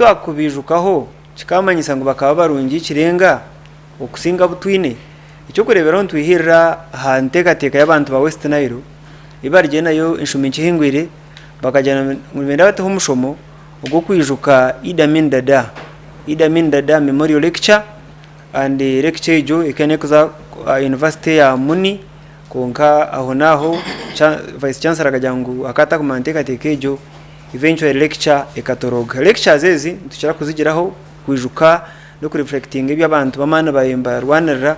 twakubiijukaho kikaamanyisa ngu bakaba barungi ekirenga okusinga abu twine. Eky'okureeberaho nitwihirira aha nteekateeka y'abantu ba West Nile ei barugire nayo enshumi nkye ehingwire bakagira ngu nibenda bateho omushomo ogw'okwijuka Idi Amin Dada, Idi Amin Dada Memorial Lecture and lecture egyo ekaba nerikuza aha yunivasite ya Muni kwonka aho naaho Vice Chancellor akagira ngu akaba atakumanya nteekateeka egyo eventually lecture ekatoroga. Lectures ezi nitukira kuzigiraho kwijuka n'oku reflectinga ebi abantu b'amaani baabaire nibarwanirira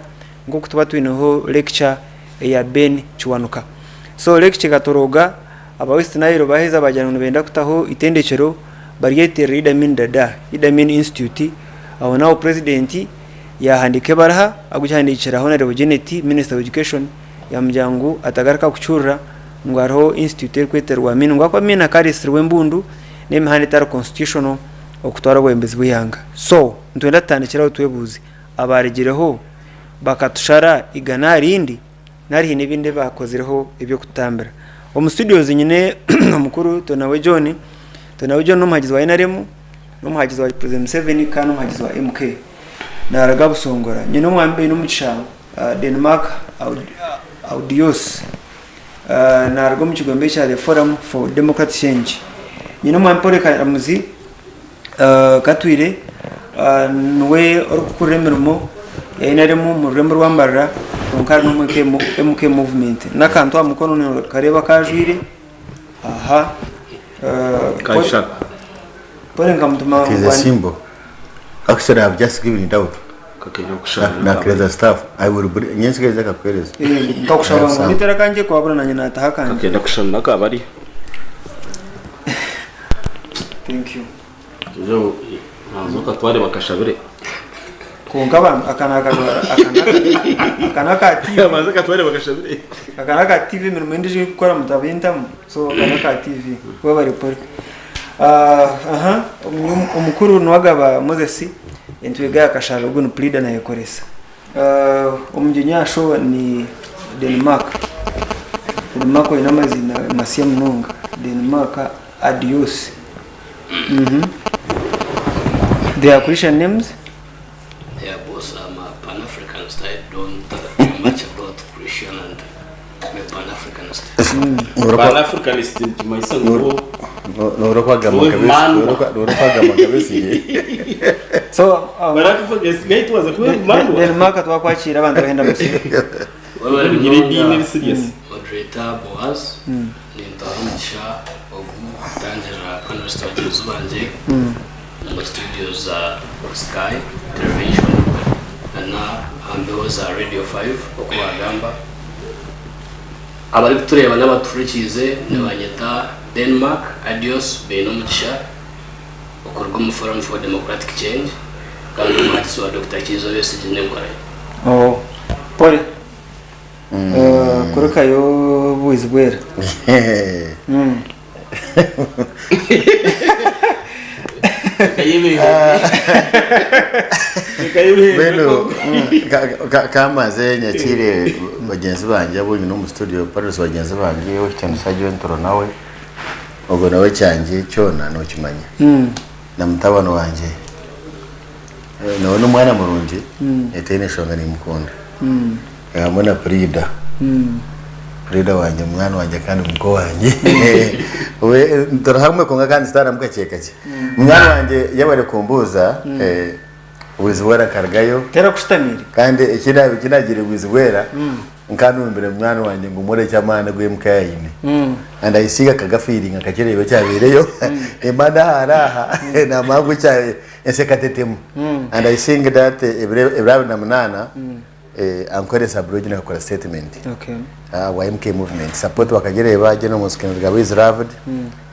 nk'oku tuba twineho lecture eya Ben Kiwanuka. So lecture ekatoroga, aba West Nile baaheza baagira ngu nibenda kutaho itendekyero baryeterera Idi Amin Dada, Idi Amin Institute, aho naaho President yaahandiika ebaruha arikugihandiikira Honourable Janet, Minister of Education, yaamugira ngu atagaruka kucurira ngu hariho institute erikweterwa Amin ngu ahakuba Amin akaaretsirwe embundu n'emihanda etari constitutional okutwara obwebembezi bw'eihanga. So, nitwenda tutandikire aho twebuuze, abaaregireho bakatushara eigana aha rindi nari haine ebindi ebi baakozireho eby'okututambira? Omu studios nyine omukuru Tonawe John, Tonawe John n'omuhagizi wa NRM, n'omuhagizi wa President Museveni kandi n'omuhagizi wa MK. Naaruga Busongora. Nyine omwami Bainomugisha Denmark Audios naaruga omu kigombe ekya The Forum for Democratic Change. Nyine omwami Paul Karamuzi Katwire niwe orikukurira emirimo ya NRM omu rurembo rwa Mbarara kwonka ari n'omu MK movement. N'akantu aha mukono nokareeba aku ajwaire aha. Paul nkamutuma It is a symbol. Actually, I have just given it out. Nakereza staff. I will bring nyensigaye akakuhereza. Nkakushaba ngu nitera akangye kwabura nanye nataha akangye. Kakenda kushushana n'akabari. Thank you. Ejo banza okatware bakashabire. Kwonka abantu aka nakajwara aka naka aka naka TV. Banza okatware bakashabire. Aka naka TV emirimo endijo eyikukora mutabintamu so aka naka TV webare Paul. Aha omukuru Nuwagaba Moses entwega ya Kashaari ogu ni puriida nayekoresa. Omugyenyi aha show ni Denmark. Denmark oine amaziina masya munonga. Denmark Adios. They are Christian names. They are both I'm a Pan Africanist. I don't know much about Christian and I'm a Pan Africanist. Pan-Africanist nikimanyisa ngu Norukwagamba Niwe mandwa. norukwagamba nka Besigye. So Pan-Africanist gaitu waza kuba mandwa. Denmark twakwakira abantu bahenda musibe. Webale Kugira ediini eri munonga serious. moderator Boaz nintwara omugisha ogu kutangirira panelist bagyenzi bangye omu studio za Sky Television na aha mbeho za Radio 5 oku bagamba. Abarikutureeba n'abatuhurikiize nibanyeta Denmark Adios Bainomugisha okuruga omu Forum for Democratic Change kandi omuhagizi wa Dokita Kiiza Besigye n'enkora ye. Oh, pole. Kurekayo bwizi bwera. Mbwenu kamaze nyakiire bagyenzi bangye abu nyine omu studio paris bagyenzi bangye owekitiinisa John Turinawe ogwo nawe kyangye kyona nokimanya na mutabani wangye nawe n'omwana murungi etaine nshonga nimukunda hamwe na Puriida. Puriida wangye munywani wangye kandi muko wangye. We turi hamwe kwonka kandi titari kakye kakye. Munywani wangye yaaba ari kumbuuza Bwizibwera nkarugayo Terakushutamiire. kandi eki eki naagiire Bwizibwera nkanumbire munywani wangye ngu mworekye amaani agu MK aine. And I see akagafiiringa akakireeba ekyabaireyo. Emana aha ari aha naamanya ngu ekya ensi ekatetema. And I think that ebiro 28 Ankore sub-regional akakora statement Okay. bwa MK movement support bakagireeba General Moscow Rugaba is loved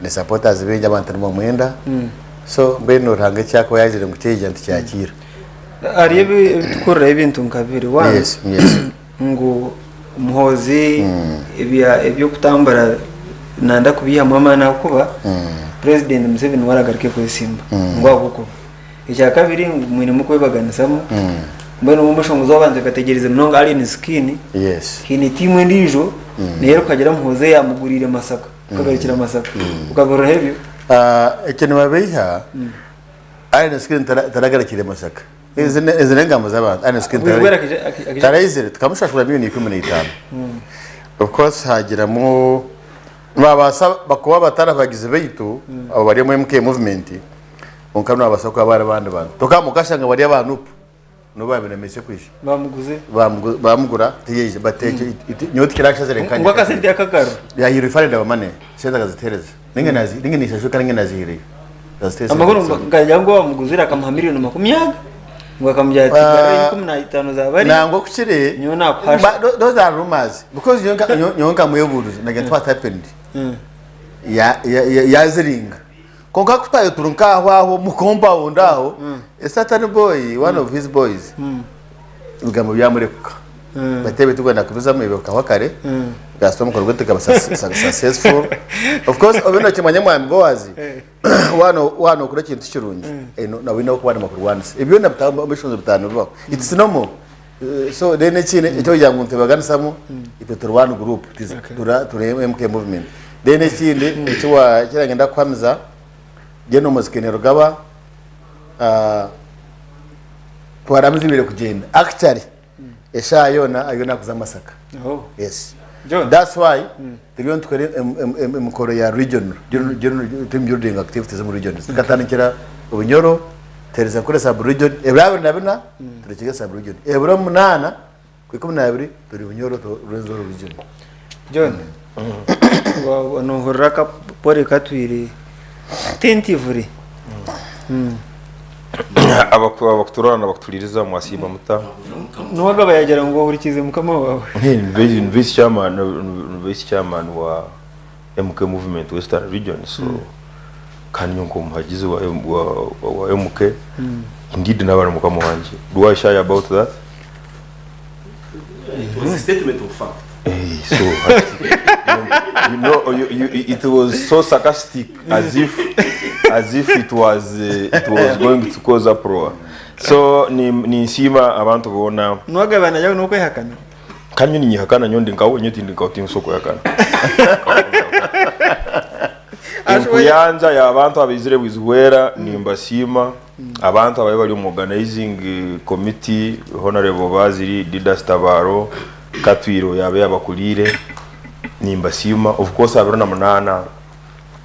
ne supporters baingi abantu nibamwenda so mbwenu Ruhanga eki akuba yagizire ngu kyaija nitukyakiira. Hariyo ebi ebitukuriraho ebintu nka bibiri. One, Yes. ngu Muhoozi ebya eby'okutambura nanda kubiihamu amaani ahakuba President Museveni niwe aragaruke kwesimba ngu ahabw'okuba. Ekyakabiri ngu mwinemu okwebaganisamu mbwenu omushongozi wabanza akategyereza munonga Alien Skin Yes. haine tiimu endiijo nayo erikuhagira Muhoozi eyamuguriire Masaka okagarukira Masaka okabiriraho ebyo. Ah, ekyo nibabeiha. Alien Skin taragarukire Masaka. Ezi n'engambo z'abantu. Alien Skin taraizire tukamushashura miliyoni 15. Of course hagiramu nibabaasa kuba batari abagizi baitu abo bari omu MK movement kwonka nibabaasa kuba bari abandi bantu. Kwonka mukashanga bari aba Nup nibo baabiremese kwija. Bamuguze. Bamugura tiyaija but ekyo nyowe tikirashazire nkanye. Ngu akasente akagarura. He refunded our money. Sente akazituhereza. Ninga nazi ninga nishashuka ninga nazihireyo. Akazituhereza. Amakuru nkagira ngu bamuguzire akamuha miliyoni 20 ngu akamugira ati garura 15 za bari. Nangwa kukire. Nyowe nakuhasha. But those are rumors because nyowe nkamwebuuriza nagira nti what happened? Yaziringa. Kwonka ku twabaire turi nk'aho aho omu compound aho, a certain boy, one of his boys, ebigambo byamurekuka. Bati ebi turikwenda kubizamu ebi bikahwa kare, kasita omukoro gwaitu gukaba successful. Of course obe nokimanya mwami Boaz, waaba nokora ekintu kirungi, noba oine ahu orikuba kurwanisa. Ebi byona ebishunzo bitaano bibaho. It's normal. So then ekindi ekyokugira ngu nitubaganisamu, itwe turi one group, turi MK movement. Then ekindi eki ekirangenda kuhamiza, General Muhoozi Kainerugaba twaramuzibire kugyenda. Actually eshaaha yoona ariyo nakuza Masaka. Oh. Yes. John. That's why turiyo nitukora emikoro ya regional, general team building activities omu regions. Tukatandikira Bunyoro, tuhereza Nkore sub region, ebiro 24 turi Kiga sub region. Ebiro 8 ku 12 turi Bunyoro Rwenzori region. John, nohurira akapore katwire attentively. Abakuturora nabakutuririza mwasiima muta? Nuwagaba yagira ngu ohurikize mukama wawe. Ni vice chairman, ni vice chairman wa MK movement Western region, so kandi nyowe nk'omuhagizi wa, wa, wa MK indeed naba ari mukama wangye. Do I shy about that? It was a statement of fact. Hey, so you, it was so sarcastic as if it was going to cause uproar. So ni ninsiima abantu boona. Nuwagaba najaho nokwehakana. Kandi ninyihakana nyowe ndi nkawe, nyowe tindi nkawe, tinsobola kwehakana. Enkuyanja y'abantu abaizire Bwizihwera, nimbasiima. Abantu ababe bari omu organizing committee, Honorable Baziri Didas Tabaro Katwiro yabe yabakuriire, nimbasiima. Of course 28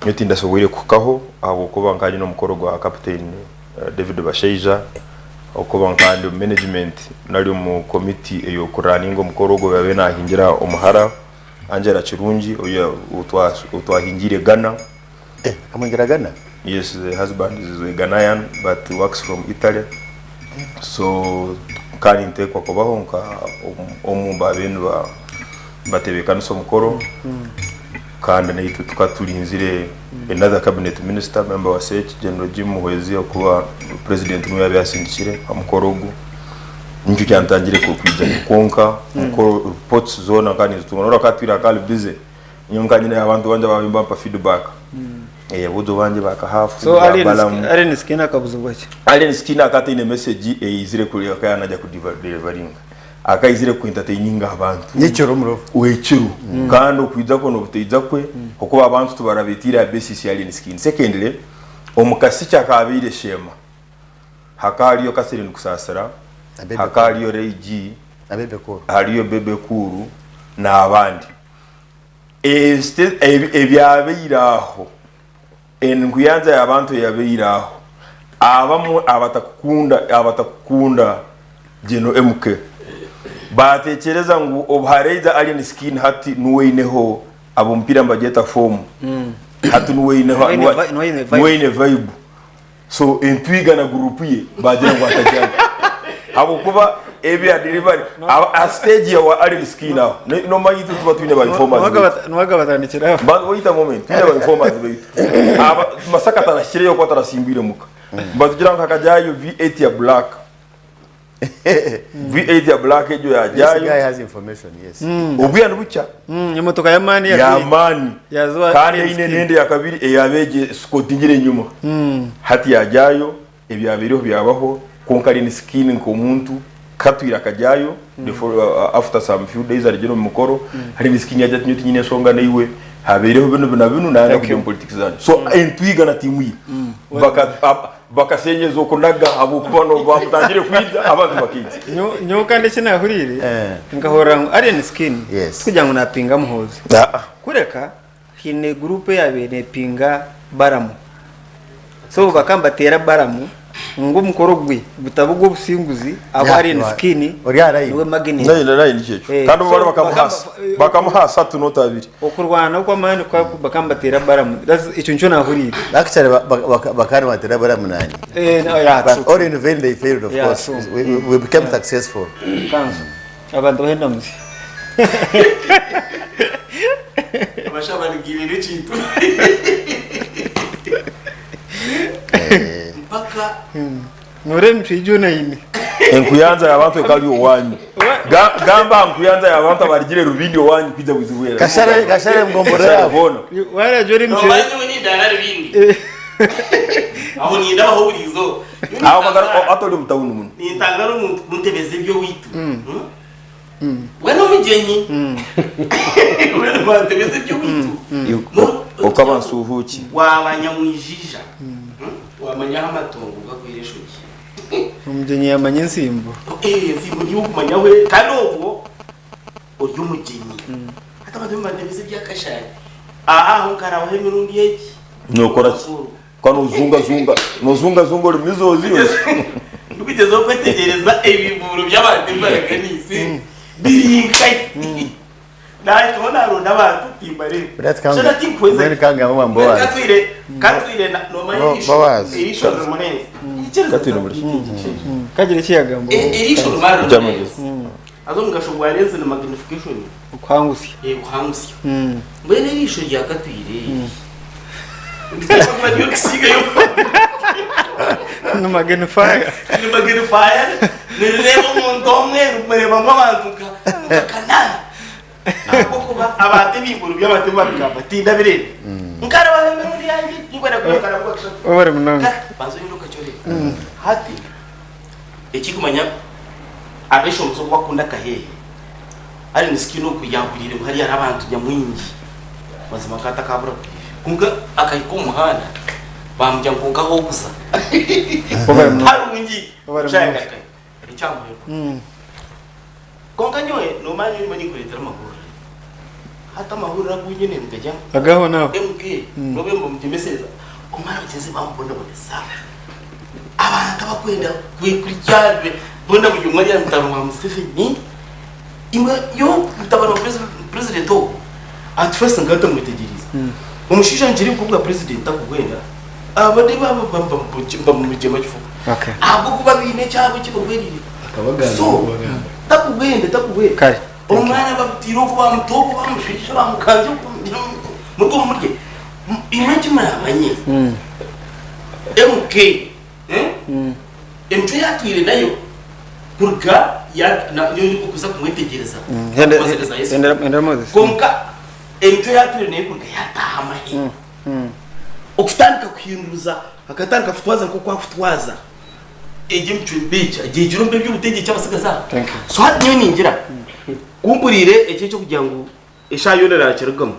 nyowe tindasoboire kuhikaho ahabw'okuba nkanye n'omukoro gwa Captain David Bashaija, okuba nkandi omu management nari omu committee ey'okuraninga omukoro ogwo yabe nahingira omuhara Angela Kirungi oyo otwahingiire Ghana. Eh, akamwingira Ghana? Yes, the husband is a Ghanaian but works from Italy. So kandi ntekwa kubaho nka omu babe niba batebekanisa omukoro, kandi naitwe tukaba turinzire another cabinet minister, member wa SEC, General Jim Muhwezi, okuba president niwe yaaba yasindikire aha mukoro ogu. Nikyo kyantangire kwija kwonka mukoro reports zoona nkaba ninzitunga. Noreeba akatwire akari busy, nyowe nkaba nyine abantu bangye ababaire nibampa feedback. Aboojo bangye ba hafu So ba Alien Balamu. Alien Skin akabuzibwa ki? Alien Skin akaba ataine message eyizire kureeba akaba naija kudeliveringa. Akaba aizire ku entertaininga abantu. Nyekiro omurofu. Wekiro. Kandi okwija kwe n'obutaija kwe, okuba abantu tibarabetiire aha basis ya Alien Skin. Secondly, omu kasiki akaabaire Sheema, hakaba hariyo Catherine Kusasira, Na Bebe hakaba Cool. hariyo Ray G, Na Bebe Cool. Hariyo Bebe Cool n'abandi. Ebyabaire aho, enkuyanja y'abantu eyabaire aho, abamwe abatakukunda abatakukunda General MK batekyereza ngu obu hareija Alien Skin hati nuwe aineho ab'omupiira nibagyeta form, hati nuwe aineho Nuwe aine nuwe aine vibe. Nuwe aine vibe. So entwiga na group ye bagira ngu atajyayo habwokuba ebya delivery aha stage ya wa Alien Skin aho nomanya itwe tuba twine ba informers baitu. Nuwaga batandikiraho. Wait a moment, twine ba informers baitu. Aba Masaka tarashikireyo kuba tarasimbwire muka. Batugira ngu hakajyayo V8 ya black. V8 ya black egyo This guy yajyayo. has information, yes. Obwira nibukya. Emotoka y'amaani ya Yamaani. Yazuba Kandi Alien eine Skin. n'endi ya kabiri eyaba egi esikotingire enyima. Hati yajyayo ebyabaireho byabaho, kwonka Alien Skin nk'omuntu katwire akajyayo before, after some few days arugire omu mukoro, Alien Skin yagira ati nyowe tinyine enshonga naiwe, habaireho binu bina binu, nayenda Thank kujya you. omu politics zanyu. So entwiga na tiimu ye baka bakasenyeza okunaga ahabw'okuba no bamutangire kwija abantu bakaija. Nyowe kandi eki nahuriire Eh. nkahurira ngu Alien Skin Yes. tikugira ngu napinga Muhoozi kureka haine gurupu eyabaire nepinga Balamu so bakaba nibateera Balamu ngu omukoro gwe gutaba ogw'obusinguzi ahabwa Yeah, Alien Skin ori aha line. niwe magnet. Naine naine nikyo ekyo. Eh, Kandi bo so bari bakamuhasa bakamuha asatu not abiri. Okurwana okw'amaani bakaba nibateera Balamu that's ekyo nikyo nahuriire. Actually, bakaba nibateera Balamu naanye. Eh, no, yeah, But true. all in vain they failed, of Yeah, course. true. We became successful. Kanzu. Abantu bahenda muzi. Abasha barigirira ekintu mpaka Nore emicwe yoona aine. Enkuyanja y'abantu ekaba eri owanyu. Gamba aha nkuyanja y'abantu abarigire Rubindi owanyu kwija Bwizibwera. Kashare, kashare mugomborora Kashare yabo. boona. Warajya ori emicwe. Nomanya nyowe nindara Rubindi aho nindabaho buri izooba. Aho bakara hati ori omu tawuni muno. Nintangara omuntu kuntebeza eby'owaitu. We n'omugyenyi. We nibantebeza eby'owaitu. Okaba nsuuhuuki. Waaba nyamwijija. Wamanya ahu amatongo gakwera eshogye. Omugyenyi yamanya entsimbo. Entsimbo niiwe okumanya ahu eri kandi obwo ori omugyenyi. Hati abantu nibantebeza eby'akashare. Aha aho nkarabaho emirundi egi. Nokora ki? Ka nozungazunga, nozungazunga ori mizozi ori. Ndikugyezaho kwetegyereza ebibuuro by'abantu ebi baraganiise biri nkahi. Nahikaho naronda abantu timbareeba. But kanga- Shana tinkuhweza. mbwenu kanga mama Boaz. Katwire, katwire na nomanya erisho. Boaz. Erisho rimurenze. Ikiriza. Katwire muri. Kagira eki yagamba. Erisho rimara Ekyamagezi. rimurenze. Haza omugasho gwa lenzi ni magnification. Okuhangusya. Okuhangusya. Mbwenu eriisho rya Katwire eri. Kuba ryo kusiigayo. Ni magnifier. Ni magnifier. Nirireeba omuntu omwe rimureebamu abantu nka kanaana. Ahabw'okuba abantu ebiiburo by'abantu ebi barikugamba tindabireeba. Nkarabaho emirundi yangye tinkwenda kugaruka nabwo kashatu. Webare munonga. Banza oine okakyoreka. Hati ekikumanya abeshongozi obu bakunda akaheehe Ari misikini ogu yahuriire ngu hariya hariho abantu nyamwingi mazima akaba atakabura kwija kwonka akahika omu muhanda bamugira ngu kwonka ahokuza harungi ekyamuheerwa kwonka nyowe nomanya nyowe ndimo ninkureetera amahurire hati amahurire agu nyine nigagya Agaho naho. MK nobe mbamugyemesereza omwana bagyenzi bamubonabonesa abantu abakwenda kwekurikya boona buri omwe ari aha mutano wa Museveni Imwe nyowe mutabani wa president ogu at first nkaba ntamwetegyerize. Omushaija ngira ebikuru bwa president akugwenda abandi bamugyema kifuba. Okay. Ahabw'okuba baine ekyabo eki bagwerire. Akabagamba So kubagamba. takugwenda takugwenda. Kare. Thank you. Omwana bamutiire oku bamuta oku bamushwekire bamukanzya oku muruge omu murye. Imwe eki muramanye MK Emicwe ei atwire nayo kuruga okuza kumwetegyereza kukozereza Yesu. Kwonka emicwe ei atwire nayo kuruga yaataaha amahe, okutandika kuhinduza akatandika kutwaza nk'oku arikutwaza, egyo emicwe mibi egyo agyegire omu by'obutegyeki abatsigazi aba. So hati nyowe ningira ku mpuriire eki eky'okugira ngu eshaaha yoona naakirugamu.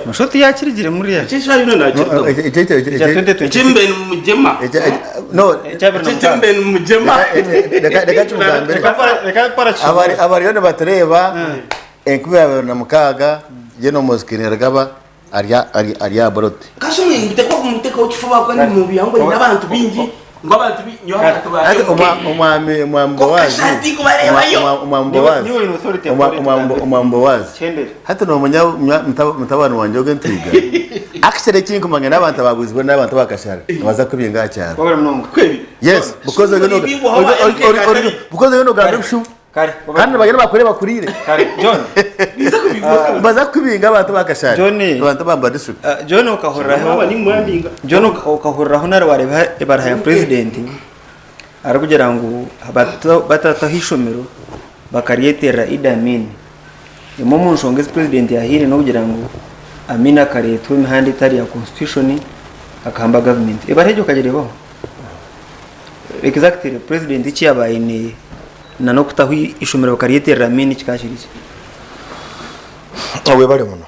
Mushuti yakirigire muriya. Eki eshaaha yoona naakirugamu. Ekya 2026. Eki mbe nimugyema. No, Ekya bibiri na Eki mukaaga. mbe nimugyema. Reka kimugambire. Reka mpora Abari abariyo nibatureeba 2006 General Muhoozi Kainerugaba ari ari ari aha ballot. Kasha nibitekaho mubitekaho kifuba ahabw'okuba nimubiha ngu aine abantu baingi ngu abantu bi nyowe abantu ba Hati MK. omwami omwami Kwonka Bowazi shaaha tikubareebayo. omwami Niwe Bowazi niwe oine authority ya omwami omwami Bowazi Kyendere. hati nomanya mutabani wangye ogu entwiga actually ekinkumanya n'abantu abaguzibwe n'abantu abakashara nibaza kubinga aha kyaro. Wabura munonga. Kwebi. Yes, because Shimwe oriyo nibingwaho ba MK Katari. because oriyo nogamba ebishuba. Kare. Kandi nibagenda bakore bakurire. Kare. John. Niza kubingwaho. Baza kukubinga abantu bakashara. John. Abantu ba Mbarara district. John okahuriraho Mwaba nimwambinga. John okahuriraho nari wareeba ebaraha ya president arikugira ngu batataho eishomero bakaryeterera Idi Amin. Emwe omu nshonga ezi president yahaire n'okugira ngu Amin akareetwa emihanda etari ya constitution akahamba government. Ebaraha egyo okagireebaho? Exactly president eki yaaba aine na n'okutaho eishomero bakaryeterera Amin kikaba kiri ki? Webale muno.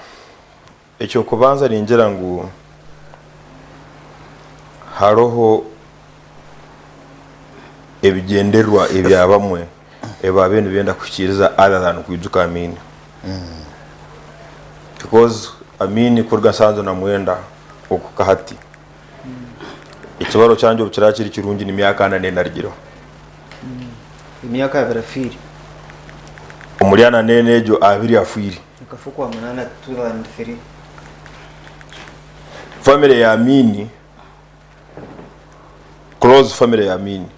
Eky'okubanza ningira ngu Hariho ebigyendererwa ebya bamwe ebi baabaire nibenda kuhikiiriza other than kwijuka Amiini. Because Amiini kuruga nsanju na mwenda okuhika hati, ekibaro kyangye obu kiraabe kiri kirungi ni myaka ana n'ena arugireho. Emyaka abiri afiire. Omuri ana n'ena egyo, abiri afiire. Akafa Okwamunaana 2003. Family ya Amiini, close family ya Amiini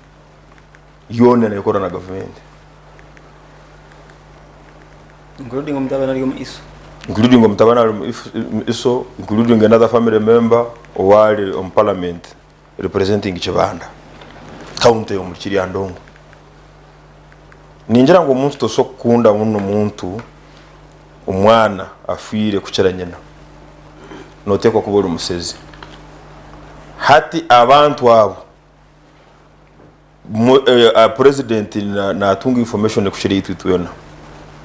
yoona nekora na gavumenti. Including omutabani ari omu ISO. Including omutabani ari omu ISO, including another family member owaari omu parliament representing Kibanda county omuri Kiryandongo. Ningira ngu omuntu tosobola kukunda muno omuntu omwana afiire kukira nyina, noteekwa kuba ori musezi. Hati abantu abo, President natunga information kukira itwe itwena.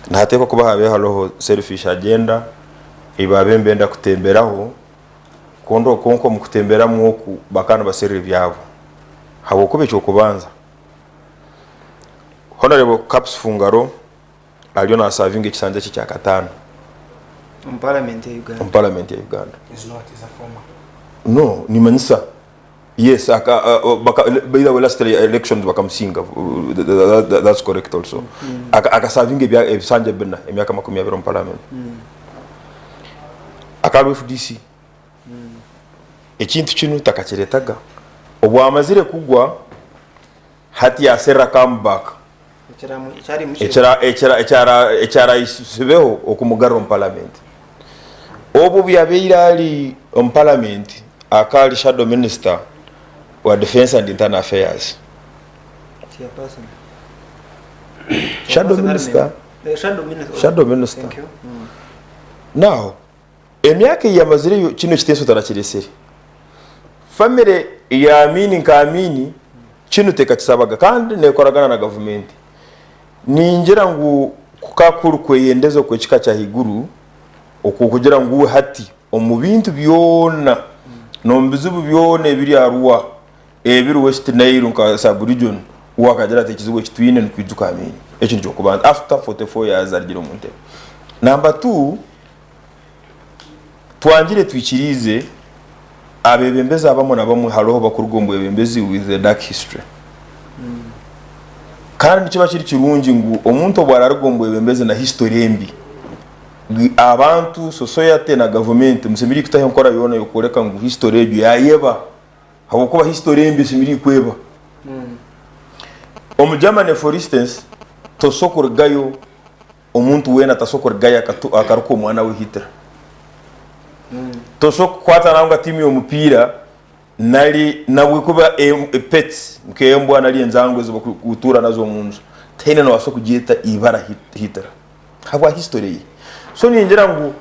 Nihateekwa kuba habaire hariho selfish agenda ei baabaire nibenda kutemberaho kwonka omu kutemberamu oku bakaba nibaserra ebyabo. Habw'okuba eky'okubanza, Honourable Kaps Fungaro ariyo nasavinga ekisanja kye kyakataano Omu parliament ya Uganda. omu parliament ya Uganda. He's not, he's a former. No, nimanyisa yes aka, baka, by the way last elections bakamusinga that's correct also. Aka, akasavinga ebya ebisanja bina emyaka 20 omu parliament. Akaba FDC. Ekintu kinu takakiretaga. Obwamazire kugwa hati yaserra come back. Ekyarahisibeho okumugarura omu palamenti. Obu obu yabaire ari omu palamenti akaba ari shadow minister wa defence and internal affairs. Shadow minister. Shadow minister. Now Emyaka ei yamazireyo kinu ekiteeso tarakiresere. Famire ya Amiini nka Amiini kinu tekakisabaga kandi nekoragana na gavumenti. Ningira ngu kukaba kuri kweyendeza okw'ekika kya haiguru okw'okugira ngu we hati omu bintu byona n'omu bizibu byona ebiri Arua, ebiri West Nile nka sub region, we akagira ati ekizibu eki twine nikwijuka Amiini. Ekyo nikyo kubanza after 44 years arugire omu ntebe. Number two, Twangire twikiriize abebembezi abamwe na bamwe hariho bakuruga omu bwebembezi with a dark history. Kandi nikiba kiri kirungi ngu omuntu obu araruga omu bwebembezi na history embi, abantu, society na gavumenti musemeriire kutaho enkora yoona ey'okworeka ngu history egyo yayeba habwokuba history embi esemeriire kweba. Omu Germany for instance, tosobola kurugayo Omuntu weena tasobola kurugayo akaruka omwana we Hitler. Tosobola kukwata nangwa tiimu y'omupiira nari nabwe kuba pets nk'embwa nari enjangu ezi barikutuura nazo omu nju, tihaine noobaasa kugyeta ibara Hitler ahabwa history ye. So ningira ngu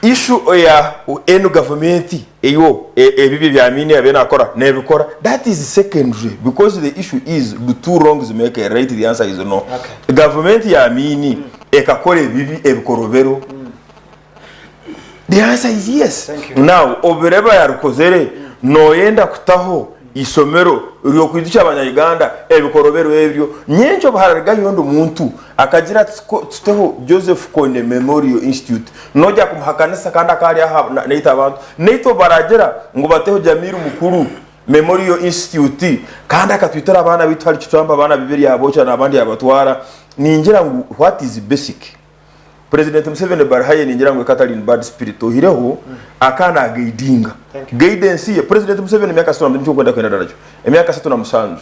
issue eya enu gavumenti eyo ebibi ebi Amin yabaire nakora nebikora that is secondary because the issue is do two wrongs make a right the answer is no. Okay. Gavumenti ya Amin ekakora ebibi ebikorobero the answer is yes. Thank you. Now obireba yarukozere noyenda kutaho isomero ry'okwijukya abanya-Uganda ebikorobero ebyo nyenkya obuhararigayo ondi muntu Akagira ati, Tuteho Joseph Kony Memorial Institute. Noija kumuhakanisa kandi akaba ari aha naita abantu. Naitwe obu baragira ngu bateho Jamil Mukulu Memorial Institute kandi akatwitira abaana baitu hari Kicwamba abaana bibiri yabookya n'abandi yabatwara, ningira ngu what is basic? President Museveni barihaye ningira ngu eka tari in bad spirit oihireho akaba nagaidinga. Guidance ye, President Museveni emyaka ashatu na nikyo nkwenda kwenda nakyo, emyaka 37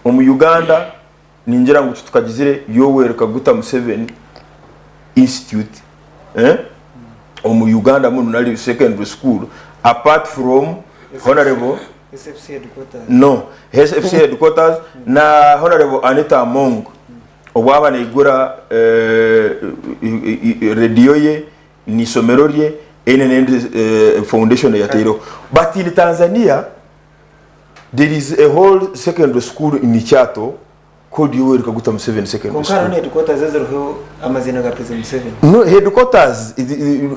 omu Uganda Ningira ngu titukagizire Yoweri Kaguta Museveni Institute eh, omu Uganda munu nari secondary school apart from Honorable SFC headquarters. no SFC headquarters na Honorable Anita Among obwaba naigura eh, radio ye n'eishomero rye eine n'endi eh, foundation eyataireho but in Tanzania There is a whole secondary school in Kyato called Yoweri Kaguta Museveni Secondary Kwonka hariho School. na headquarters eziriho amaziina ga President Museveni. No, headquarters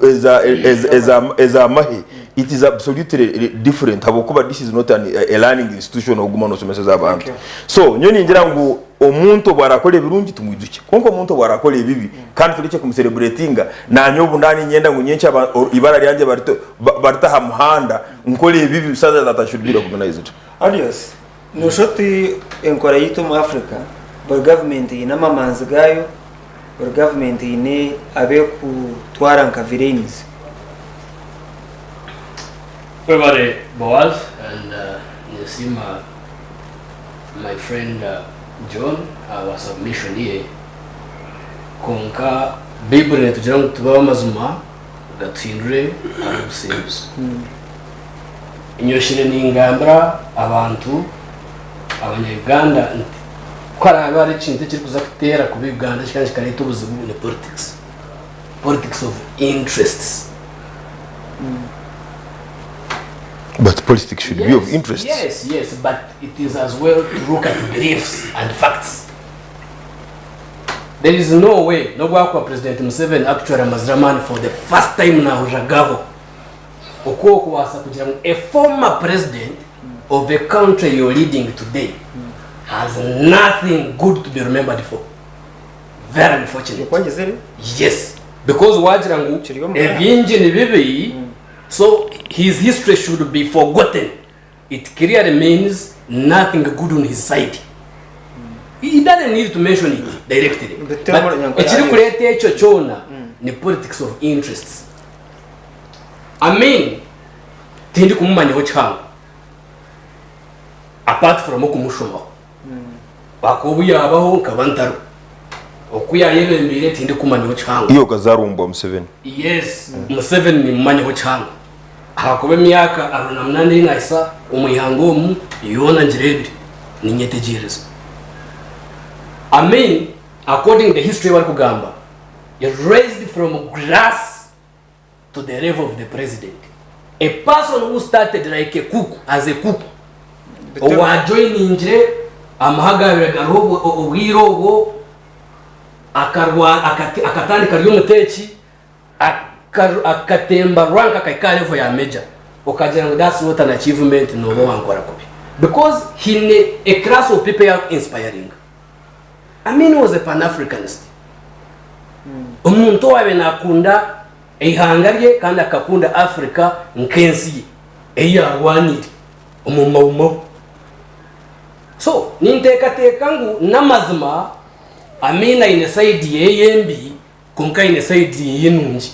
eza, eza, eza, eza mahe. It is absolutely different habwokuba this is not an, a learning institution okuguma nosomeseza abantu. So nyowe ningira ngu omuntu obu arakora ebirungi tumwijukye kwonka omuntu obu arakora ebibi kandi turekye kumusereburetinga nanye obu naba ninyenda ngu nyenkya ibara ryangye barite aha muhanda nkore ebibi so that I should be recognized. Adios, noshusha oti enkora yaitu omu Africa buri gavumenti eine amamanzi gaayo, buri gavumenti eine abu erikutwara nka villains. Webare Boaz and ninsiima my friend John ahabwa submission ye kwonka baiburi netugira ngu tube abamazima gatuhindure ab'obusinguzi. Nyoshire ningambira abantu abanya Uganda nti ku haraabe hariho ekintu ekirikuza kuteera kubi Uganda kikaba kikareeta obuzibu ni politics, politics of interests. But politics should be of interest. Yes, yes, but it is as well to look at beliefs and facts. There is no way n'obu akuba President Museveni actually amazire amaani for the first time nahurira gaho oku okubaasa kugira ngu a former president of a country you're leading today has nothing good to be remembered for. Very unfortunate. Okwangizire? Yes, because wagira ngu Kiri omu bana. ebingi ni bibi so his history should be forgotten. It clearly means nothing good on his side. He doesn't need to mention it directly. But But ekirikureeta ekyo kyona ni politics of interests. Amin tindikumumanyaho kihango apart from okumushomaho. Ahakuba obu yaabaho nkaba ntariho. Oku yaayebembeire tindikumanyaho kihango. Iwe okazaarwa omu bwa Museveni? Yes, Museveni nimumanyaho kihango ahakuba emyaka 28 ei naahisa omu ihanga omu yoona ngireebire, niinyetegyereza. Amin according the history ei barikugamba, he raised from grass to the level of the president. A person who started like a cook, as a cook, owajoiningire amahe agaabaire gariho obwire obwo, akarwa akatandika ari omuteeki, akatemba rank akahika aha level ya major, okagira ngu that's not an achievement nooba wankora kubi. Because haine a class of people ei ari inspiringa. Amin was a Pan-Africanist, omuntu owaabaire naakunda eihanga rye kandi akakunda Africa nk'ensi ye ei yaarwaniire omu Mau Mau. So, ninteekateeka ngu n'amazima Amin aine sayidi ye embi kwonka aine sayidi ye nungi.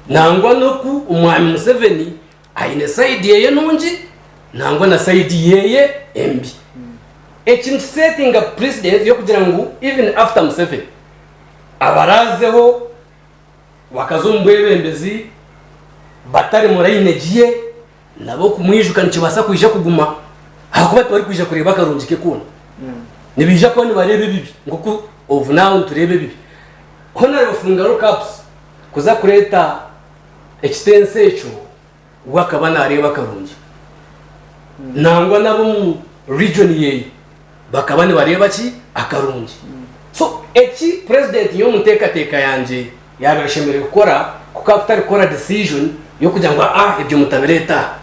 Nangwa n'oku Omwami Museveni Aine sayidi yeye nungi nangwa na sayidi yeye embi. Eki nikisetinga precedent yokugira ngu even after Museveni abarazeho bakaza omu bwebembezi batari mu lineage ye nabo okumwijuka nikibaasa kwija kuguma ahakuba tibarikwija kureeba akarungi ke koona. Nibaija kuba nibareeba ebibi nkoku of now nitureeba ebibi. Honourable Fungaro Caps kuza kureeta Ekitenso ekyo we akaba naareeba akarungi. Nangwa n'ab'omu region ye bakaba nibareeba ki? Akarungi. So eki president nyowe omu nteekateeka yangye yaabaire ashemereire kukora, ku kaba kutari kukora decision y'okugira ngu aa ebyo mutabireeta aha.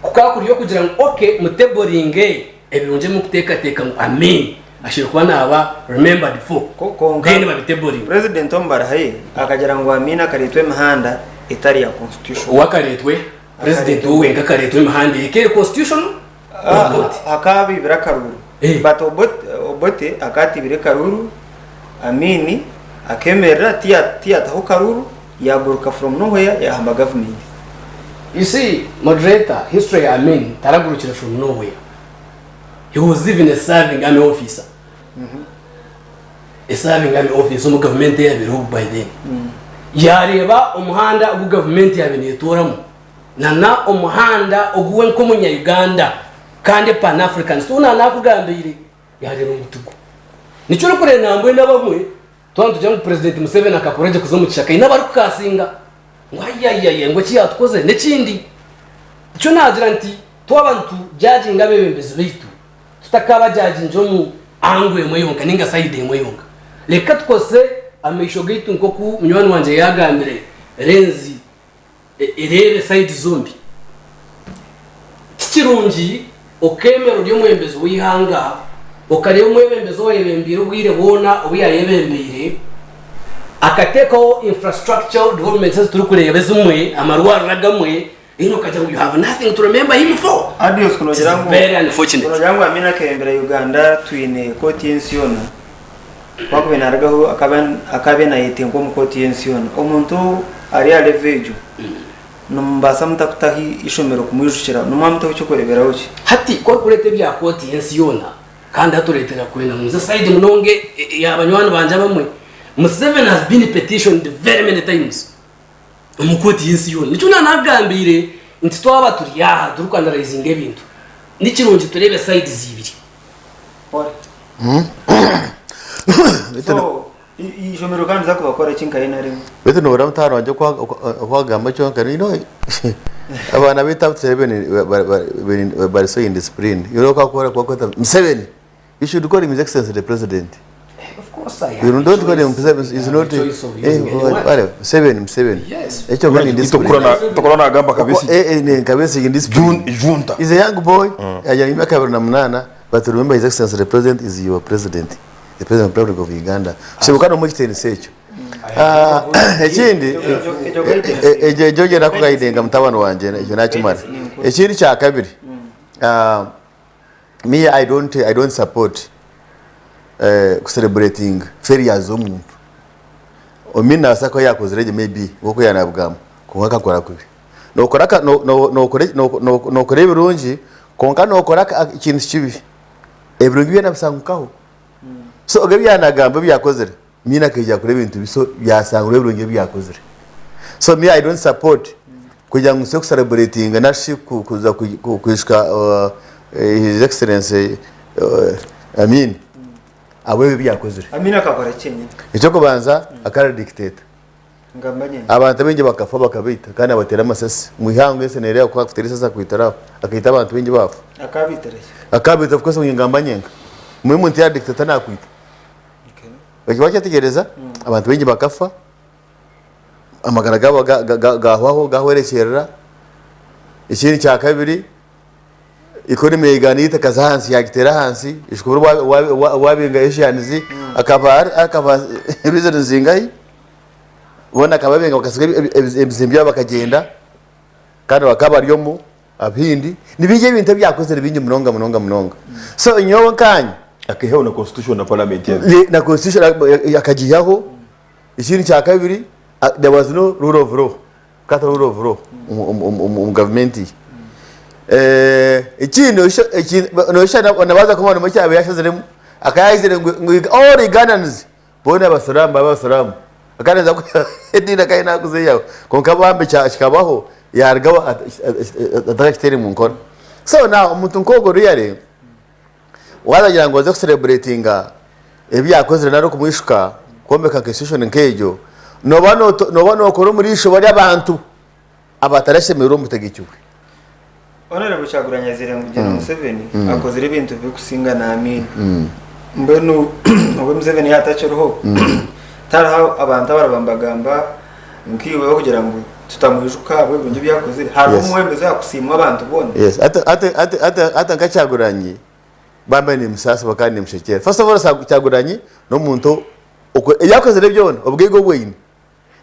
Ku kaba kuri okugira ngu okay muteboringe ebirungi ebi murikuteekateeka ngu Amin ashemereire kuba naaba remembered for, Kwonka then babiteboringe. President omu baruha ye akagira ngu Amin akareetwa emihanda etari ya constitution. Owe akareetwe, president we wenka akareetwa emihanda eye eka eri constitutional or not? Hakaba abaibire akaruuru but Obote akaba ataibire karuuru, Amin akemerera tiyataho karuuru yaguruka from nowhere yahamba government. You see moderator, history ya Amin taragurukire from nowhere. He was even a serving army officer. A serving army officer omu government eyabaireho by then. Yareeba omuhanda ogu government yabaire netooramu na na omuhanda ogu we nk'omunya Uganda kandi a Pan Africanist ou nanakugambiire yareeba ngu tigwo. Nikyo orikureeba nambwenu abamwe Twaba nitugira ngu Purezidenti Museveni akakora gye kuza omu kishaka, haine abarikukaasinga ngu ayayaya ngu eki yaatukozire n'ekindi. Nikyo naagira nti twaba nitujaginga abeebembezi baitu, tutakaabajagingire omu ango emwe yonka nainga sayidi emwe yonka. Reka tukozese amaisho gaitu nk'oku munywani wangye yaagambire, lenzi ereebe sayidi zombi. Ti kirungi okeemera ori omwebembezi w'eihanga, okareeba omwebembezi owayebembeire obwire bwona obu yaayebembeire, akateekaho infrastructure developments ezi turikureeba ezimwe, amarwariro agamwe, then okagira ngu you have nothing to remember him for. Adios It is very unfortunate. Ku noogira ngu Amin akebembera Uganda twine kooti y'ensi yoona, ku akubaire narugaho akaba nayetenka omu kooti y'ensi yoona. Omuntu ari aha level egyo Nimubaasa muta kutaho eishomero kumwijukira? Nimwaba mutaho eky'okureeberaho ki? Hati ku orikureeta ebya kooti y'ensi yoona kandi hatureetera kwenda ngu nze side munonga ya banywani bangye abamwe, Museveni has been petitioned very many times omu kooti y'ensi yoona. Nikyo naanakugambiire nti twaba turi aha turiku analyzinga ebintu, ni kirungi tureebe sides ibiri. Pole. So, Eishomero kandi riza kubakora ki nka NRM? Beitu nohurira mutaano wangye oku agamba kyonka you know abaana beitu abu Museveni bari so indisciplined you know oku akukweta Museveni you should call him his excellency the president Of course I have you a don't call him choice. Museveni I is have a not choice of using any word. Museveni Museveni Yes. ekyo mbwenu indiscipline Tokora nagamba kabisi kabisi indiscipline Junta. He's a young boy agira emyaka 28 but remember his excellency the president is your president the president of republic of Uganda so kandi omuhe ekitiinisa ekyo Ah, ekindi ekyo ekyo ngenda kuguidinga mutabani wangye ekyo nakimara ekindi kyakabiri ah, me I don't, I don't support eh, kucelebrating failures z'omuntu omi nabaasa kuba yakozire gye maybe nk'oku yanabigamba kwonka akakora kubi nokora aka- no- no- nokora no- no- nokora ebirungi kwonka nokora aka- ekintu kibi Ebirungi byona bisangukaho. So ogwo ebi yanagamba ebi yakozire, Miina akaija yakora ebintu bi so byasangurwa ebirungi ebi yakozire. So me I don't support kugira ngu nse kucelebratinga nari shi kuza kwijuka his excellency Amin ahabw'ebi ebi yakozire. Amin akakora ki kyenyini? Eky'okubanza akaba ari dictator. Abantu baingi bakafa bakabaita kandi abateera amasasi omu ihangwe ensi nereeba ku akuteera esasi akwitira aho akaita abantu baingi baafa. Akabaitira ki? Akabaita of course ningamba nyenka. Mbwenu omuntu yaaba dictator nakwita. Ekyo wakyetegyereza? Abantu baingi bakafa, amagara gaabo gahwaho gahwerekyerera. Ekindi kyakabiri economy ya Uganda yaitu ekaza ahansi yagiteera ahansi ekikuru wabinga Asians akaba akaba reasons zingahi boona akababinga bakasiga ebizimbe byabo bakagyenda kandi bakaba bari omu abahindi ni bingi ebintu ebi yakozire bingi munonga munonga munonga so nyowe nkanye Akaihaho na constitution na parliament yazo. Na constitution akagiihaho ekindi kyakabiri there was no rule of law. Kata rule of law omu gavumenti ye. Ekindi noshusha nabaasa kuba nimwo kyabaire yashaziremu akaba yagizire ngu all Ugandans boona abasiraamu babe abasiraamu akaba naaza kwihaho ediini akaba nakuziihaho kwonka bambi kikabaho yarugaho atakakiteire omu nkora. So now omuntu nk'ogwo really Waaza kugira ngu oze kusereburetinga ebi yaakozire nari okumwishuka kwombeka nka institution nk'egyo, nooba nooba nookora omu riisho bari abantu abatarashemereirwe omu butegyeki bwe. Honourable Kyagulanyi aizire ngu Gen Museveni akozire ebintu bibi kusinga na Amin. Mbwenu obu Museveni yaaba atakiriho, tihariho abantu abaraba nibagamba nkaiwe kugira ngu tutamwijuka ahabw'ebirungi ebi yakozire. Hariho omwebembezi owakusiimwa abantu boona. Yes, hati hati hati hati hati nka Kyagulanyi bambe nimusaasibwa kandi nimushekyera. First of all Kyagulanyi n'omuntu ebi akozire byona, obugaiga obu aine,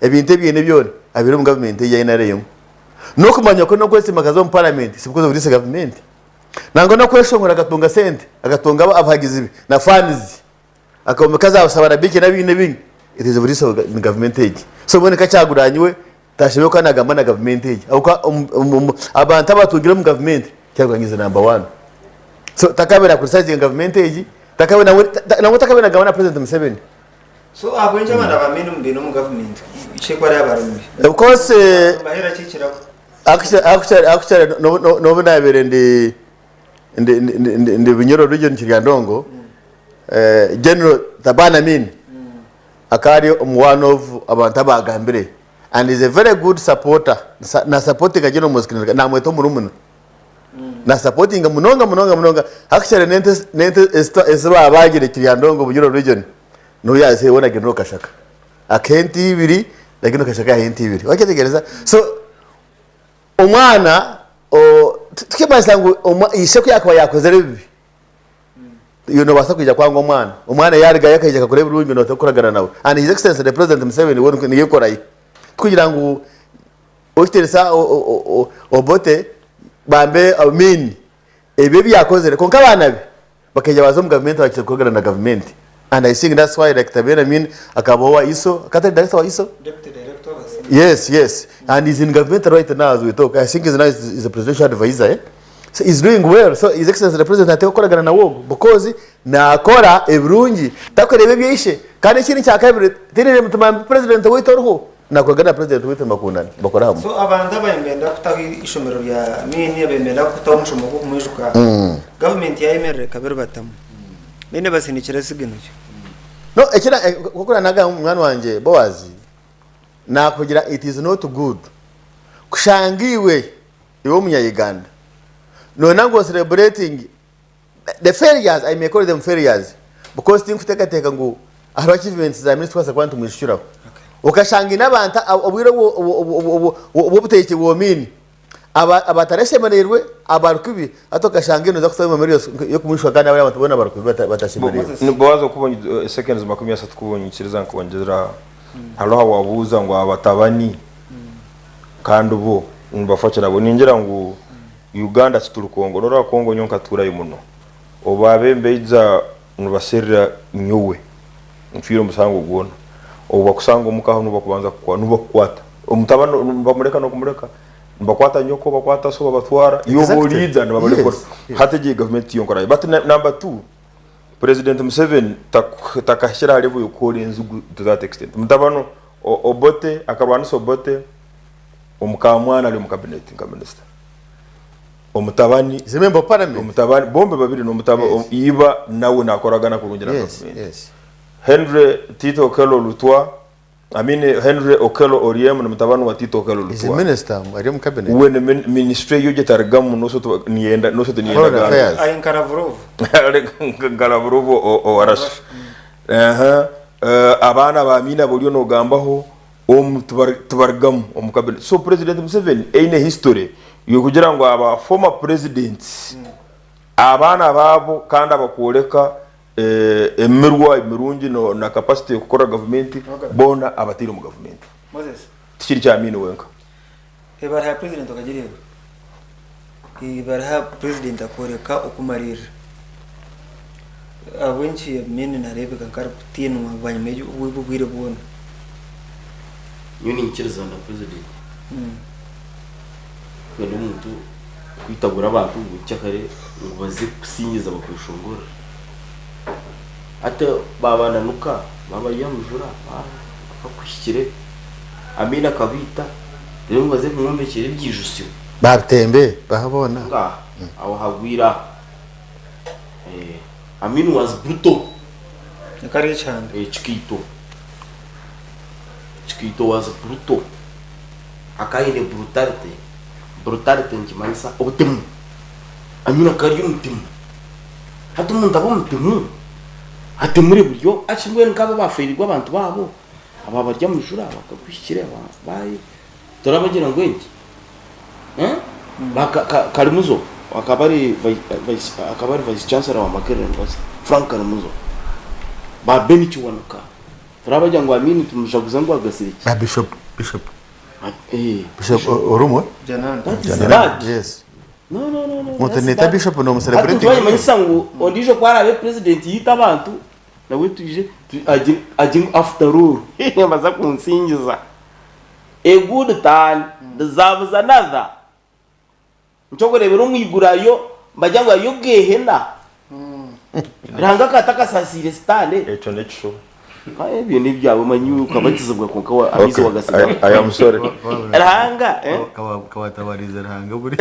ebintu ebi aine byona abiihire omu gavumenti ei NRM. N'okumanya kwe n'okwesiima akaza omu paramenti si because of this gavumenti. Nangwa n'okweshongora akatunga sente, akatunga abahagizi be na fans. Akombeka za busabara beach n'ebindi n'ebindi it is buri so ni gavumenti egi. So mbwenu nka Kyagulanyi we tashemereire kuba nagamba na gavumenti egi ahabw'okuba abantu abatungire omu gavumenti Kyagulanyi is number one. So takabaire na criticizinga gavumenti egi, takabaire nangwa takabaire nagamba na president Museveni. So ahabw'enki abaana ba Amin baine omu gavumenti ki ku ari abarungi? Of course Nibahera ki ekirabo? actually actually n'obu nabaire ndi ndi Bunyoro region Kiryandongo, General Thabani Amin akaba ari omu one of abantu abagambire and is a very good supporter, na supportinga General Muhoozi Kainerugaba namweta omurumuna, na supportinga munonga munonga munonga actually n'ente n'ente ezi baabagire Kiryandongo Bunyoro region niwe yazihaire we na General Kashaka, akaha ente ibiri na General Kashaka yaha ente ibiri, wakyetegereza? So omwana. Tikimanyisa ngu ishe ku yaakuba yaakozire ebibi, iwe noobaasa kwija kwanga omwana. Omwana yaarugayo akaija akakora ebirungi nooza kukoragana nawe. And His Excellency the President Museveni we niyo enkora ye. Tikugira ngu Owekitiinisa Obote bambe Amin ebyo ebi yaakozire kwonka abaana be bakaija baaza omu gavumenti baakira kukoragana na gavumenti. And I think that's why like Tabeera Amin akaba owa ISO, akaba atari director wa ISO? Deputy Director of Assembly. Yes, yes. And he's in government right now as we talk. I think he's now is a presidential advisor. Eh? So he's doing well. So His Excellency the President ateekwa kukoragana nawe ogwo because naakora ebirungi takureeba ebyaishe. Kandi ekindi ekya kabiri tihaine mutima mubi president waitu oriho nakoragana na president waitu nibakundana nibakora hamwe. So abantu abaine benda kutaho eishomero rya Amin abaine benda kutaho omushomo gw'okumwijuka gavumenti yayemerera ekabiribatamu then ebasindikira signal ki? No ekira nk'oku naanagamba munywani wangye Boaz naakugira it is not good kushanga iwe iwe omunya Uganda noyenda ngu o celebrating the failures I may call them failures because tinkuteekateeka ngu hariho achievements za ministry kubaasa kuba nitumwijukiraho okashanga haine abantu obwire obw'obutegyeki bw'omiini abatarashemereirwe abarikubi hati okashanga noza kutaho memorial y'okumwijuka kandi abandi abantu boona abarikubi batashemereirwe. Boaz okuba seconds 30 kuba onyikiriza nkwongyera hariho ahu wabuuza ngu abatabani kandi bo nibafa ki nabo ningira ngu Uganda tituri Congo noreba Congo nyowe nkaturayo muno obu abembeija nibaserera nyowe ncwire omusango gwona obu bakusanga omuka aho nibo bakubanza nibo bakukwata omutabani nibamureka nokumureka nibakwata nyoko bakwata so babatwara iwe obu oriija nibabarekura hati egi gavumenti tiyo nkorayo but number two President Museveni takahikire aha level yokuhoora enzigu to that extent mutabani Obote akarwanisa Obote Omukamwana ari omu cabinet nka minister. Omutabani He's a member of parliament. Omutabani bombi babiri n'omutaba Yes. iba nawe nakoragana kurungi na Yes, government. yes. Henry Tito Okello Lutwa I mean Henry Okello Oryem ni mutabani wa Tito Okello He's a Lutwa. minister ari omu cabinet. We ni ministry yo gyetarigamu noso niyenda noso Foreign niyenda affairs. Ari nka Lavrov. nka Lavrov owa Russia. Aha. Abaana ba Amina boriyo nogambaho omu tibarigamu omu cabinet. So president Museveni eine history yokugira ngu aba former presidents abaana baabo kandi abakworeka emirwa emirungi na capacity yokukora gavumenti boona abataire omu gavumenti. Moses. Tikiri kya Amin wenka. Ebaruha ya president okagireeba? Ebaruha president akooreka okumariirira. Ahabw'enki Amin nareebeka nk'arikutiinwa bwanyima y'obu bwire bwona? Nyowe niinyikiriza na president kwenda omuntu kwitagura abantu ngu nkyakare ngu baze kukusingiza bakweshongorere. Hati baabananuka baaba bari aha mujura bakuhikire Amin akabaita reero ngu baze kumwombekyera ebyijusyo. Babitembe baha boona. Ngaaha aho hagwire aho. Amin was brutal. Eka ari ekihanda. Kikaito. Kikaito was brutal. Akaba aine brutality. Brutality nikimanyisa obutemu. Amin akaba ari omutemu. Hati omuntu aba omutemu, atemure buryo ati mbwenu nk'abo abaafeereirwe abantu baabo, aba bari aha mujura bakaguhikire baayi torabagira ngu enki? Ba Karimuzo akaba ari akaba ari vice chancellor wa Makerere University, Frank Karimuzo. Ba Ben Kiwanuka torabagira ngu Amin tumujaguza ngu agasire ki? Ba Bishop Bishop Eh. Bishop Orumwe. Janan. That is bad. Yes. No, no, no, no. Muntu that's nita bad. bishop no Hati celebrating. twayimanyisa ngu ondiijo ku araabe president yiita abantu nawe twije agire ngu after all baza kunsingiza. A good turn deserves another. Nikyo orikureebera omu iguru hariyo nibagira ngu hariyo gehena. Ruhanga akaba atakasasiire sitaane. Ekyo n'ekishuba. Ka ebyo n'ebyawe omanya iwe okabatizibwa kwonka wa- amaizi Okay, wagasigaho. I am sorry. Ruhanga eh? Kawatabarize Ruhanga buri.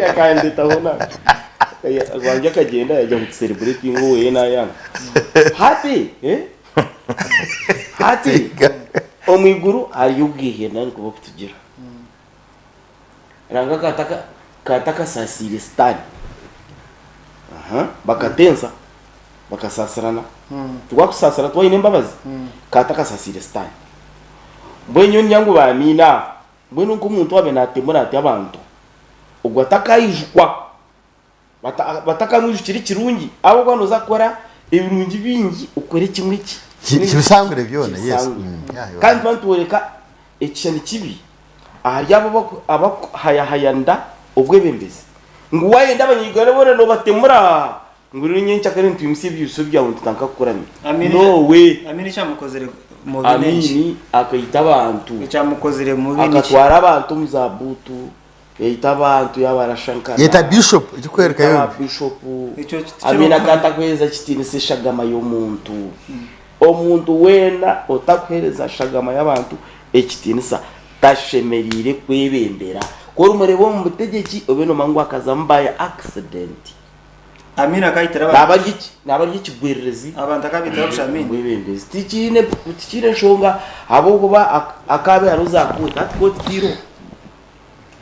Akandetaho na wange akagyenda yajya ngu tusereburetinge oweye nayanga. Hati eh? Hati omu iguru hariyo ogehena nikwo bakutugira. Ruhanga akaba ataka akaba atakasasiire sitaane. Aha, bakatensa bakasasirana. Tiwakusaasira tiwaine embabazi? Akaba atakasasiire sitaane. Mbwenu nyowe ningira ngu baamiina aha, mbwenu nk'omuntu owaabaire naatemura ati abantu. Ogwo atakaijukwa, batakamwijukira ekirungi ahabw'okuba nooza kukora ebirungi bingi okore kimwe ki? Kibisangure byona, yes. Kandi nituba nitworeka ekishushani kibi ahari abo abakuhayahayanira obwebembezi ngu wayenda abanya-Uganda boona nobatemura ngu reero nyenkyakare nitwimutsya ebyaiso byawe nitutandika kukuramya. No way! Amini ekyamukozire mubi n'enki? Amini akaita abantu. Ekyamukozire mubi niki? Akatwara abantu omu za buutu, yaita abantu yabarasha nkana. Yaita bishop ekikwereka Yaita yo. ba bishop. Ekyo Amini akaba atakuhereza kitiinisa eshagama y'omuntu. Omuntu weena otakuhereza shagama y'abantu ekitiinisa tashemereire kwebembera. Ku orimureeba omu butegyeki obe nomanya ngu akazamu by accident. Amini akahitira abantu. Naaba ari eki? Naaba ari ekigwererezi Abantu akabitira busha Amini. Omwebembezi tikiine tikiine nshonga ahabw'okuba akaabe hariho za kooti hati kooti tiiriho.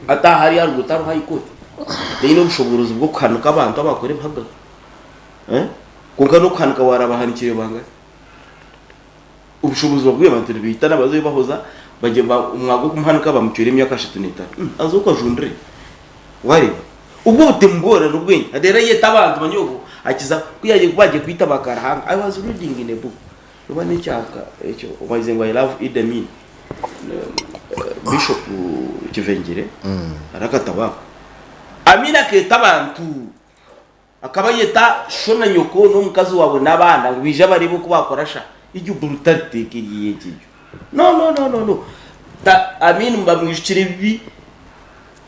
Hati aha hariya aharuguru tihariho high court teine obushoboorozi bw'okuhanika abantu abakora ebihagaro. Kwonka n'okuhanika warabahanikire bangahi? Obushoboorozi babwine abantu nibaitana bazayo bahoza omwaka gw'okumuhanika bamucwera emyaka 35. Haza okajundire. Wareeba? Obwo obutemu bwona n'obwengye. Hati reero ayeta abantu manya obwo akiza ku yagiye ku bagiye kwita ba Karuhanga I was reading in a book noba n'ekyaka ekyo omaize ngu I love Idi Amin Bishop Kivengere hariho akatabo ako. Amin akeeta abantu akaba ayeta sho na nyoko n'omukazi waawe n'abaana ngu baije bareebe oku bakora sha egyo brutality eka eri enki egyo? No no no no no Amin bamwijukire ebibi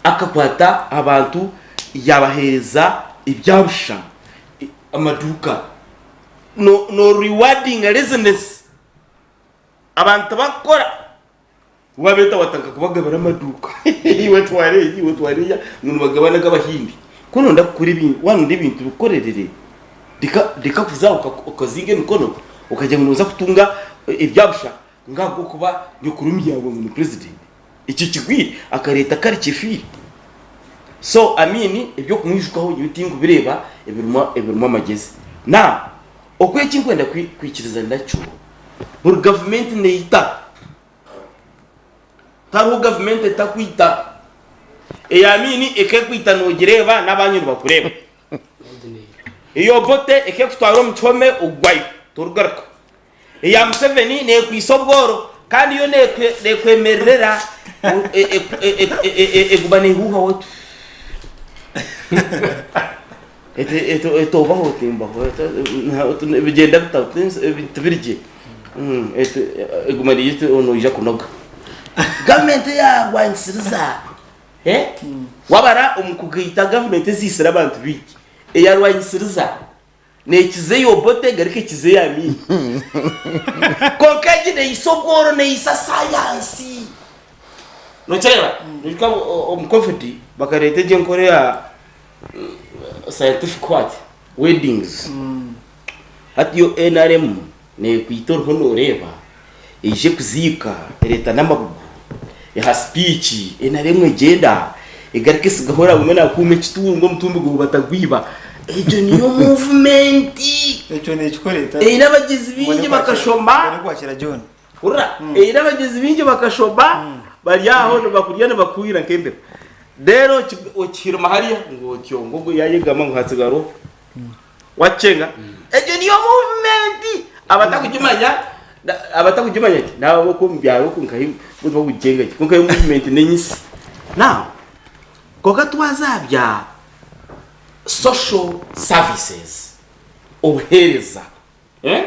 Akakwata abantu yabahereza ebyabusha, amaduuka. No no rewardinga laziness. Abantu tibakukora. Wabeeta watandika kubagabira amaduuka. Iwe twara egi, iwe twara eriya, ngu nibagabana nk'abahindi. Ku orenda kukora ebintu, waronda ebintu bikukorerere, reka reka kuza okazinga emikono okagira ngu noza kutunga ebyabusha ngu ahabw'okuba nyokoromi yaawe ngu ni president. Ekyo kigwire akareeta culture efiire. So Amin ebyokumwijukaho nyowe tinkubireeba ebirimu ebirimu amagyezi. Now oku ekinkwenda kwikiriza nakyo buri gavumenti neita. Tihariho gavumenti etakwita. Eya Amin ekekwita nogireeba n'abanyu nibakureeba. Eya Obote ekekutwara omu kihome ogwayo torigaruka. Eya Museveni nekwitsa obworo kandi yo nekwemererera eguma nehuuha oti etobaho otimbaho bigyenda bita tibiri gye eguma noija kunoga. Gavumenti eyarwanisiriza wabara omu kugaita gavumenti eziitsire abantu baingi eyarwanisiriza Neekiza eya Obote egaruka ekiza eya Amin. Kwonka egi neeyisa obworo, neeyisa sayansi. Nokireeba? Noijuka omu Covid bakareeta egyo enkora eya scientific what? Weddings. Hati yo NRM neekwita oriho nooreeba, eija ekuziika, ereeta n'amabugu, eha sipiiki, NRM egyenda, egaruka etsigaho orabona naakuuma ekitunga omutumbi gwawe batagwiba. Egyo niyo muvumenti Ekyo nekikora eine abagyezi baingi bakashoma. Kwakira John. Hurira, eine abagyezi baingi bakashoma bari aho nibakurya nibakuhwira nk'embeba. Reero okihirima hariya ngu otyo ngu ogwo yaayegama ngu hatsigara ogu. Wakyenga? Egyo niyo movement. Abatakugimanya abatakugimanya ki n'abo ab'oku omu byaro oku nka bo tibakugikyenga gye. Kwonka yo movement n'enyisi. Now, kwonka twaza aha bya social services, obuheereza, eh,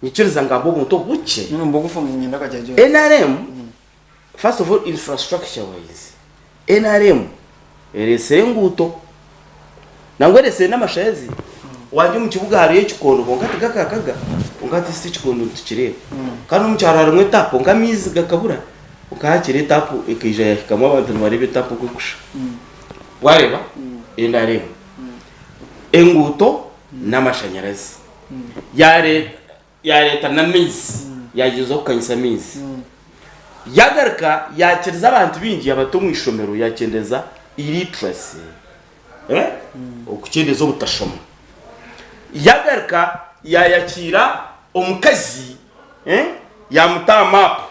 nyikiriza ngambe obuntu obukye. Omu bugufu niinyenda kwakira John. NRM, first of all infrastructure wise, NRM ereetsire enguuto nangwa ereetsire n'amashanyarazi. Wagya omu kibuga hariyo ekikondo kwonka tigakakaga kwonka at least ekikondo nitukireeba. Kandi omu kyaro harimu etapu kwonka amaizi gakabura kwonka hakiri etapu ekaija yahikamu abantu nibareeba etapu oku erikushusha. Wareeba? NRM. Enguuto n'amashanyarazi. Yareeta Yaareeta n'amaizi, yaagyezaho kukanyisa amaizi. Yaagaruka yaakiriza abantu baingi yaabata omu ishomero yaakyendeeza illiteracy, okukyendeeza obutashoma. Yaagaruka yaayakiira omukazi yaamuta aha maapu.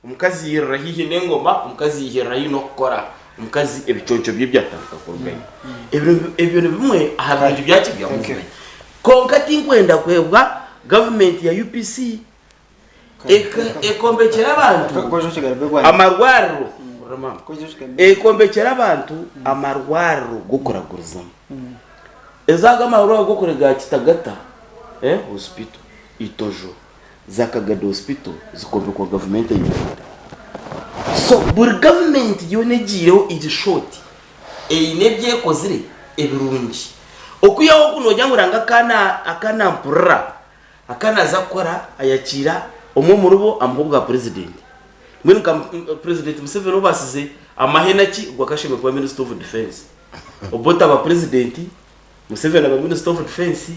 Omukazi yairira haihi n'engoma, omukazi yaihirira haihi n'okukora. Omukazi ebiconco bye byatandika kurugayo. Ebyo ni bimwe aha bintu byaki bya movement. Kwonka tinkwenda kwebwa gavumenti ya UPC ekombekyera abantu amarwariro ekombekyera abantu amarwariro g'okuragurizamu. Ezo ago amarwariro g'okurega Kitagata hospital, Itojo. Za Kagadi Hospital zikombekwa gavumenti ya Uganda. So buri gavumenti yoona egiireho iri short eine ebi ekozire ebirungi. Okwihaho oku nogira ngu Ruhanga akana akanampurira akanaza kukora ayakiira omwe omuribo amuha obwa president. Mbwenu nka president Museveni obaasize amahe naki ogwo akashemereire kuba minister of defence. Obote aba president Museveni aba minister of defence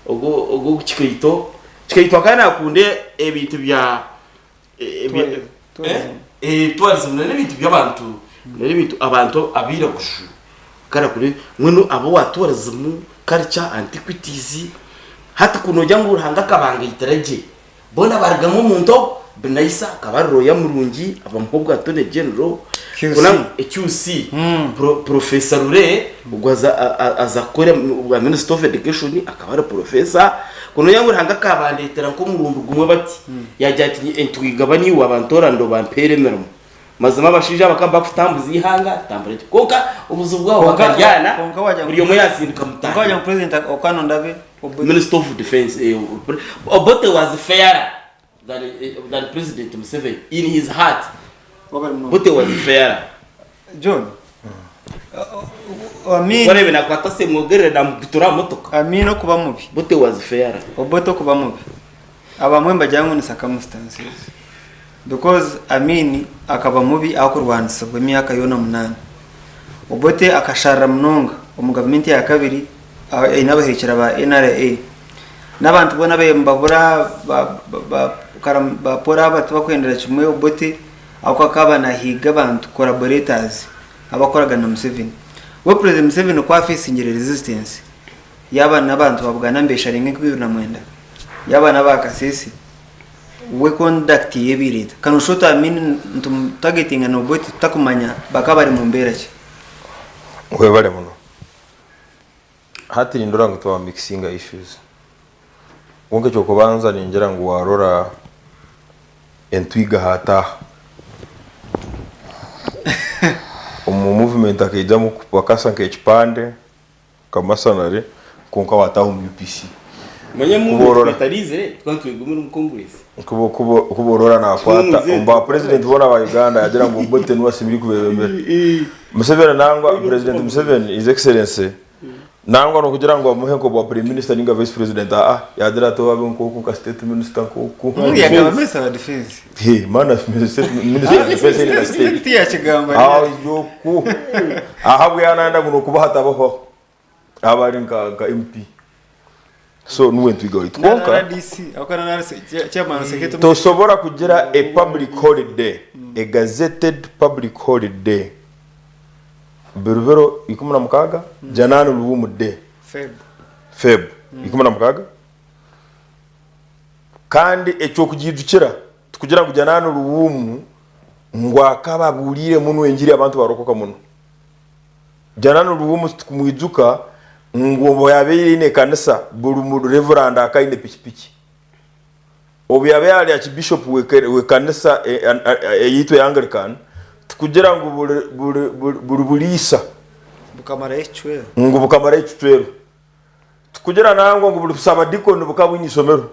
ogu ogu Kikaito Kikaito akaba nakunda ebintu bya tourism n'ebintu by'abantu n'ebintu abantu abairaguju akaba nakunda mbwenu aba owa tourism, culture, antiquities hati ku nogira ngu Ruhanga akabangaitira gye Boona barugamu omuntu ogwo. Binaisa akaba ari lawyer murungi abamuha obwa Attorney General. QC. Kuna QC. Pro, Professor Lule ogwo aza, a- a- aza kukora obwa Minister of Education akaba ari professor. Kunoya ngu Ruhanga akabandetera nk'omurundi gumwe bati yagira ati "Nyi- entwiga niiwe abantora ndobampeera emirimo. Mazima abashaija aba bakaba bakutambuza eihanga ritambura gye. Kwonka obuzibu bwabo Kwonka- bakaryana kwonka wagira ngu- buri omwe yaasindika Kwonka mutaahi. wagira ngu president okano ndabe Obote. Minister of Defense eh, Obote was fairer than, eh, than President Museveni in his heart. Wabari munonga. Obote was fairer. John. Amin. Warebe nakwata Semwogerere namugutura aha motoka. Amin okuba mubi. Obote was fairer. Obote okuba mubi. Abamwe nibagira ngu ni circumstances because Amin akaba mubi ahakurwanisibwa emyaka yoona munaana. Obote akasharira munonga omu gavumenti ya kabiri aine abahekyera ba NRA. N'abantu boona ababaire nibabura ba Paul aba tibakwendera kimwe Obote ahabw'okuba akaba nahiga abantu collaborators abakukoragana na Museveni. We President Museveni ku afeesingire resistance yaaba n'abantu ba Buganda nibesharinga enkumi ibiri na mwenda, yaaba n'aba Kasese, we conduct ye ebaire eta? Ka noshusha oti Amin nitumutargetinga na Obote tutakumanya bakaba bari mu mbeera ki? Webale muno. Hati nindora ngu twa mixinga issues. Kwonka ekyokubanza ningira ngu warora entwiga hataaha. Omu movement akaijamu bakasa nk'ekipande. Kamasanare kwonka wataha omu UPC. Manya Kuba movement orora. etariizire tukaba nitwegomera omu Congress. Kuba kuba kuba orora nakwata Tumuze. omu ba president boona ba Uganda yagira ngu Obote niwe asemeriire kubebembera. Museveni nangwa president Museveni his excellency nangwa nokugira ngu bamuhe nk'obwa prime minister ninga vice president aa yagira ati abe nk'oku nka state minister nk'oku. Yagaba minister wa defense. He mana state minister wa defense in the state. Tiyakigamba. Aho yoku. Ahabwe yananda ngu nokuba hatabaho aba ari nka nka MP. So nuwe ntwiga waitu. Kwonka RDC akora na chairman secretary. tosobora kugira a public holiday, a gazetted public holiday biro biro 16 Janani Luwum Day Feb. Feb 16 Kandi eky'okugiijukira tikugira ngu Janani Luwum ngu akaba abuuriire muno engiri abantu barokoka muno. Janani Luwum tikumwijuka ngu obu yabaire aine ekanisa buri mu reverand akaba aine pikipiki. Obu yabaire ari Archbishop w'ekanisa eyaitu eya Anglican tikugira ngu buri buriisa Bukamarayo ekicwero. ngu bukamarayo ekicwero. Tikugira nangwa ngu buri sabadikoni bukaba bwine ishomero.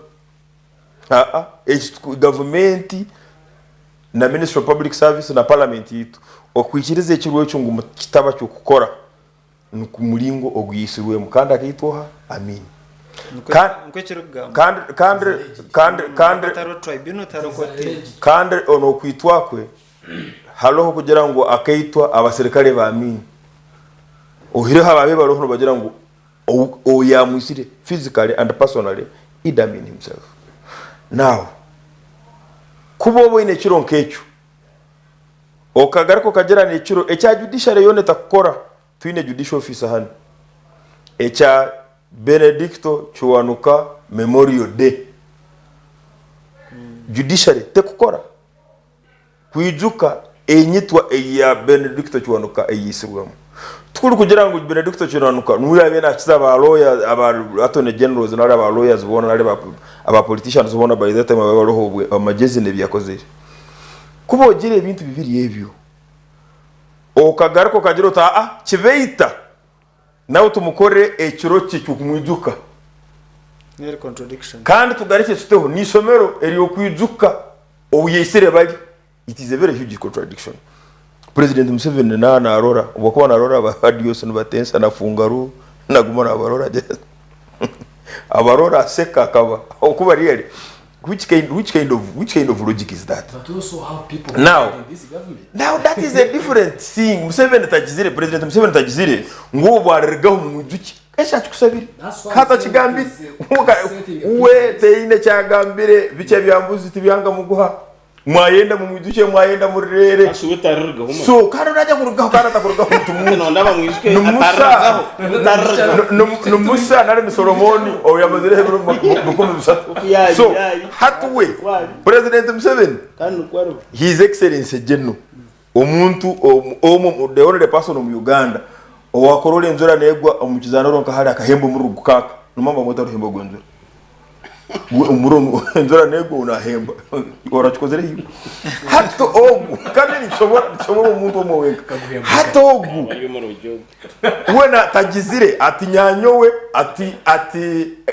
Aa, eki gavumenti na Ministry of Public Service na Parliament yaitu okwikiriza ekiro ekyo ngu kitaba ky'okukora nikwo muringo ogu yaitsirwemu kandi akaitwa oha? Amin. Nikwo ekirikugambwa. Kandi kandi kandi kandi Tihariho tribunal, tihariho kooti. kandi ono okwitwa kwe hariho kugira ngu akaitwa abaserikare ba Amin. Oihireho abo ababaire bariho nibagira ngu ou yaamwitsire physically and personally Idi Amin himself. Now, kuba oboine ekiro nk'ekyo, okagaruka okagira n'ekiro ekya judiciary yoona etakukora, twine judicial officer hanu, ekya Benedicto Kiwanuka Memorial Day, judiciary tekukora kwijuka. enyitwa eya Benedicto Kiwanuka eyaitsirwemu. Tikuri kugira ngu Benedicto Kiwanuka niwe yaabaire naakiza ba lawyers, aba attorney generals nari aba lawyers boona nari aba politicians boona by that time abaabaire bariho obwe amagyezi n'ebi yakozire. Ku boogira ebintu bibiri ebyo, okagaruka okagira oti aa kibaita nawe tumukore ekiro kye ky'okumwijuka. Neri contradiction. Kandi tugarukye tuteho n'eishomero ery'okwijuka ou yaitsire bari. It is a very huge contradiction. President Museveni na narora obu akuba narora aba radios nibatensa na fungaru naguma nabarora just abarora aseka akaba okuba really which kind, which kind of which kind of logic is that? But we also have people who Now, are in this government. now that is a different thing. Museveni tagizire, President Museveni tagizire ngu obu aririgaho mumwijuki. Eki akikusabire That's why hati I'm saying akigambire he's, Muka- setting a we precedent. teine kyagambire bikye bya mbuzi tibyanga muguha Mwayenda mumwijukye mwayenda murireere. Kasi we tarirugaho mani. So kandi naija kurugaho kandi atakurugaho omuntu muntu. Nondaba mwijuke Ni Musa. atarrugaho. Atarrugaho. Ni Musa nari ni Solomoni ou yamazireho ebiro 300. Okuyayi, So yayi. hati we Wali. President Museveni Kandi nikwo ariho. His Excellency General omuntu omu the only person omu Uganda owakorora enjura negwa omu kizaaniro nka hariya akahemba omuriro gukaaka. Nomanya bamweta oruhembo rw'enjura. Omuriro enjura negwa nahemba orakikozire iwe hati ogu kandi nikisobora nikisobora omuntu omwe wenka hati ogu Bari omu rujogo. wena tagizire ati nyanyowe ati ati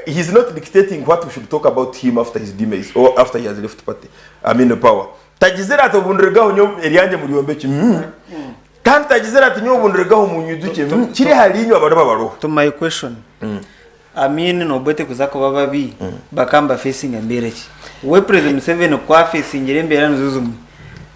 he is not dictating what we should talk about him after his demise or after he has left party I mean power tagizire ati obundirigaho nyowe eryange muryombeki mm. kandi tagizire ati nyowe obundirigaho munyuduke mm. kiri hali inywe abariba baroho To my question. Amin na Obote kuza kuba babi bakaba nibafacinga mbeera ki? We President Museveni ku afacingire embeera nizo zimwe,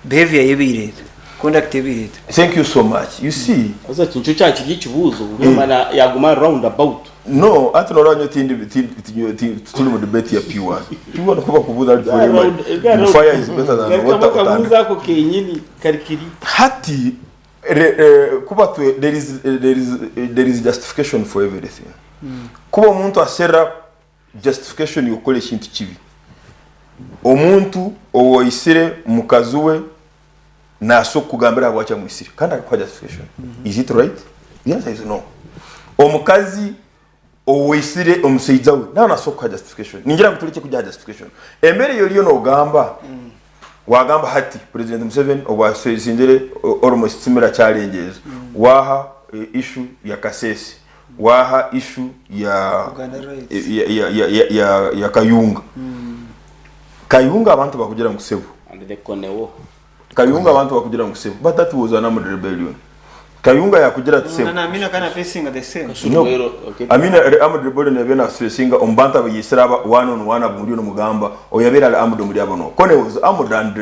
behaviour ye ebaire eta? Conduct ye ebaire eta? Thank you so much. You see, Haza eki nikyo kyakiri ekibuuzo buri yaguma ari round about. No, hati noreeba nyowe tindi tindi tituri mu debate ya P1. P1 ku bakubuuza hati Bya fire is better than water Akabuuzo otandika. ako kenyini kari kiri. Hati kuba twe there is there is there is justification for everything. Kuba omuntu aserra justification y'okukora ekintu kibi. Omuntu owaisire mukazi we naasa kukugambira ahabwaki amwisire kandi akakuha justification. Is it right? The answer is no. Omukazi owaisire omusaija we nawe naasa kukuha justification. Ningira ngu turekye kugiha justification. Embeera ei oriyo nogamba, wagamba hati President Museveni obu asingire almost similar challenges, waha issue ya Kasese, waha issue ya Uganda rights. ya, ya, ya, ya, ya, ya Kayunga. Kayunga abantu bakugira ngu sebo. And the Konewo. Kayunga abantu bakugira ngu sebo. But that was an armed rebellion. Kayunga yakugira ati sebo. Na Amina kana facing the same. No. Okay. Amina armed rebellion yabe na facinga omu bantu abayisire aba one on one abo muriyo nimugamba oyabeire ari armed omuri abo no. Kone was armed and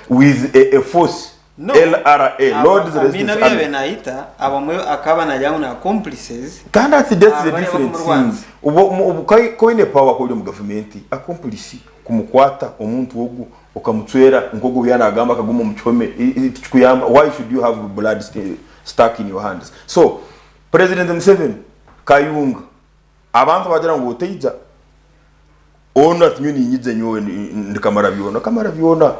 with a, a force No. LRA, Lord's Amina Resistance abu yabaire Army. naayita abamwe akaba naagira ngu ni accomplices. Kandi ati that's the Abari different abakumurwanisa. thing. Obu obu ku oine power ku ori omu gavumenti, accomplice kumukwata omuntu ogu okamucwera nk'ogu obu yaanagamba akaguma omu kihome tikikuyamba. Why should you have blood stuck in your hands? So President Museveni, Kayunga, abantu bagira ngu otaija onu ati nyowe niinyija nyowe ndi kamara byona. Kamara byona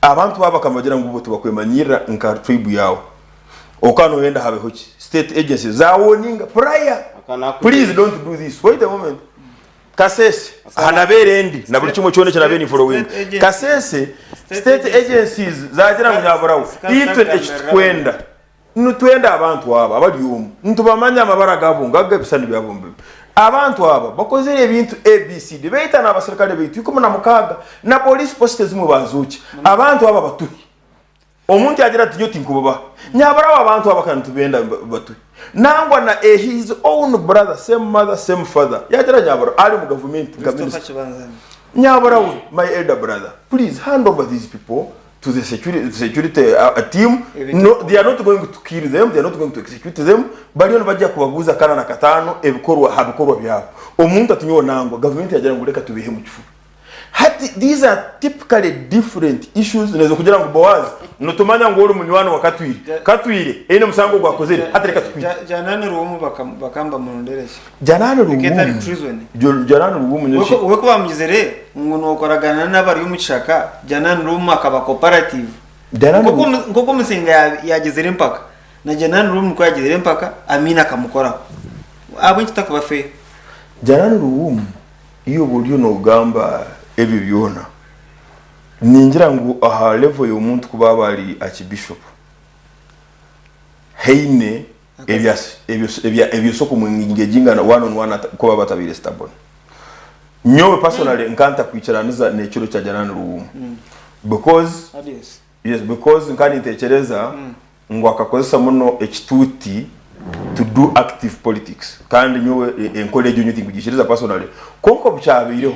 abantu baaba bakamagira ngu bo tibakwemanyirira nka tribe yaawe. Okaba noyenda habeho ki? State agencies za warninga prior. Please don't do this. Wait a moment. Kasese aha nabeere ndi na buri kimwe kyona eki nabeere ninforowinga. Kasese state agencies zagira ngu nyaburawe itwe eki turikwenda nitwenda abantu aba abari omu nitubamanya amabara gabo ngaga ebishushani byabo mbibi. Abantu aba bakozire ebintu ABCD baita n'abaserukare baitu 16 na police post ezimwe bazookya. Abantu aba batuhe. Omuntu yagira ati nyowe tinkubabaha. Nyabura abo abantu aba ka nitubenda batuhe. Nangwa na a his own brother same mother same father yagira nyabura ari omu gavumenti nka Christopher minister. Kibanzana. Nyabura we my elder brother please hand over these people to the security, security team. No, they are not going to kill them, they are not going to execute them. Bariyo nibajya kubabuuza kana na katano ebikorwa aha bikorwa byabo. Omuntu ati nyowe nangwa gavumenti yagira ngu reka tubihe omu kifuba. Hati these are typically different issues nezo kugira ngu Boaz nitumanya ngu ori munywani wa Katwire. Katwire eine omusango ogu akozire hati reka tukwite. Janani Luwum bakaba nibamurondera ki? Janani Eka etari Luwum. treason. Janani Luwum nyowe ki. We ku bamugizire ngu nokoragana n'abari omu kishaka, Janani Luwum akaba cooperative. Nk'oku Musinga yagyezire empaka na Janan Luwum nikwo yagyezire empaka Amin akamukoraho. Ahabw'enki tutakuba fair? Janan Luwum iwe oba oriyo nogamba ebyo byona ningira ngu aha level y'omuntu kuba aba ari archbishop haine ebyosa okumwengagingana one on one kuba batabaire stubborn. Nyowe personally nka ntakwikiraniza n'ekiro kya Janan Luwum because yes because nka nintekereza ngu akakozesa muno ekituuti to do active politics kandi nyowe enkora egyo nyowe tinkugikiriza personally kwonka obukyabaireho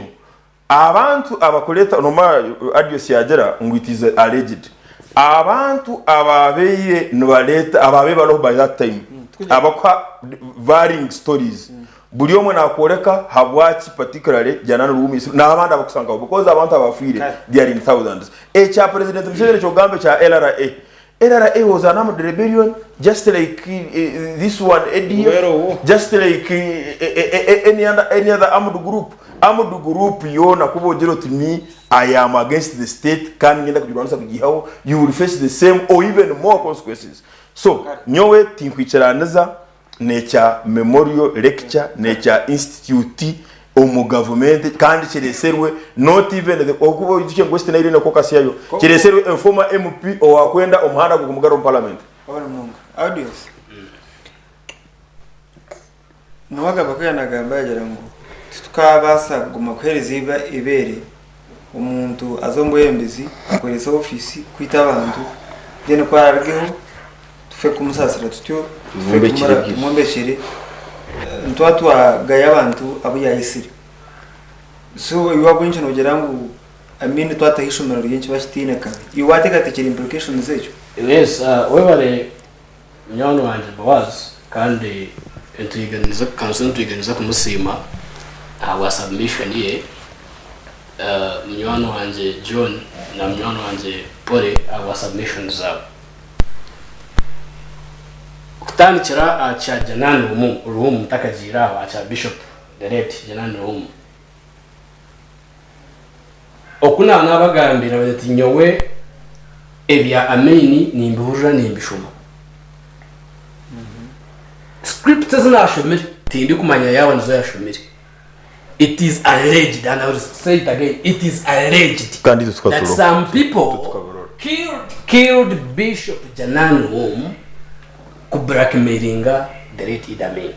Abantu abakureta nomara Adios yagira ngu it is alleged abantu ababaire nibareta ababaire bariho by that time abakuha varying stories buri omwe nakworeka habwaki particularly Janan Luwum is nabandi abakusangaho because abantu abafiire they are in thousands. Ekya president Museveni ekyokugamba ekya LRA LRA was an armed rebellion just like this one ADF, just like any other, any other armed group. Armed group yoona kuba ogira oti me I am against the state kandi ngenda kugirwanisa kugiihaho, you will face the same or even more consequences. So nyowe tinkwikiraniza n'ekya memorial lecture n'ekya institute omu gavumenti kandi kireserwe not even the okuba oijukye ngu West Nile eine caucus yayo kireserwe a former MP owakwenda omuhanda gwe gumugarure omu parliament. Wabona munonga. Audios. Niwagamba ku yanagamba yagira ngu titukabaasa kuguma kuheereza eibeere omuntu aze omu bwebembezi akorese ofiisi kwita abantu then ku ararugeho tufe kumusaasira tutyo tufe Tumwombekere kumura- bye. tumwombekere eh, nituba twagaya abantu abu yayisire so iwe ahabw'enki nogira ngu I mean twataho eishomero rye nikiba kitaine kabi iwe wateekateekire implications ekyo Yes, webare munywani wangye Boaz kandi nitwiganiza kanso nitwiganiza kumusiima ahabwa submission ye. Munywani wangye John na munywani wangye Polly ahabwa submissions zaabo. Kutandikira aha kya Janan Luwum ntakagiire aho aha kya Bishop the late Janan Luwum. Oku naaba naabagambira naabagira nti nyowe ebya Amin nimbihurira nimbishoma. Scripts ezi naashomire tindikumanya yaaba nizo yashomire. It is alleged and I will say it again, it is alleged Kandi itwe that tukaturoho. some people Tukaburora. killed, killed Bishop Janan Luwum ku blackmailinga the late Idi Amin.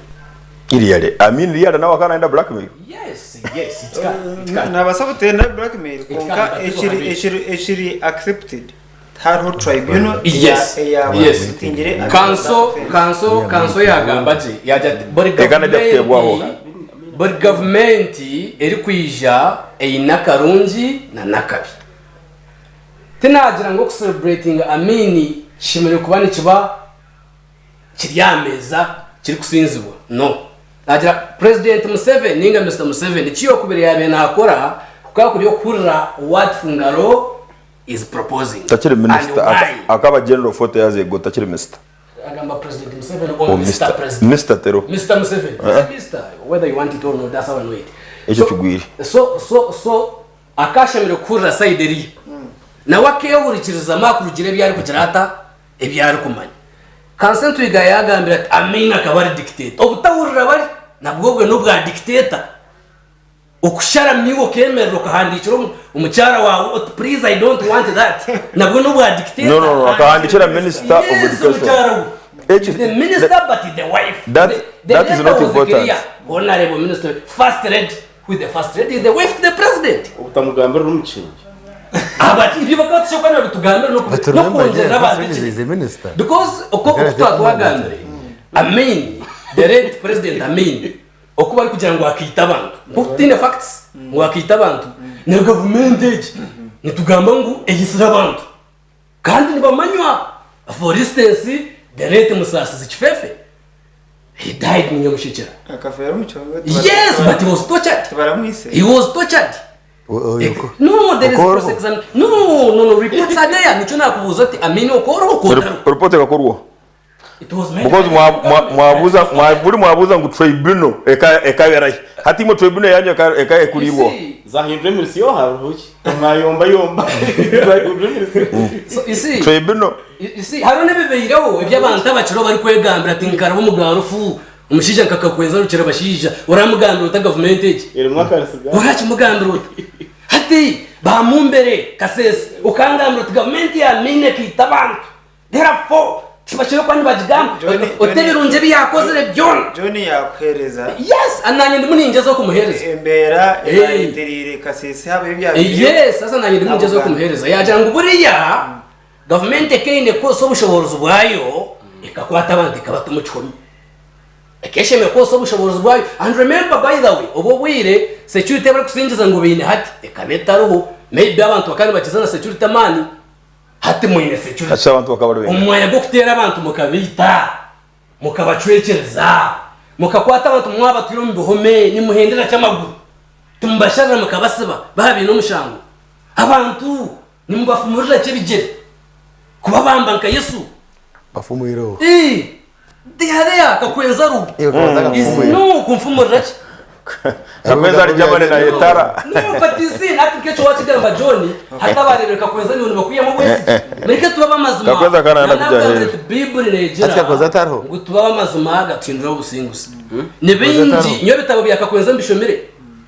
Really? Amin really nawe akaba nayenda blackmail? Yes, yes, it can, it can. Nabasa kutenda blackmail It kwonka can, but people ekiri have it. ekiri ekiri accepted tihariho tribunal Yes, eya yes. eyabaputingire Kanso, kanso, kanso yagamba gye yagira ati buri Eka najya kuteebwaho. gavumenti buri gavumenti erikwija eine akarungi na n'akabi. Tinagira ngu okucelebratinga Amin kishemereire kuba nikiba kiri aha meeza kirikusinzibwa no. Naagira President Museveni ninga Mister Museveni eki yokubire yaabaire naakora kukaba kuri okuhurira what Fungaro is proposing Takiri and minister why. akaba general 40 years ago takiri mister. Agamba President Museveni or Or Mister Mister President. Mister Tero. Mister Museveni. Uh-uh. Mister, whether you want it or not, that's how I know it. Ekyo kigwire. So, so, so, akashemereire kuhurira side eriya. Nawe akehurikirizamu akurugira ebi arikugira ata? Ebi arikumanya. Kansa Ntwiga yaagambire ati Amin akaba ari dictator. Obutahurira bari nabwo obwe n'obwa dictator. Okusharamu iwe okemerera okahandiikira omukyara waawe oti please I don't want that nabwo n'obwa dictator. No, no, no, akahandiikira minister of Yes, education. omukyara we. Ekyo- The minister but the wife. That- The that is letter not was important. clear. Honorable minister, first lady, who is the first lady? The wife to the president. Obutamugambira ori omukingi. Aba ibyo bakaba batashoboka nibabitugambira But remember, n'okwongyerera yeah, abantu first lady is a minister. Because oku oku twaba twagambire Amin, the late president Amin, oku barikugira ngu akaita abantu nk'oku tutaine facts ngu akaita abantu na gavumenti egi nitugamba ngu eitsire abantu kandi nibamanywa for instance the late Musasizi Kifefe he died in Nyamushekera Akafeera omu kihome yes but he was tortured tibaramwise he was tortured No, there is cross examination. No, no, no, reports are there. Nikyo nakubuuza oti Amin okoroho okotariho. Report ekakorwa. It was made Because by mwa- the mwa- government. mwabuuza mwa- buri mwabuuza ngu tribunal eka ekaberahi. Hati imwe tribunal yanyu eka eka You ekuribwaho. see, Zahindura emirisi yo hariho ki? Mwayombayomba. Zahindura emirisi. So you see, Tribunal. you see, hariho n'ebibaireho eby'abantu abakiriho barikwegambira ati nkaraba omu garufu omushaija nkakakwenza rukira abashaija oramugambira ota gavumenti egi Erimu akarisiga. orakimugambira ota hati bamumbere kasese okangambira oti gavumenti ya Amin ekaita abantu Therefore, tibakire kuba nibagigamba John- oti ebirungi ebi yakozire byona. John yakuhereza Yes, and nanye ndimu ningyezaho kumuhereza. embeera Hey. eyareetereire Kasese habaho ebyabaireho. Yes, sasa nanye ndimu ningyezaho kumuhereza. Yagira ngu buriya gavumenti ekaine kukozesa obushoboorozi bwayo ekakwata abantu ekabata omu kihome. Ekeshemereire kukozesa obushoboorozi bwayo. And remember by the way, obwo obwire security ei barikusingiza ngu baine hati ekaba etariho. Maybe abantu bakaba nibakiza na security amaani. Hati mwine security. Hati abantu bakaba bari Omu baingi. mwanya gw'okuteera abantu mukabaita, mukabacwekyereza, mukakwata abantu mwabatwire omu bihome nimuhendera ky'amaguru, timubasharira mukabasiba baaba baine omushango. Abantu nimubafumurira ky'ebigyere kubabamba nka Yesu. Bafumwireho. Ii, They are there, Kakwenza ariho. Iwe kabanza Is- akafumwire. No, kumfumurira ki? Kakwenza ari Germany na Etara. No, but you see, hati nk'ekyo wakigamba John, hati abareebire Kakwenza niiwe nibakwihamu obwesigye. Mureke tube ab'amazima. Kakwenza kana Na kujya nagambire aheeru. nti Baibuli neegira Hati Kakwenza atariho? ngu tube ab'amazima gatuhindura obusinguzi. Ni Kakwenza bingi, atariho? nyowe ebitabo bya Kakwenza mbishomire,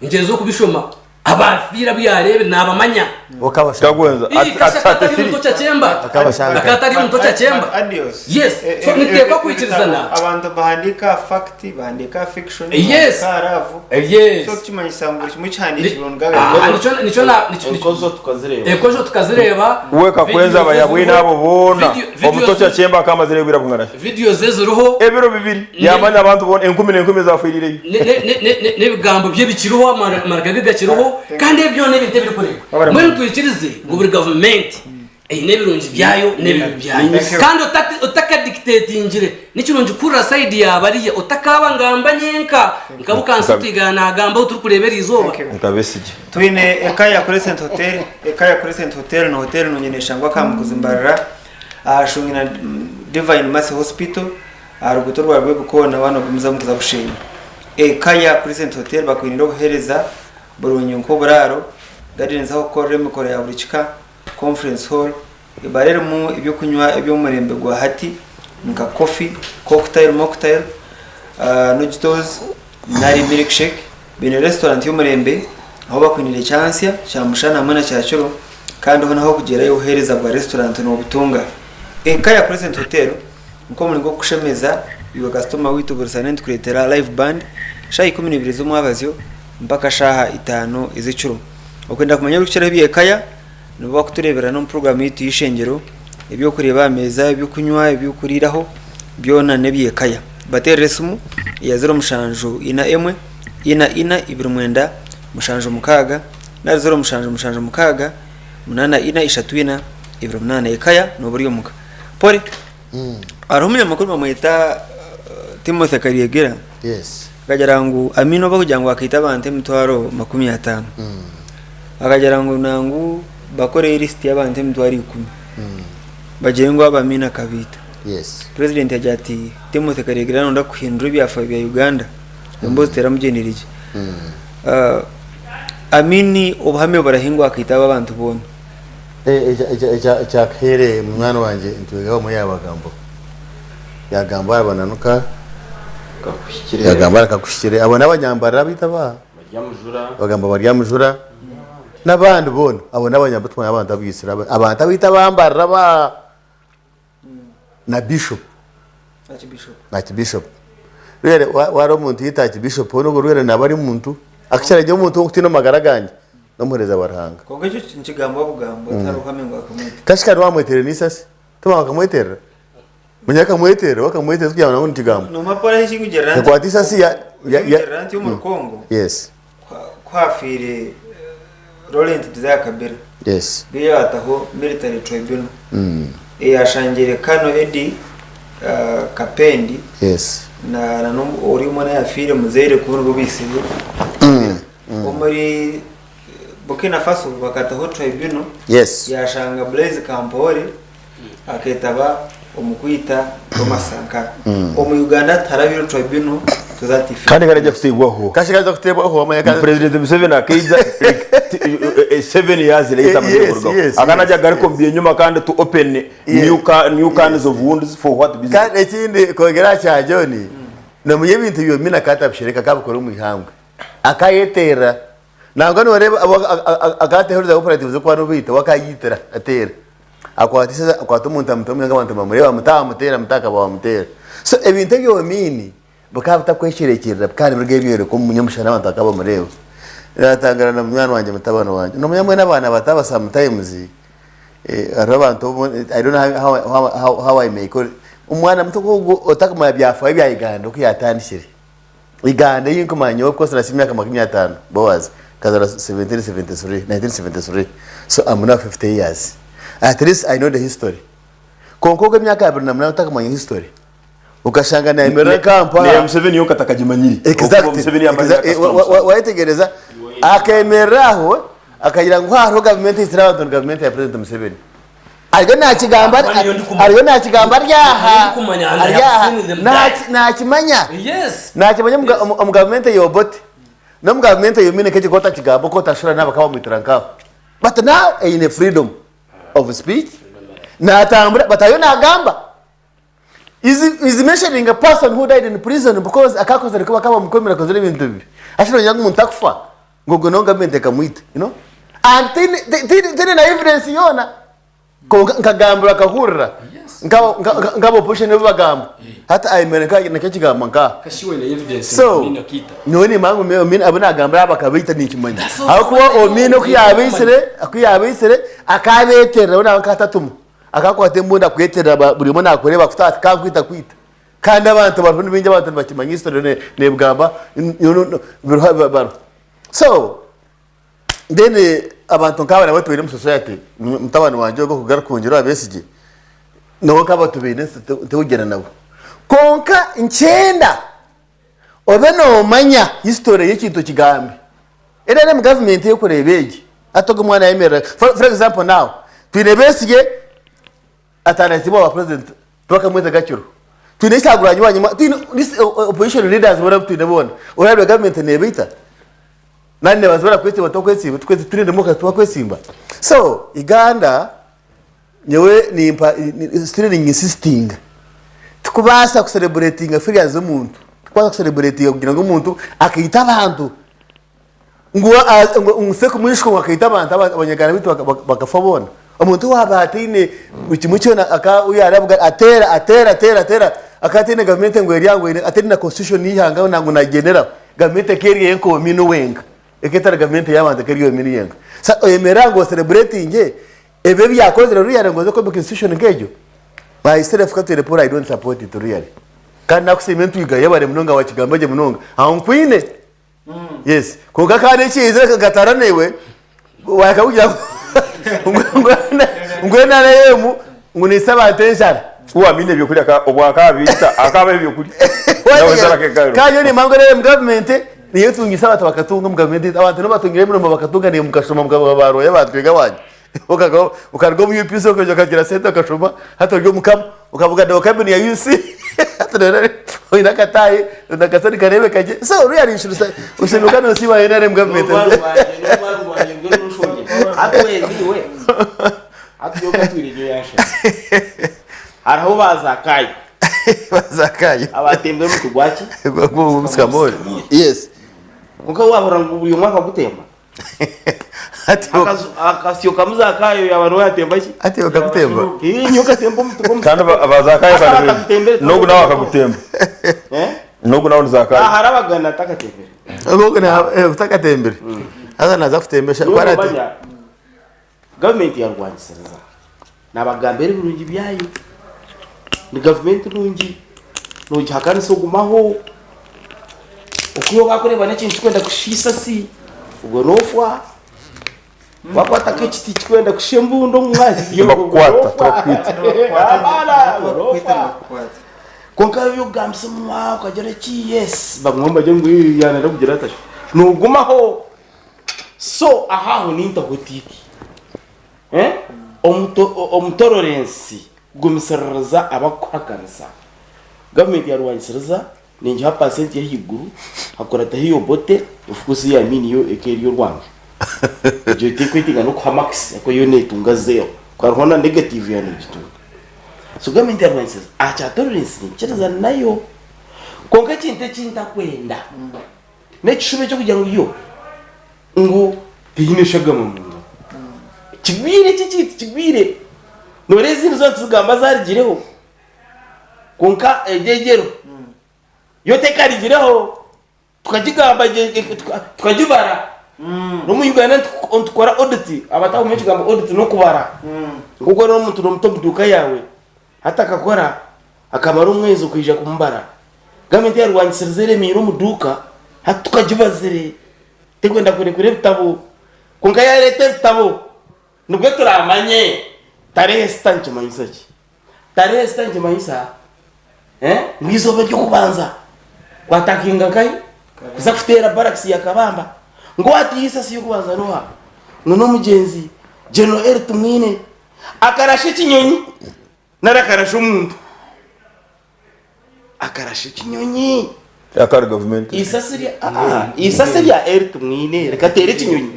ngyezeho kubishoma. Abaafiire abu yaareebire naabamanya. Okabashanga. Kakwenza Ii, at, kasha at akaba atari 33. omuto kyakemba. Akabashanga. Akaba atari omuto kyakemba. Adios. Yes. So niteekwa kwikirizana. Abantu bahandiika fact, bahandiika fiction, Yes. bahandiika love. Yes. So tukimanyisa ngu buri kimwe kihandiikirwe Ah, nigagaruka. nikyo nikyo na nikyo Enkozo tukazireba. enkojo tukazireeba. We Kakwenza Video abayabwine ziriho. abo boona. Video- video Omuto kyakemba akamazire ebiro bungana ki? Video ze ziriho. Ebiro bibiri. Yamanya abantu boona enkumi n'enkumi ezafwirireyo. N'ebigambo bye bikiriho, amaraka ge gakiriho, kandi ebi byona ebintu ebirikureebwa. Mbwenu twikirize ngu buri gavumenti eine ebirungi byayo n'ebibi byayo. Kandi otakadictatingire, ni kirungi kuhurira sayidi ya bariya, otakaaba ngamba nyenka. Nka Bukansi Twigana naagamba ahu turikureeba eriizooba. Nka Besigye. Twine eka ya Crescent Hotel, eka ya Crescent Hotel ni hotel nungi neshangwa Kamukuzi Mbarara aha Shungi na Divine Mercy Hospital. Aha ruguuto orwa Rwebikoona waaba nogumizamu kuza Bushenyi. Eka ya Crescent Hotel bakwiniire obuheereza burungi nk'oburaaro, gardens ah'okukorera emikoro ya buri kika, conference hall, ebaara erimu eby'okunywa eby'omurembe gwa hati nka coffee, cocktail, mocktail, nojitos nari milkshake. Baine restaurant y'omurembe ahu bakwiniire kyansya, kyamushana hamwe na kyakiro kandi hoona ah'okugyerayo obuheereza bwa restaurant nobutunga. Eka ya Crescent Hotel Nk'omuringo gw'okukushemeza iwe kasitoma waitu buri Sande nitukureetera live band shaaha 12 z'omwabazyo mpaka shaaha itaano ez'ekiro. Okwenda kumanya ebirikukiraho eby'ekaya nibo bakutureeberera n'omu puroguraamu yaitu y'eishengyero, eby'okureeba aha meeza, eby'okunywa, eby'okuriiraho byona n'eby'ekaya. Bateerere esimu eya 0741 44 29 76 nari 0776 84 34 28. Ekaya nooba ori omuka. Pole. Hariho omunyamakuru bamweta Timothy Karyegera Yes. akagira ngu Amina oba kugira ngu akaita abantu emitwaro 50 akagira ngu nangu bakore lisiti y'abantu emitwaro 10 bagire ngu aba Amina akabaita. Yes. President yagira ati Timothy Karyegera nonda kuhindura ebyafayo bya Uganda emboozi teramugyendire gye. Amini obuhame burahi ngu akaita aba abantu boona? Ekyakaheire munywani wangye nitwega omwe yabagambaho. Yagamba arabananuka, yagamba arakakuhikire. Abo n'abanyambarira baitu aba. Bagamba Baryamujura n'abandi boona. Abo n'abanyambarira tumanya abantu abaitsire abantu abaitu abambarira aba na bishop. Archbishop. Rwere wari omuntu yita Archbishop hoona ogwo rwere naba ari muntu akishara gye omuntu owokutiina omu magara gangye n'omuhereza wa Ruhanga. Kwonka ekyo nikigambwa bugambwa tihariho buhame ngu akamwita. Kashi kari wamweterera n'eisasi tiwaba wakamweterera? Manya akamweterera wakamweterera tikugira ngu nikigambwa. Noomanya Paul ahu ekirikugyerera nti Ekwata eisasi ya ya ya ekirikugyerera nti omuri Congo Yes. ku hafiire Laurent Desire Kabila Yes. Bill yaataho military tribunal eyashangire Colonel Eddy Kapendi Yes. na na ori omwe ayafiire muzaire kuba nibo baitsirwe. Omuri Burkina Faso bakataho tribunal Yes. yashanga Blaise Compaore aketaba omu kwita Thomas Sankara. Omu Uganda tiharabaire tribunal. To that effect. Kandi karaija kuteebwaho. Kashigaza kuteebwaho wamanya ka President Museveni akaija like, 7 years later amaze Yes, kurugaho. yes, Akanaja agaruka omu byenyuma kandi to open new cans of wounds for what business? Kandi ekindi kwongera aha kya John, nomunya ebintu byomina akatabishereka akabikora omu ihangwe akayeteera. Nangwa noreeba akatehereza operatives okuba nobaita we akayitira ateera akwata ishaza akwata omuntu amuta omu ihangwe abantu bamureeba amuta amuteera amuta akaba wamuteera. So ebintu ebi omini bikaba bitakwesherekyerera bikaba nibiruga ebyoreka omu nyomushana abantu bakaba bamureeba. Natangara na munywani wangye mutabani wangye nomanya mbwenu abaana bato aba sometimes hariho abantu obumwe I don't know how I may call it omwana muto nk'ogwo otakumanya byafaayo bya Uganda oku yatandikire. Uganda ei nkumanya nyowe of course nasi emyaka 50 Boaz nkazarwa 1773 1973 so I'm now 50 years at least I know the history kwonka ogwo emyaka 28 otakumanya history okashanga nayemerera nkampa Neya Museveni yonka atakagimanyire. Okuba Exactly. Museveni yamara Exactly. emyaka 67. Wayetegereza akemerera aho akagira ngu hariho gavumenti eyitsire abantu ni gavumenti ya president Museveni. Ariyo nakigamba Akuba niyo ndikumanya. ariyo nakigamba ari aha Niyo ndikumanya and I ari have aha seen them die. Nakimanya Yes. nakimanya omu gavumenti eya Obote n'omu gavumenti eya Omine nk'ekyo otakigamba oku otashura naaba bakaba bamwitira nkaho but now eine freedom of speech natambura but ariyo nagamba is mentioning a person who died in prison because akakozire kubi akaba bamukomire akozire ebintu bibi actually nogira ngu omuntu akufa ngu ogwe nawe gavumenti ekamwita you know and tihaine na evidence yoona kwonka nkagambirwa akahurira nk'aba opposition ebi bagamba hati ayemerera nka nikyo ekigambo nkaha Kashiwe na evidence so Omina akiita. nyowe nimanya ngu Omina abu nagambira aba akabaita ninkimanya That's all ahabw'okuba kumanya Omina oku nyowe yabaitsire oku yabaitsire akabeterera we nawe nkatatuma Akakwata embundu akweterera buri omwe nakureeba akuta ati kankwita kwita. Kandi abantu bariho ni baingi abantu nibakimanya history nebugamba bariho. So then abantu nk'aba nabo tubaine omu society mutabani wangye ogwo okugaruka owa Besigye nawe nk'aba tubaine tikugyenda nabo. Kwonka nkyenda obe nomanya history y'ekintu okigambe. NRM government erikureeba egi hati ogu omwana ayemerera for example now twine Besigye atandikire kuba president tibakamweta Gakiro twine Kyagulanyi wanyima twine this opposition leaders boona abu twine boona orareeba government nebaita nari nebaza barakwetsimba tibakwetsimba twine democracy tibakwetsimba so Uganda nyowe nimpa still ni insistinga tikubaasa ku celebratinga failures z'omuntu tikubaasa ku celebratinga kugira ngu omuntu akaita abantu ngu ngu sekumwishwa ngu akaita abantu abanyaganda baitu bakafa boona. Omuntu waaba ataine buri kimwe kyona aka ou yaarabuga ateera ateera ateera ateera akaba ataine gavumenti ngu eri aho ngu ataine na constitution y'eihanga ngu naagigyenderaho, gavumenti ekaba eri enka omine wenka, ekaba etari gavumenti y'abantu ekaba eri omine yenka. Sa oyemerera ngu oserebureetingye ebi ebi yaakozire really ngu oze kwombeka institution nk'egyo, myself Katwire Paul I don't support it really. Kandi naakusiima entwiga yebare munonga waakigamba gye munonga, aho nkwine. Yes. Kwonka kandi ekiizire kikatana naiwe wakakugira ngu NRM ngu neitsa abantu enjara. Uwamine ebyokurya obwo akabiita akabaha ebyokurya. Nawe enjara akekairo. Kandi nyowe nimanya ngu NRM government niyo etungisa abantu bakatunga omu government abantu nibo batungire emirimo bakatunga naiwe mukashoma mukaba ba lawyer batwiga wanyu. Okaruga omu UPC okaija okagira sente okashoma hati ori omukama okabuga okabi ya UC hati oine akataayi nakasente nikareebeka gye so really you should oshemereire kuba nosiima NRM government. Hariho ba Zakayo Zakayo abatembire omuti gwaki Gw'omusikamori yes. Kwonka wahurira ngu buri omwe akagutemba. Akasyo kamu Zakayo yaba niwe yatemba ki? Ati bakakutemba. Ii nyowe katemba omuti gw'omusikamori. Kandi ba Zakayo Hati bari abakagutembere n'ogu nawe akagutemba. Eh? N'ogu nawe ni Zakayo. Ahari abagana atakatembere. Ogu na utakatembere. Haza naza kutembesha Nyowe kwara ati. nomanya gavumenti yarwangisiriza nabagambira ebirungi byayo ni gavumenti nungi nogihakanisa ogumaho okwiha bakureeba n'ekintu kikwenda kushisha isasi obwo nofwa bakwata nk'ekiti kikwenda kushisha embundu omu mwanya Nibakukwata, tibakukwita. Abaana, nofa. Kwonka eby'okugambisa omunwa okagira ki yes bamwe nibagira ngu ii yaanara kugira ata shi noogumaho so aho aho nintaho tiiki Eh? Omuto- o- Omutororensi gumisiririza abakukuhakanisa. Gavumenti yarwangisiriza. Ningiha pasenti y'ahaiguru hakurataho eya Obote, of course eya Amin yo eka eri orwanju. Egyo tekwetenga n'okuha marks ahakuba yo neetunga zero. Ku hariho na negative yaaba neegitunga. So gavumenti yarwanisiza aha kya tolerance niinyikiriza nayo. Kwonka ekintu eki ntakwenda n'ekishuba eky'okugira ngu yo ngu teine eshagama munda. Kigwire eki ekintu kigwire. Nooreeba ezindi zoona tizigamba zaarigireho. Kwonka egyo egyero yo tekarigireho tukagigamba tukagibara n'omu Uganda nitukora audit abatakumanya ekigambo audit n'okubara nk'oku oreba omuntu nomuta omu duuka yaawe hati akakora akamara omwezi okaija kumubara gavumenti yarwangisiriza eremiire omu duuka hati tukagibazire tekwenda kurekura ebitabo kwonka yareeta ebitabo nibwo turamanye tarehe sita nikimanyisa ki. Tarehe sita nikimanyisa ngu eizooba ery'okubanza kwatakinga nkahi? Kuza kuteera barracks ya Kabamba. Ngu owatiire eisasi y'okubanza n'oha? Ngu n'omugyenzi General Elly Tumwine. Akarasha ekinyonyi nari akarasha omuntu? Akarasha ekinyonyi. Akari gavumenti. Eisasi rya eisasi rya Elly Tumwine rikateera ekinyonyi?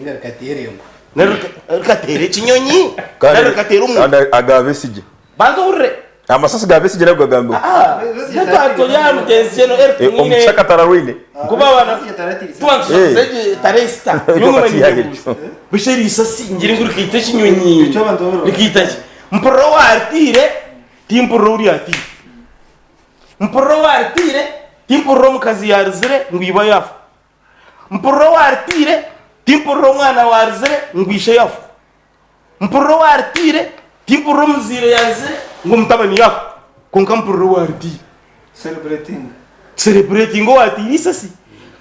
Nari rikateera ekinyonyi nari rikateera omuntu? Kandi aga Besigye. Banza ohurire. Amasasi ga Besigye nago gagambirwe. Turi aha mugyenzi General Elly Tumwine. Omugisha katararwaine. Kuba abana tuba nitushaba egi tarehe sita. Busha eri isasi ngire ngu rikaita ekinyonyi. Rikaita ki? Mpurira owaritiire timpurira oryatiire. Mpurira owaritiire timpurira omukazi yaarizire ngu iba yaafa. Mpurira owaritiire timpurira omwana waarizire ngu ishe yaafa. Mpurira owaritiire timpurira omuzaire yaarizire ngu omutabani yaafa. Kwonka mpurira owaritiire. Celebrating. Celebrating owatiire eisasi.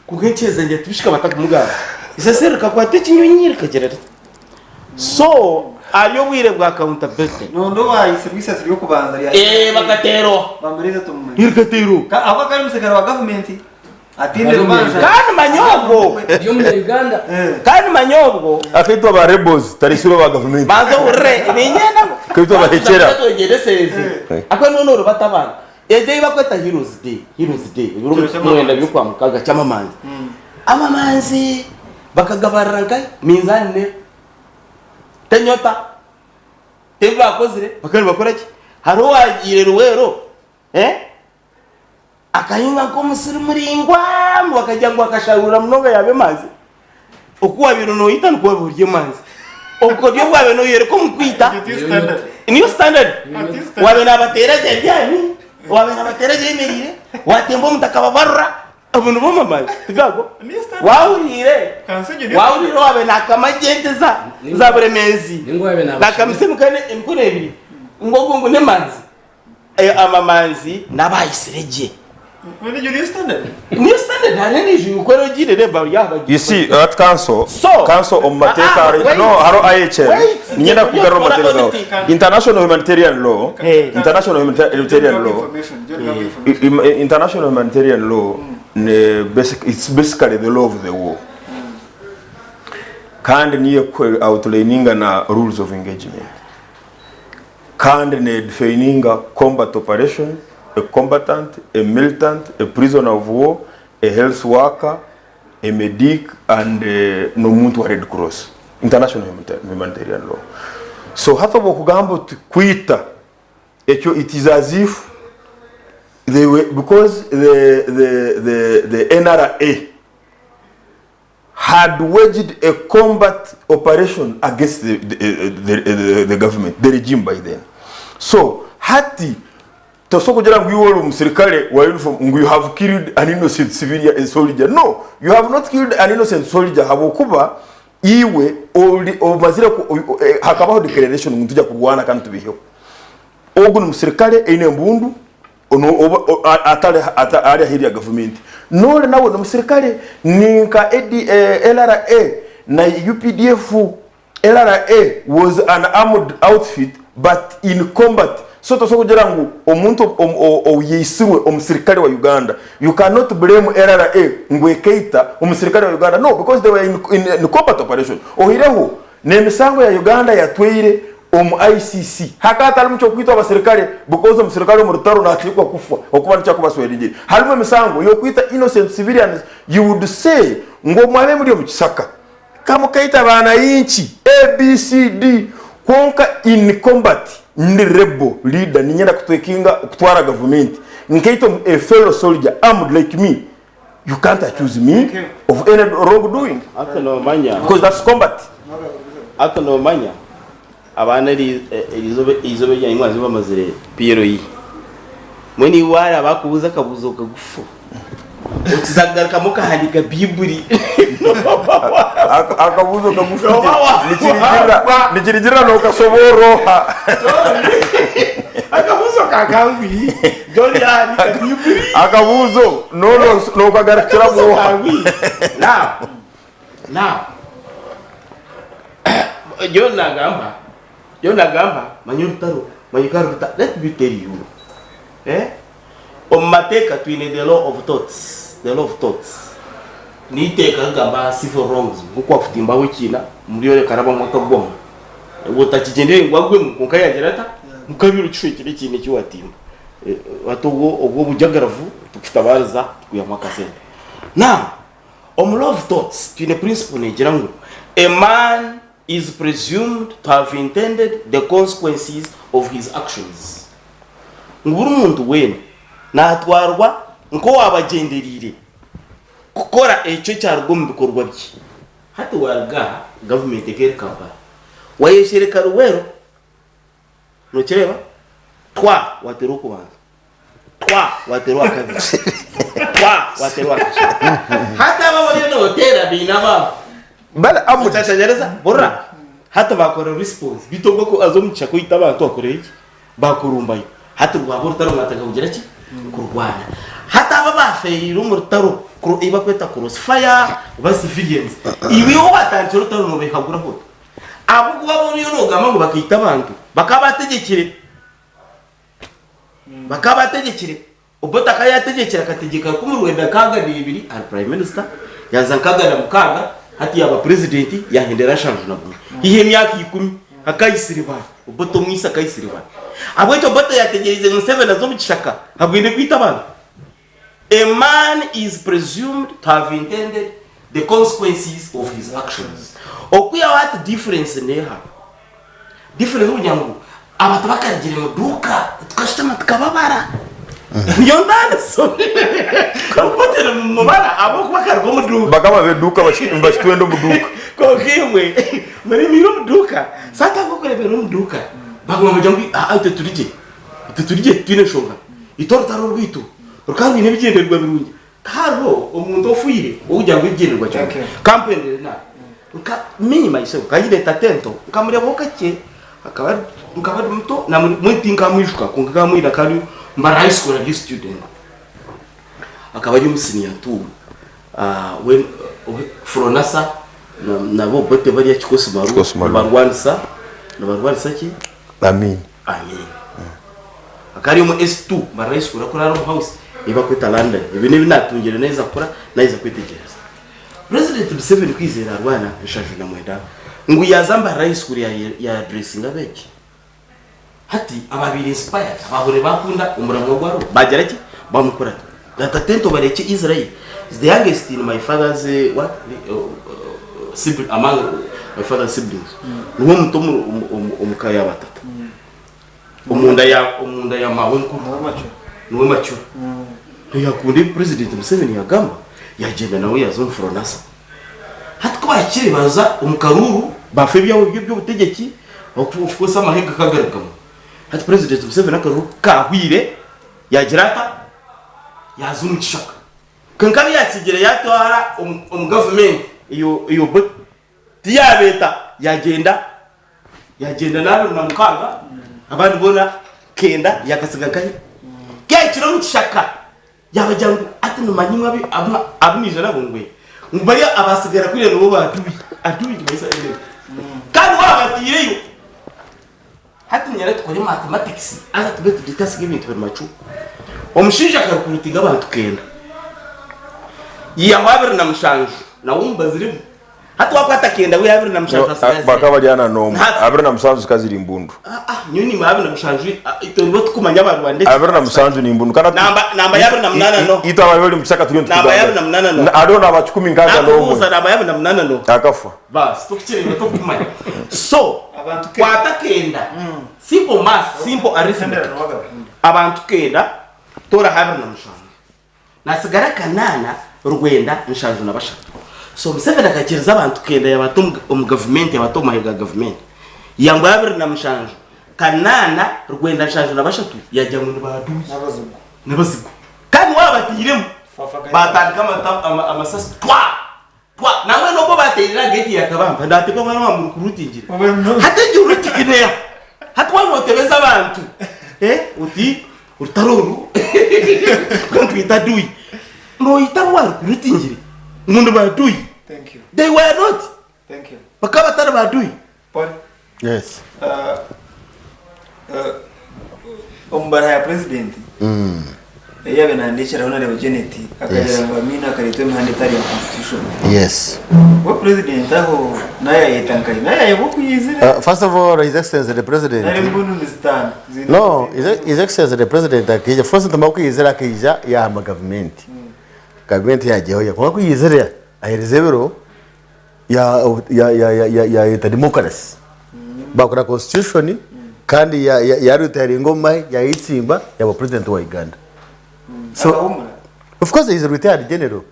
Kwonka enkyeza ngira tibishika batakumugamba. Eisasi eri rikakwata ekinyonyi rikagira riti. So ari obwire bwa accountability. Nondo owayitsirwe eisasi ry'okubanza rya Eh, bakateera oha? Bamureze tumumanyi. Rikateera oha? Ka ahabw'okuba akaba ari omuserukare wa gavumenti ataine rubanja. Kandi manya obwo. Ndi omunya-Uganda. Kandi manya obwo. Akaitwa ba rebels tarisirwe ba gavumenti. Banza ohurire niinyenda ngu Akaitwa bahekyera. twegyendesereze. Ahakuba niiwe noorubata abantu. Egyo ei barikweta Heroes Day, Heroes Day, ebiro Kiro ky'amamanzi. mwenda by'Okwamukaga ky'amamanzi. Amamanzi bakagabarira nkahi? Minzaani ne tenyota, tebi baakozire, bakaba nibakora ki? Hariho owaagiire Luweero, eh, akahinga nk'omusiri muraingwa ngu bakagira ngu akasharura munonga yaaba emanzi. Oku waabaire nooyita nikwo waabaire ori emanzi. Obukodyo obu waabaire nooyoreka omu kwita niyo standard. Waabaire naabateera gye abyami, waabaire naabateera gye ayemereire, waatemba omuntu akababarura, abo nibo mamanzi, tigago? Waahuriire, waahuriire owaabaire naakama gye ente za za Buremeezi, naakamisa emikono emikono ebiri, ngu ogwo ngu n'emanzi. Amamanzi n'abaayitsire gye. Niyo standard hariho endiijo ei ku ogiire reeba bari aha You see, that council, So, council omu mateeka ah, hariho, wait, no, hariho IHL. wait, Niinyenda kugarura omu mateeka gawe. audit. International humanitarian law, Eh. international humanitarian law, international humanitarian law, ne basic, it's basically the law of the war. Kandi niyo outlininga na rules of engagement. Kandi nedefininga combat operation, a combatant, a militant, a prisoner of war, a health worker, a medic and n'omuntu wa Red Cross. International humanitarian law. So hati obu okugamba oti kwita, ekyo it is as if they were, because the, the, the, the NRA had waged a combat operation against the, the, the, the, the government, the regime by then. So hati tosobola kugira ngu iwe ori omusirikare wa uniform ngu you have killed an innocent civilian soldier. No, you have not killed an innocent soldier habwokuba iwe ori omazire hakabaho declaration ngu nituja kurwana kandi tubiheho. Ogu ni musirikare eine embundu atari ari aheeru ya gavumenti. N'ori nawe n'omusirikare ni nka LRA na UPDF. LRA was an armed outfit but in combat. So tosobola kugira ngu omuntu oyaitsirwe omusirikare wa Uganda, you cannot blame LRA ngu ekaita omusirikare wa Uganda. No, because they were in combat operation. Oihireho n'emisango ya Uganda yatweire. Omu ICC hakaba hatarimu ky'okwitwa abaserikare because omuserikare omu rutaro nateekwa kufa okuba nikyo arikuba aswerengire. Harimu emisango y'okwita innocent civilians you would say ngu mwabe muri omu kisaka ka mukaita abaana inki ABCD kwonka in combat ndi rebel leader niinyenda kutekinga kutwara gavumenti nkaita a fellow soldier armed like me you can't accuse me of any wrong doing Hati noomanya because that's combat. Hati noomanya abaana eri erizooba eizooba erya nyimwazyo bamazire PLE. Mbwenu iwe waaraba akubuuza akabuuzo kagufu okiza kugarukamu okahandiika Baiburi. Akabuuzo kagufu Nooba wa- nikirigirira waagwa. nikirigirira nokasoborra oha. Akabuuzo kakanguhi John yahandiika Baiburi. Akabuuzo nokagarukiramu oha. Now, now, John nagamba, John nagamba, manya orutaro, manya ka ruta, let me tell you, eh? Omu mateeka twine the law of torts, the law of torts. N'eiteeka rigamba aha civil wrongs, nk'oku wakutimbaho ekiina, omuri oreka arabamu akagwamu. Otakigyendereire ngu agwemu, kwonka yagira ata? Mukabi okishwekire ekiina eki watimba. Hati obwo obwo obujagaravu tukutabaariza tukwihamu akasente. Now, omu law of torts twine principle negira ngu a man is presumed to have intended the consequences of his actions. Ngu buri muntu weena natwarwa nk'owabagyendereire kukora ekyo ekyaruga omu bikorwa bye. Hati waruga aha gavumenti eka eri Kampala wayeshereka Luweero Nokireeba? Twa wateera okubanza. Twa wateera owakabiri. Twa wateera owakashatu. Hati abo abariyo nibateera baine abaabo. Bale amu Okyashangyereza? Hurira. Hati bakora response. Beitu ogwo ku aza omu kishaka oita abantu akora ki? Bakurumbayo. Hati rwaba orutaro mwatandika kugira ki? Kurwana. Hati abo abafeereire omu rutaro, ei barikweta cross fire oba civilians, iwe owatandikire orutaro noobehaguraho ota? Ahabw'okuba bo oriyo noogamba ngu bakaita abantu, bakaba bategyekire, bakaba bategyekire. Obote akaba yaategyekire akategyeka 1962 ari Prime Minister, yaaza 66 hati yaaba President yaahendera 71. Haihi emyaka ikumi akaitsire bantu, Obote omwitsi akaitsire bantu. Ahabw'ekyo Obote yaategyereize ngu Museveni aze omu kishaka habwine kwita abantu? A man is presumed to have intended the consequences of his actions. Okwihaho hati difference neha? Difference nokugira ngu aba tibakarugire mu duuka tukashutama tukababara. Niyo ntaaniso. Obote nimumubara ahabw'okuba akaruga omu duuka. Bakama b'eduuka nibakitwenda omu duuka. Kwonka imwe muremiire omu duuka, so hati ahabw'okuremera omu duuka baguma nibagira ngu aa itwe turi gye. Itwe turi gye titwine nshonga. Itwe orutaro rwaitu rukaba rwine ebigyendererwa birungi. Tihariho omuntu ofiire ow'okugira ngu ebigyendererwa kirungi. Ka mpendere nawe. Nka me myself, nka nyine tatento, nkamureebaho kakye, akaba nkaba ndi muto, mbwenu tinkamwijuka kwonka nkaba mwine akaba ari Mbarara High School ari student. Akaba ari omu senior two. We Fronasa na Obote bariya Kikosi Maru nibarwanisa, nibarwanisa ki? Amin. Amin. Akaba ari omu S2 Mbarara High School akurara omu house ei bakweta London. Ebyo n'ebi natungire naheza kukora naheza kwetegyereza. President Museveni ku yaizire narwana 79 ngu yaza Mbarara High School ya addressinga abeegi. Hati ababaire inspired abahurire bakunda omuramwa ogu ariho bagira ki? Bamukurata. That Atento Barekye Israel is the youngest in my father's what? Sibling, among my father's siblings. Niwe muto omu ka ya batata. Omunda ya omunda ya mawe nkuru. Niwe macura. Ntiyakunda ebi President Museveni yagamba, yagyenda nawe yaza omu Fronasa. Hati ku bahikire baza omu karuuru bafa ebyabo by'obutegyeki, of course amahe gakagarukamu. Hati President Museveni akaruuru ku kahwire, Yaagira ata? Yaaza omu kishaka. Kwonka abu yaatsigire yaatwara omu gavumenti eyo bo tiyaabeeta, yaagyenda yaagyenda n'abiri na mukaaga, abandi boona kenda yaakatsiga nkahi? Ku yaahikire omu kishaka, yaabagira ngu hati nimumanya imwe abu naija nabo ngu ngu bariya abaatsigara kuriya nibo ba adui, adui nikimanyisa enemy. Kandi waabataireyo. Hati niinyenda tukore mathematics haza tube tudiscussinge ebintu biri mature. Omushaija akarecruitinga abantu kenda. Yaihaho 27 nawe omubaziremu. Hati wakwata kenda wiha 27 hasigaye Bakaba bari ana n'omwe. Hati- 27 zikaba ziri mbundu. Ah, ah, nyowe nimwe 27 ah, itwe nibo tukumanya abarwanda eki- 27 ni mbundu. Kandi Namba ya 28 no. Itwe ababi bari omu kishaka turiyo Namba ya nitukugamba. 28 no. Hariho naba 61. Nakubuuza namba ya 28 no. Akafa. Basi tukukireba tokumanya. So Abantu kenda. kwata kenda. Simple math, simple arithmetic. Abantu kenda toraho 27. Nasigara kanaana, rwenda, 73. So Museveni akakiriza abantu kenda yabata omu gavumenti yabata omu mahe ga gavumenti. Yangwa 27, kanaana, rwenda, 73 yagira ngu nibaduuya. N'abazigu. N'abazigu. Kandi waabatairemu baatandika amasasi twa! Twa! Nangwa n'obu baateirire aha geeti ya Kabamba naateeka omwana wange ngu rikuruutingire. Hati egyo rukigineya. Hati waaba nootebeza abantu oti orutaro oru nitwita adui, noyita abu waarikuruutingire ngu ni ba adui. Thank you. They were not. Thank you. Bakaba batari ba adui. Paul. Yes. Omu baraha ya purezidenti ei yaabaire naahandiikira Honarebo Janet akagira ngu Amiina akareetwa emihanda etari ya constitution. Yes. We purezidenti aho naayayeta nkahi? Naayayebwa oku yaizire? First of all, His Excellency the President. Nari mbunu ni zitaano. No, His Excellency the President akaija, first nitumanyi ku yaizire akaija yaahama gavumenti. Gavumenti yaagyeho ya, kwonka ku yaizire aheerize ebiro yayeta democracy bakora constitution kandi yaretiringa omu mahe yayetsimba yaba president wa Uganda so of course he is a retired general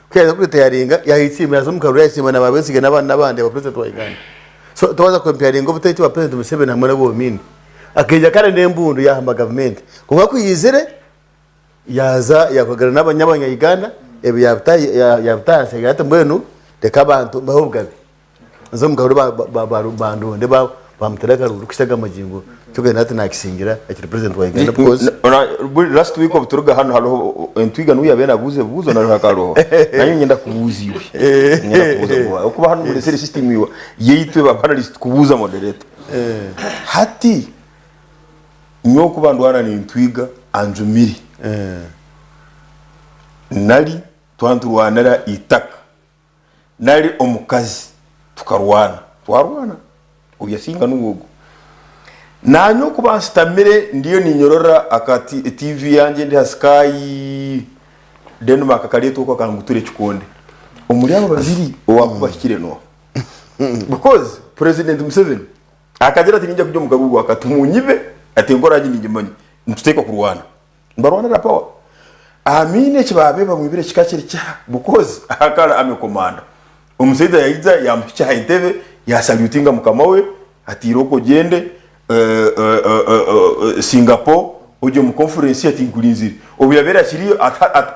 ku yaza kuretiringa yayetsimba yaza omu karuru yayetsimba na ba Besigye n'abandi n'abandi yaba president wa Uganda so twaza comparinga obuteeki bwa president Museveni hamwe n'obwa Amin akaija kare n'embundu yahamba gavumenti kwonka ku yaizire Yaaza yaakugana n'abanya Uganda, ebi yaabita ahansi yaagira ati mbwenu reka abantu mbahe obugabe nze omu karuru bandonde bamuteere akaruru kuhitsya aga magingo kyogenda hati naakisingira akiri president wa Uganda because Last week obuturuga hanu hariho entwiga niwe yabaire nabuuza ebibuuzo na ruhaka hariho nanye niinyenda kubuuza iwe niinyenda kubuuza iwe ahabw'okuba hanu muresire system iwe yeitwe ba panelist kubuuza moderator hati Nyowe kuba ndwana nintwiga anjumire nari twaba niturwanira eitaka nari omukazi tukarwana twarwana ogu yasinga niwe ogu. Nanye okuba nsitamire ndiyo ninyorora aka TV yangye ndi aha sky Denmark akareetwa oku akangutura ekikonde omuri abo babiri owakuba ahikire nooha? Because president Museveni Akagira ati, Niinyija kurya omukago gwa kati, munyibe, ati enkora yangye ningimanya, nituteekwa kurwana. Nibarwanira power. Amiina eki baabaire bamwibire kikaba kiri kya because akaba ari army commander. Omusaija yaija yamuhikya aha entebe yasalutinga mukama we ati irooko ogyende Singapore ogye omu conference ati nkurinzire. Obu yabaire akiriyo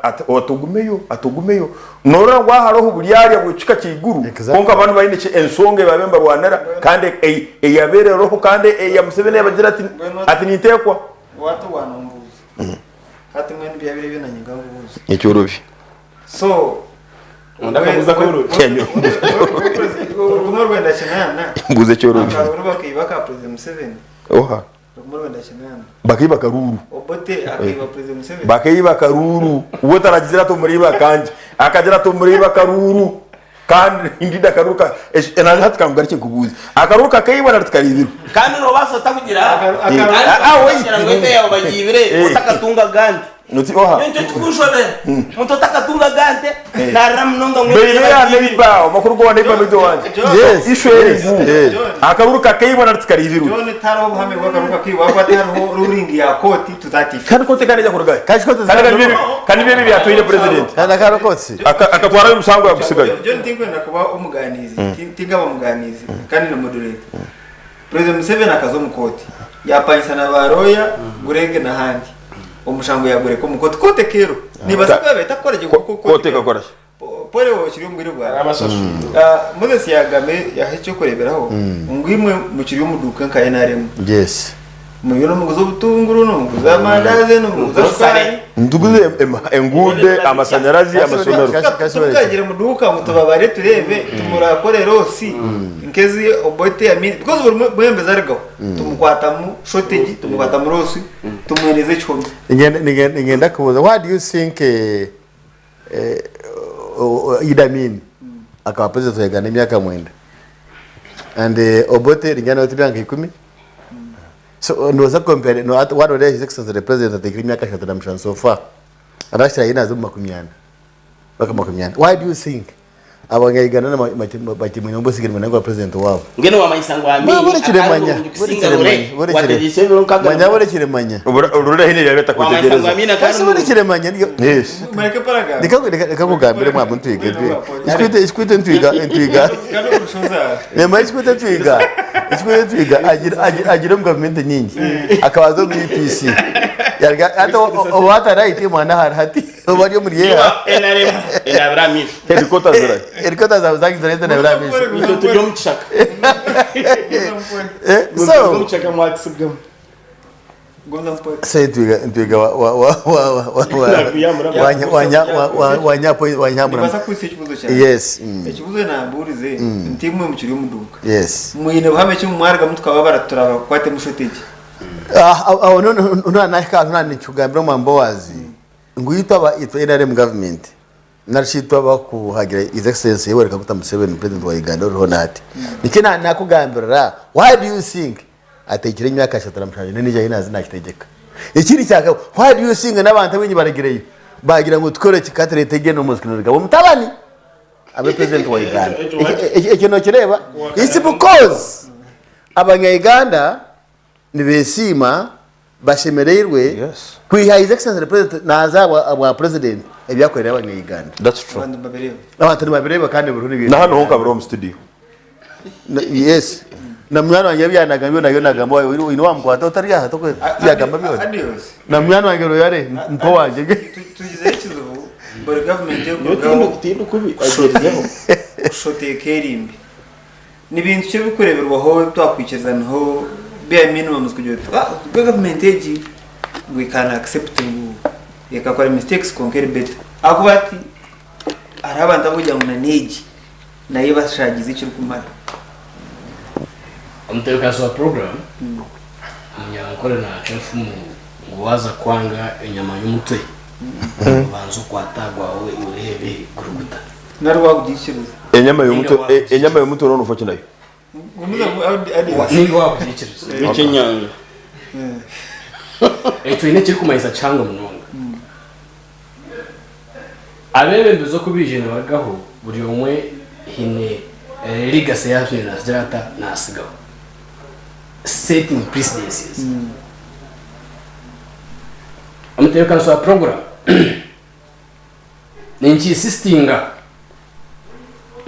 ati ogumeyo ati ogumeyo. Norora ngu aha hariho oburyarya bw'ekika kya iguru kwonka banu baine ensonga ei baabaire nibarwanira kandi eyabaire eriho kandi eya Museveni yabagira ati ati ninteekwa. Waata owanombuuza. Hati mbwenu byabaire ebyo nanye nkakubuuza. Ekyorobi. So Ondi akabuuza akoorobi. 1980 Mbuuza ekyorobi. Akaruru bakaiba aka President Museveni. Oha? 1980. Bakaiba akaruuru. Obote akaiba President Museveni. Bakaiba akaruuru. We taragizire ati omuriiba akangye. Akagira ati omuriiba akaruuru. Kandi ndida akaruuru ka nanye hati kangugarukye nkubuuze. Akaruuru kakaibwa nari tikaraibirwe? Kandi noobaasa ota kugira Akaruuru. Ah, wait. kugira ngu ente yaawe bagiibire otakatunga agandi. Oti oha? Nikyo kirikunshobera. Omuntu otakatunga agante naarira munonga ngu Baine ente ya bagiibire. neighbor, amakuru g'owa neighbor n'ogi owangye. Yes, Issue eri yes, ngu yes. akaruuru kakaibwa nari tikaraibirwe. John tihariho obuhame bw'akaruuru kakaibwa ahabw'okuba tihariho ruling ya kooti tutatife. Kandi kooti kandi neija kurugahi? Kandi kooti Kandi kandi nibyo ebi ebyatwaire president. Kandi akarokotse. Akatwarayo omushango yagusigayo. John tinkwenda kuba omuganiizi, tinkaba muganiizi kandi na moderator. President Museveni akaza omu kooti yapangisa na ba lawyer Gurenge n'ahandi omushango yagureka omu kooti. Kooti ekeeruha. Nibaasa kuba yabaire etarikukora gye kwonka Kooti ekakora ki? Pole okiri omu bwire bwawe. Ah, Moses yagamba yaha ekyokureberaho ngu imwe mukiri omu duuka nka NRM. Yes. Muriyo nimuguza obutunguru, nimuguza amandazi, nimuguza shukaari. Nituguza enguude, amasanyarazi, amasomero. Tumukagira omu duuka ngu tubabare tureebe tumurakore loss nk'ezi Obote Amin because buri mwebembezi arigaho tumukwatamu shortage, tumukwatamu loss, tumuhereza ekihome. Niinyenda kubuuza, why do you think Idi Amin? akaba president wa Uganda emyaka mwenda and Obote ningira nawe ti emyaka ikumi so noza compare no hati waroreera his excellency the president atekire emyaka 37 so far and actually aine naza omu 40 myaka 40 why do you think abanya-Uganda bakimwine obwesigye nibenda ngu abe president waabo? Mbwenu wamanyisa ngu Amini Buri akaba ari kiremanya murungi buri kusinga Rure kiremanya buri wategyeise ebiro nkaga na manya buri mukaaga. kiremanya Rure haine ebi Wamanyisa ngu atakwetegyereza. Amini akaba ari Kasi buri murungi. kiremanya niryo Yes. Mureke paragraph. Reka reka reka nkugambire mwaba ntwiga ekikwita ekikwita entwiga entwiga Kandi okurushoza. Nema ekikwita entwiga ekikwita entwiga agira agira agira omu gavumenti nyingi akabanza omu UPC yaruga hati obu atari mwana ahari hati obu ari omuri Iwe NRM enabira amaisho. Headquarters zirahi? Headquarters zaabo zagizire enabira amaisho. Itwe turi omu kishaka. Eh, Turi so omu kishaka mwatusigamu. so entwiga entwiga wa wa wa wa wa wa Nakuyamura. wanya wanya wa wa wanyapo wanyamura Nibaasa kukuhitsya ekibuuzo kyangye? yes Ekibuuzo nambuurize nti imwe mukiri omu duuka. yes Mwine buhame ki ngu mwarugamu tukaba turabakwatemu shortage? Ah, aho no nahika nani kugambira omwa Mbowazi ngu itwe aba itwe NRM government nari shi itwe abakuhagira His Excellency Yoweri Kaguta Museveni president wa Uganda oriho na hati nikyo na nakugambirira why do you think atekire emyaka 37 n'endijo ahi naza nakitegyeka ekindi kyaka why do you think n'abantu abaingi baragireyo bagira ngu tukore ki katurete Gen Amos Kainerugaba omutabani abe president wa Uganda ekyo nokireeba it's because abanya Uganda Nibeesiima bashemereirwe Yes. kwiha His Excellency the President naaza aha bwa President ebi akorire abanya Uganda. That's true. Abantu nibabireeba. Abantu nibabireeba kandi buriho Na hanu honka biri omu studio. Yes. Na munywani wangye ebi yanagamba byona byona nagamba oine owamukwata otari aha tokwe yagamba byona. Adios. Na munywani wangye Royale mpo wangye. Tugizeho ekizibu buri gavumenti Nyowe erikurugaho tindi kubi agyerizeho. kushoteeka erimbi. Ni bintu ki ebirikureeberwaho ebi twakwikirizanaho bare minimums kugira oti ah obwo gavumenti egi we can accept ngu ekakora mistakes kwonka eri better ahakuba hati hariho abantu abarikugira ngu na n'egi nayo ebashaagize ekirikumara. Omutebeekanisa wa puroguraamu Omunyankore naacwa enfumu ngu waaza kwanga enyama y'omutwe obanze okwate aha gwawe oreebe guri guta. Nari waakugiikiriza. Enyama y'omutwe enyama y'omutwe noona ofa ki nayo? Ninga waakugiikiriza. Ekyenyanja. Ekyo oine ekirikumanyisa kihango munonga. Abeebembezi oku baija nibarugaho buri omwe haine legacy ei atwire naagira ata naatsigaho. Setting precedences. Omutebeekanisa wa puroguraamu. Ninkinsisitinga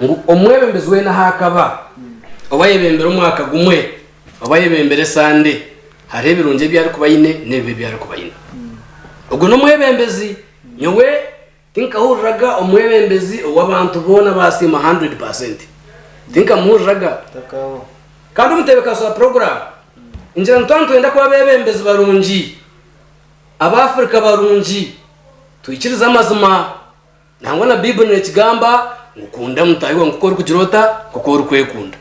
ngu omwebembezi weena ahu akaba, oba ayebembire omwaka gumwe, oba ayebembire esande, hariho ebirungi ebi arikuba aine n'ebibi ebi arikuba aine. Ogwo n'omwebembezi. Nyowe tinkahuriraga omwebembezi ou abantu boona baasiima hundred percent. Tinkamuhuriraga. Kandi omutebeekanisa wa puroguraamu, ningira ngu twaba nitwenda kuba abeebembezi barungi, Ab'Afirika barungi, twikirize amazima. Nangwa na Baiburi nekigamba ngu kunda mutaahi waawe nk'oku orikugira ota? Nk'oku orikwekunda.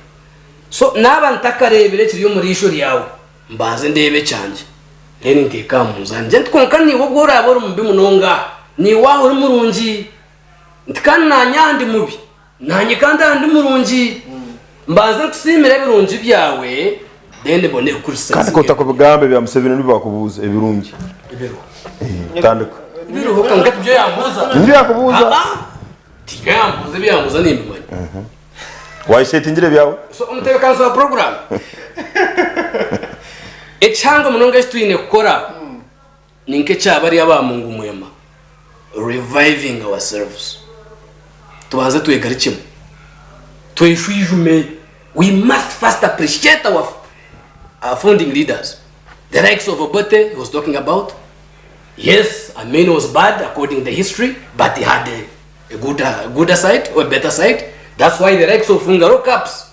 So naaba ntakareebire ekiri omu riisho ryawe, mbanze ndeebe ekyangye, then nteeke aha munzaani. Ngire nti kwonka naiwe obu oraabe ori mubi munonga, naiwe aha ori murungi. Nti kandi naanye aha ndi mubi, Naanye kandi aha ndi murungi. Mbanze nkusiimire ebirungi byawe, then mbone Kandi kukurisitinga ku otakubigamba ebya Museveni nibyo bakubuuza ebirungi. Ebiriho. Eh, tandika. Ebiriho kwonka tibyo yambuuza. Nibyo yakubuuza. Aa, tibyo yambuuza, ebi yambuuza nimbimanya. Wayisetingire ebyawe? So omutebeekanisa wa puroguraamu, ekihango munonga eki twine kukora ni nk'ekya bariya aba Mungu Mwema, reviving ourselves. Tubanze twegarukyemu, tweshwijume. We must first appreciate our, our founding leaders. The likes of Obote he was talking about. Yes, Amin was bad according to the history, but he had a, a good, a gooder side or a better side. That's why the likes of Fungaro Caps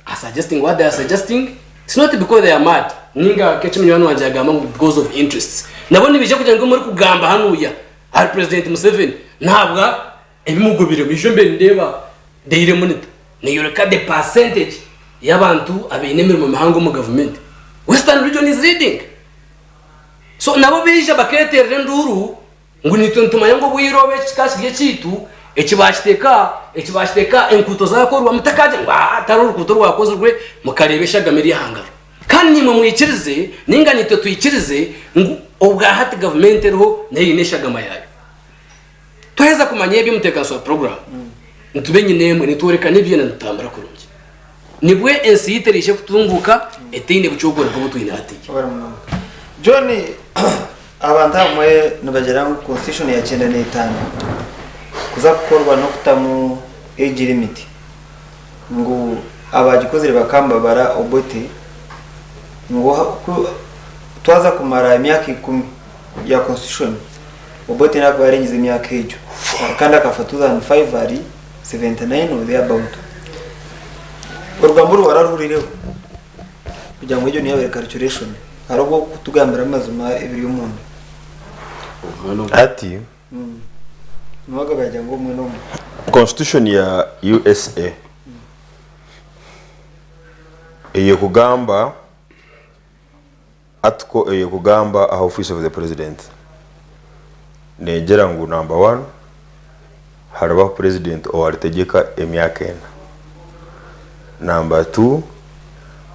are suggesting what they are suggesting it's not because they are mad ninga keki munywani wangye yagamba ngu because of interests nabo nibaija kugira ngu murikugamba hanuya ahari president Museveni nahabwa ebimugobire ijo mbe nindeeba daily monitor neyoreka the percentage y'abantu abaine emirimo mihango omu gavumenti western region is leading so nabo baija baketerera enduuru Ngu naitwe nitumanya ngu obwire obu eki kikaba kiri ekyaitu, Eki baakiteeka aha, eki baakiteeka aha, enkuuto zaakorwa, mutakaagira ngu aa tihariho orukuuto orwakozirwe, mukareeba eshagama eri aha ngaro. Kandi naimwe mwikirize, nainga naitwe twikirize ngu obwahati gavumenti eriho nayo eine eshagama yaayo. Twaheza kumanya ebyo omuteekanisa wa puroguraamu, nituba enyina emwe, nitworekana ebyona nitutambura kurungi. Nibwo ensi yaitu eraije kutunguuka etaine bucogoora nk'obu twine hatiiya. Webale munonga. John, abantu abamwe nibagira ngu constitution ya 95 kuza kukorwa n'okutamu age limit ngu abagikozire bakambabara Obote ngu twaza kumara emyaka ikumi ya constitution Obote nakuba yarengize emyaka egyo kandi akafa 2005 ari 79 or there about. Orugambo oru wararuhurireho kugira ngu egyo niyo yabaire calculation hariho obwokutugambira amazima ebiri omunda. Hati Niwe agaba yagira ngu omwe n'omwe. Constitution ya USA eyekugamba Article eyekugamba aha office of the president negira ngu number one haribaho president owaritegyeka emyaka ena, number two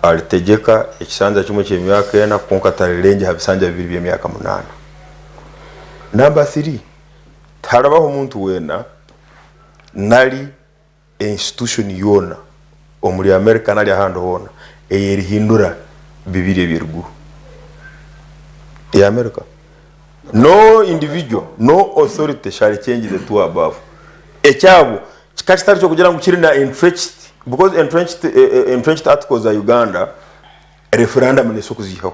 aritegyeka ekisanja kimwe kyemyaka ena kwonka tarirengye aha bisanja bibiri byemyaka munana, number three tiharibaho omuntu weena nari institution yoona omuri America nari ahandi hoona eyerihindura bibiri ebyeruguru ya America. No individual, no authority shall change the two above. Ekyabo kikaba kitari kyokugira ngu kiri na entrenched because entrenched, entrenched articles za Uganda referendum neso kuzihaho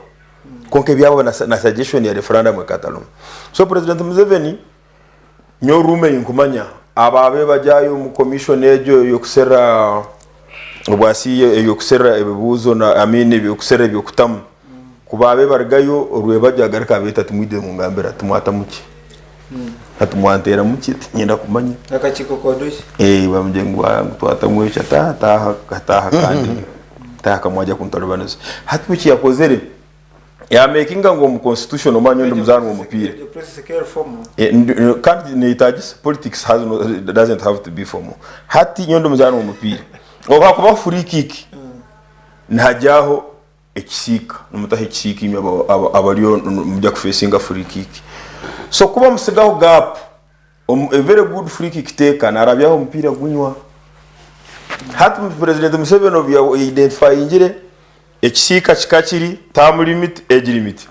konka ebyabo na, na suggestion ya referendum ekatarumu. So President Museveni Nyowe room ei nkumanya abo abe bagyayo omu commission egyo eyokuserra obwasi eyokuserra ebibuuzo na I mean ebyokuserra ebyokutamu ku baabe barugayo orwebagyo agaruka abeeta ati mwije mungambire ati mwatamu ki ati mwanteeramu ki tinyenda kumanya. Akakiiko kodoki. Eh bamugira ngu ngu twatamu eki ati ah taaha taaha kandi taaha kamwagya kuntaribaniza. Hati eki yakozere Yamekinga ngu omu constitution omanya ndi muzaani w'omupiira. Kandi neyetagisa politics has no, doesn't have to be formal. Hati nyowe ndi muzaani w'omupiira. Obu hakubaho free kick nihagyaho ekisiika nimutaho ekisiika inywe abariyo nimujya kufesinga free kick. So kuba musigaho gap a very good free kick taker narabyaho omupiira gunywa. Hati president Museveni obu ya identifyingire Ekisiika kika kiri term limit, age limit.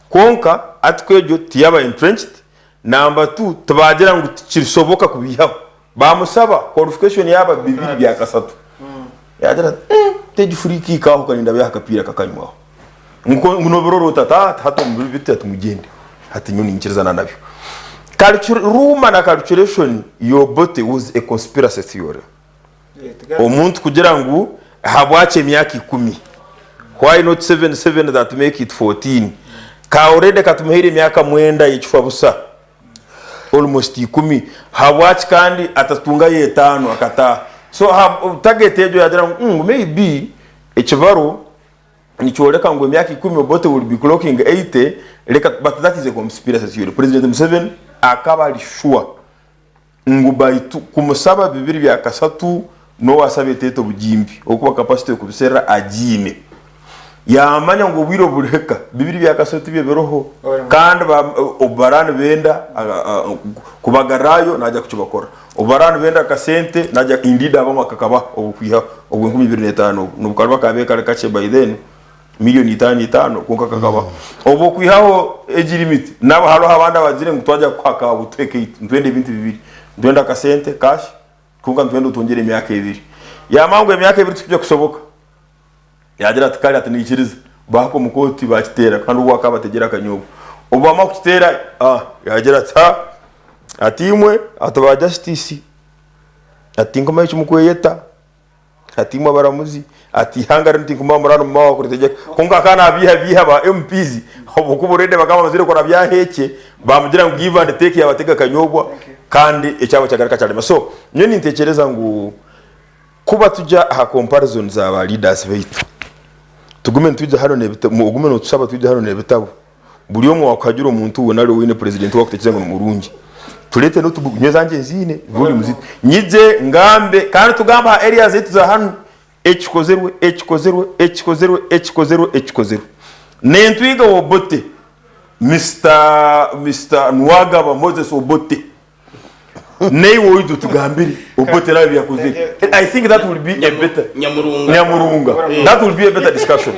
Kwonka article egyo tiyaba entrenched, number two tibagira ngu tikirisoboka kubiihaho. Bamusaba qualification yaaba bibiri bya kasatu. Yagira ati mm tegi free kick aho karinda abe akapiira kakanywaho. Ngu ngu nobirora ota ati ah hati omu biro biti ati mugyende. Hati nyowe ninyikirizana nabyo. Calcul rumour na calculation y'Obote was a conspiracy theory. Omuntu kugira ngu habwaki emyaka ikumi? Why not seven seven that make it 14? Ka already katumuhaire emyaka mwenda y'ekifa busa almost ikumi habwaki kandi atatungayo etaano akataaha? So target egyo yagira ngu mm, maybe ekibaro nikyoreka ngu emyaka ikumi Obote will be clocking 80 leka but that is a conspiracy theory. President Museveni akaba ari sure Ngu baitu kumusaba bibiri bya kasatu n'owasaba eteete obugimbi okuba capacity yokubiserra agiine. Yamanya ngu obwire oburihika bibiri bya kasatu bye biroho kandi obu baraba nibenda kubagarrayo naija kukibakora. Obu baraba nibenda akasente naija indeed abamwe akakabaha obukwihaho obw'enkumi ibiri n'etaano obu nobu kariba kabaire kari kakye by then. Million itaano itaano kwonka kakabaho. Obwo okwihaho egi limit nabo hariho abandi abagire ngu twagya kukuha ka butuhe kaitu nitwenda ebintu bibiri nitwenda akasente cash kwonka nitwenda otwongyere emyaka ebiri. Yamanya ngu emyaka ebiri tikija kusoboka yagira ati kare ati naikiriza bahika omu kooti bakiteera kandi obwo akaba abategire akanyobwa. Obu bamara kukiteera ah yagira ati ha ati imwe ati ba justice ati tinkumanya eki mukweyeta. Ati imwe abaramuzi, ati eihanga rinu tinkumanya muraba nimumanya kuritegeka. Kwonka akaba nabiihabiiha ba MPs ahabw'okuba already bakaba bamazire kurabya aheekye bamugira ngu give and take yabatega akanyobwa kandi ekyabo kyagaruka kyarema. So nyowe nintekyereza ngu kuba tugya aha comparison za ba leaders baitu tugume nitwija hanu n'ebitabo ogume notushaba twije hanu n'ebitabo buri omwe wakuhagira omuntu we nari oine president owakutekyereza ngu nimurungi. Tureete notebook nyowe ezangye nziine volume zi nyije ngambe kandi tugambe aha areas zaitu za hanu ekikozerwe ekikozerwe ekikozerwe ekikozerwe ekikozerwe. Nentwiga Obote Mister Mister Nuwagaba Moses Obote naiwe oije otugambire Obote nawe ebiyakozire. I think that will be a better Nyamurunga. Nyamurunga that will be a better discussion.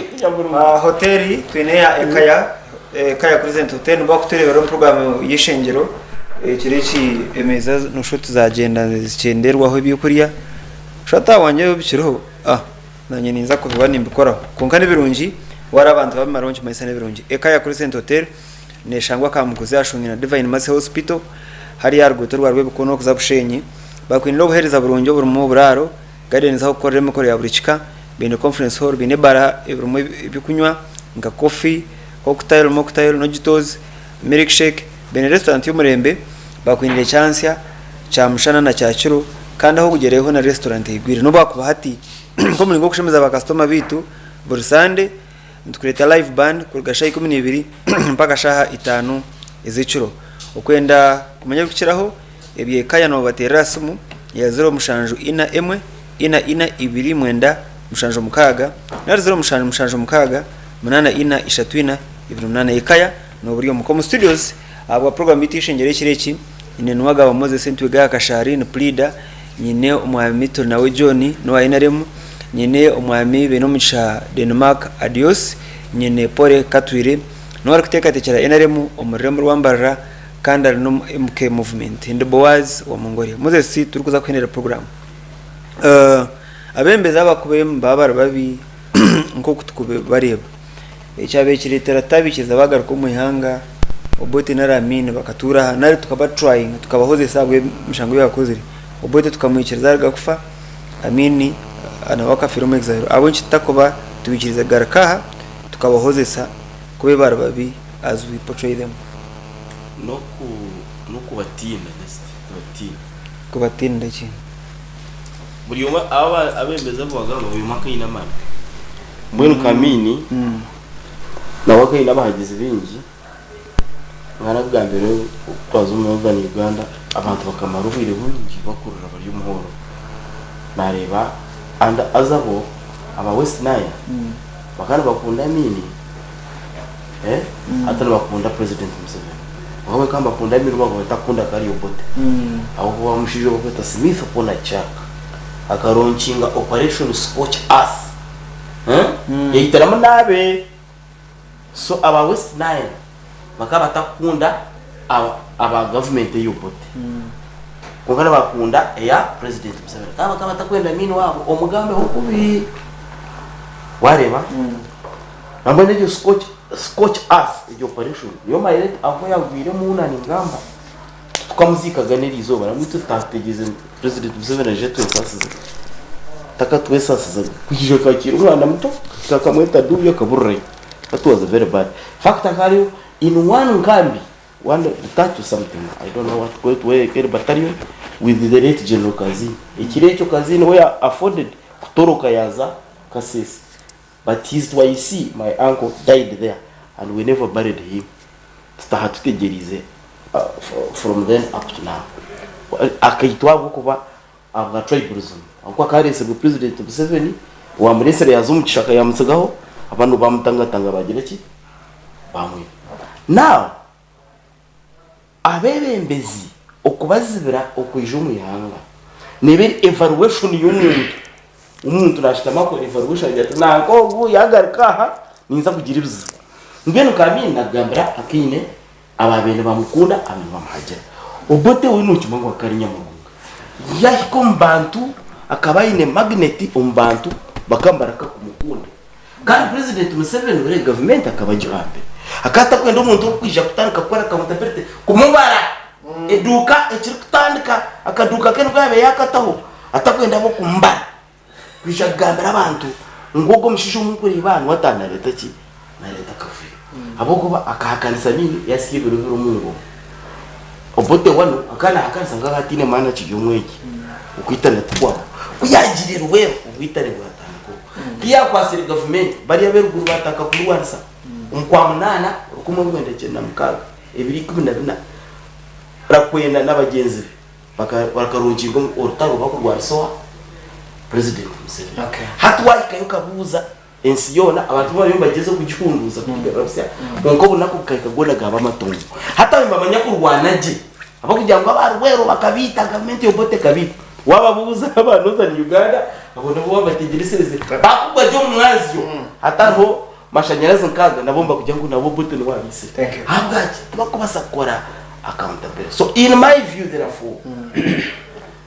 Ah, hoteli twine ya Ekaya Ekaya Crescent Hotel nibo bakutureebera omu puroguraamu y'eishengyero ekiro eki emeeza noshusha oti zagyenda zikyenderwaho ebyokurya shwata wangye bikiriho ah nanye ninza kubiba nimbikoraho kwonka nibirungi wareeba abantu babimaraho nikimanyisa nibirungi Ekaya Crescent Hotel neshangwa Kamukuzi ahashungi na Divine Mercy Hospital hariya aha ruguuto orwa Rwebikoona orikuza Bushenyi bakwinire obuheereza burungi oburimu oburaaro Gardens ahu kukorera emikoro ya buri kika, baine conference hall, baine ebaara ebirimu ebyokunywa nka coffee, cocktail, mocktail, nojitos, milk shake, baine restaurant y'omurembe, bakwinire kyansya, kyamushana na kyakiro kandi ahu okugyerayo hoona restaurant eigwire. N'obu hakuba hati nk'omuringo gw'okushemeza ba kasitoma baitu buri Sunday nitukureeta live band kuruga shaaha 12 mpaka shaaha itaano ez'ekiro. Okwenda kumanya ebirikukiraho Eby'ekaya noobateerera aha simu ya 0741 4 4 2 9 76 nari 0776 8 4 3 4 28. Ekaya nooba ori omuka. Omu studios ahabwa puroguraamu yaitu y'eishengyero ekiro eki, nyine Nuwagaba Moses Ntwiga aha Kashaari ni puriida, nyine Omwami Turinawe John n'owa NRM, nyine Omwami Bainomugisha Denmark Adios, nyine Polly Katwire n'ou arikuteekateekyera NRM omu rurembo rwa Mbarara. Kandi ari n'omu MK movement. Ndi Boaz wa Mongolia. Moses turikuza kuhendera program. Uh, abembezi abakuba baba bari babi nk'oku tukubareeba. Ekyabaire kireetera tutabiikiriza bagaruka omu ihanga Obote nari Amin bakatuura aha nari tukaba trying tukabahozesa ahabw'emishango ei bakozire. Obote tukamwikiriza aruga kufa, Amin nawe akafiira omu exile. Ahabw'enki tutakuba tubiikirize kugaruka aha tukabahozesa kuba bari babi as we portray them? N'oku n'okubatiina just kubatiina. Kubatiinira ki? Buri omwe aba abembezi abu bagamba buri omwe akaine amani. Mbwenu Kamiini nawe akaine abahagizi baingi nka nakugambire obu twaza omu Northern Uganda abantu bakamara obwire bwingi bakurira bari omu hall nareeba and haza bo aba West Nile bakaba nibakunda Amiini. Eh hati nibakunda president Museveni kwonka bakaba nibakunda Aminu bakaba batakunda Kari Obote ahabw'okuba omushaija ou barikweta Smith Opona Jack akaronkinga operation scorch earth eh yaitiramu n'abe so aba West Nile bakaba batakunda aba aba government eya Obote kwonka nibakunda eya president Museveni kandi bakaba batakwenda Aminu waabo omugambeho kubi wareeba. Nambwenu egyo scorch scorch earth egyo operation niyo mayireti ahu yagwire omu na ningamba titukamuziikaga n'eriizooba nabwo itwe tutaategyereize ngu president Museveni aije atwesasize takatwesasizaga kwija akakiira omwana muto akamweta duuya akaburirayo that was very bad fact akariyo in one nkambi one detach something I don't know what go where ekeri battalion with the late General Kazini ekiro ekyo Kazini we afforded kutoroka yaza Kasese But his twice my uncle died there and we never buried him tutaha tutegyereize from then up to now akaitwa ahabw'okuba ahabwa tribalism ahabw'okuba akaba areetsirwe president Museveni owamureetsire yaaza omu kishaka yaamutsigaho abandi baamutangatanga baagira ki baamwita now Abeebembezi okubazibira okwija omu ihanga neeba eri evaluation y'omuntu. Omuntu naashutama akora evaluation agira ati nanka ogu yaagaruka aha ninza kugira ebizibu. Mbwenu Kamin nagambira akaine abaabaire nibamukunda abaabaire nibamuhagira. Obote we nookimanya ngu akaba ari nyamurunga. Yaahika omu bantu akaba aine magnet omu bantu bakaba nibareka kumukunda. Kandi Purezidenti Museveni ori gavumenti akaba agihambire. Akaba atakwenda omuntu orikwija kutandika kukora accountability kumubara eduuka ekirikutandika akaduuka ke nibwo yaabaire yaakataho atakwenda ab'okumubara kwija kugambira abantu ngu ogu omushaija ou murikureeba aha niwe ataaha naareeta ki? Naareeta akavuyo. Ahabw'okuba akahakanisa Amin yaasiga ebiro biri omu ngoma. Obote wanu akaba naahakanisa ngu akaba ataine maani akiri omwegi okwitana tikwaho. Ku yaagiire Luweero obwitane bwatandika okwo. Ku yaakwatsire gavumenti, bariya ab'eruguru baatandika kumurwanisa omu Kwamunaana 1996, ebiro 14. Rakwena n'abagyenzi be bakarungiibwa orutaro bakurwanisa owa President Museveni. Hati wahikayo okabuuza ensi yoona, abantu bariyo nibagyezaho kugihunduuza kugigarura busya kwonka obunaku bukahika goona gaaba amatongo. Hati abo nibamanya kurwana gye ahabw'okugira ngu aba Rweru bakabaita, gavumenti ya Obote ekabaita. Waababuuza aba Northern Uganda abo nabo waabategyeresereze baakugwa gye omu mwazyo hatariho mashanyarazi nk'aga nabo nibakugira ngu nabo Obote niwe abaitsire. Thank you. Ahabwaki? Tibarikubaasa kukora accountability. So in my view therefore,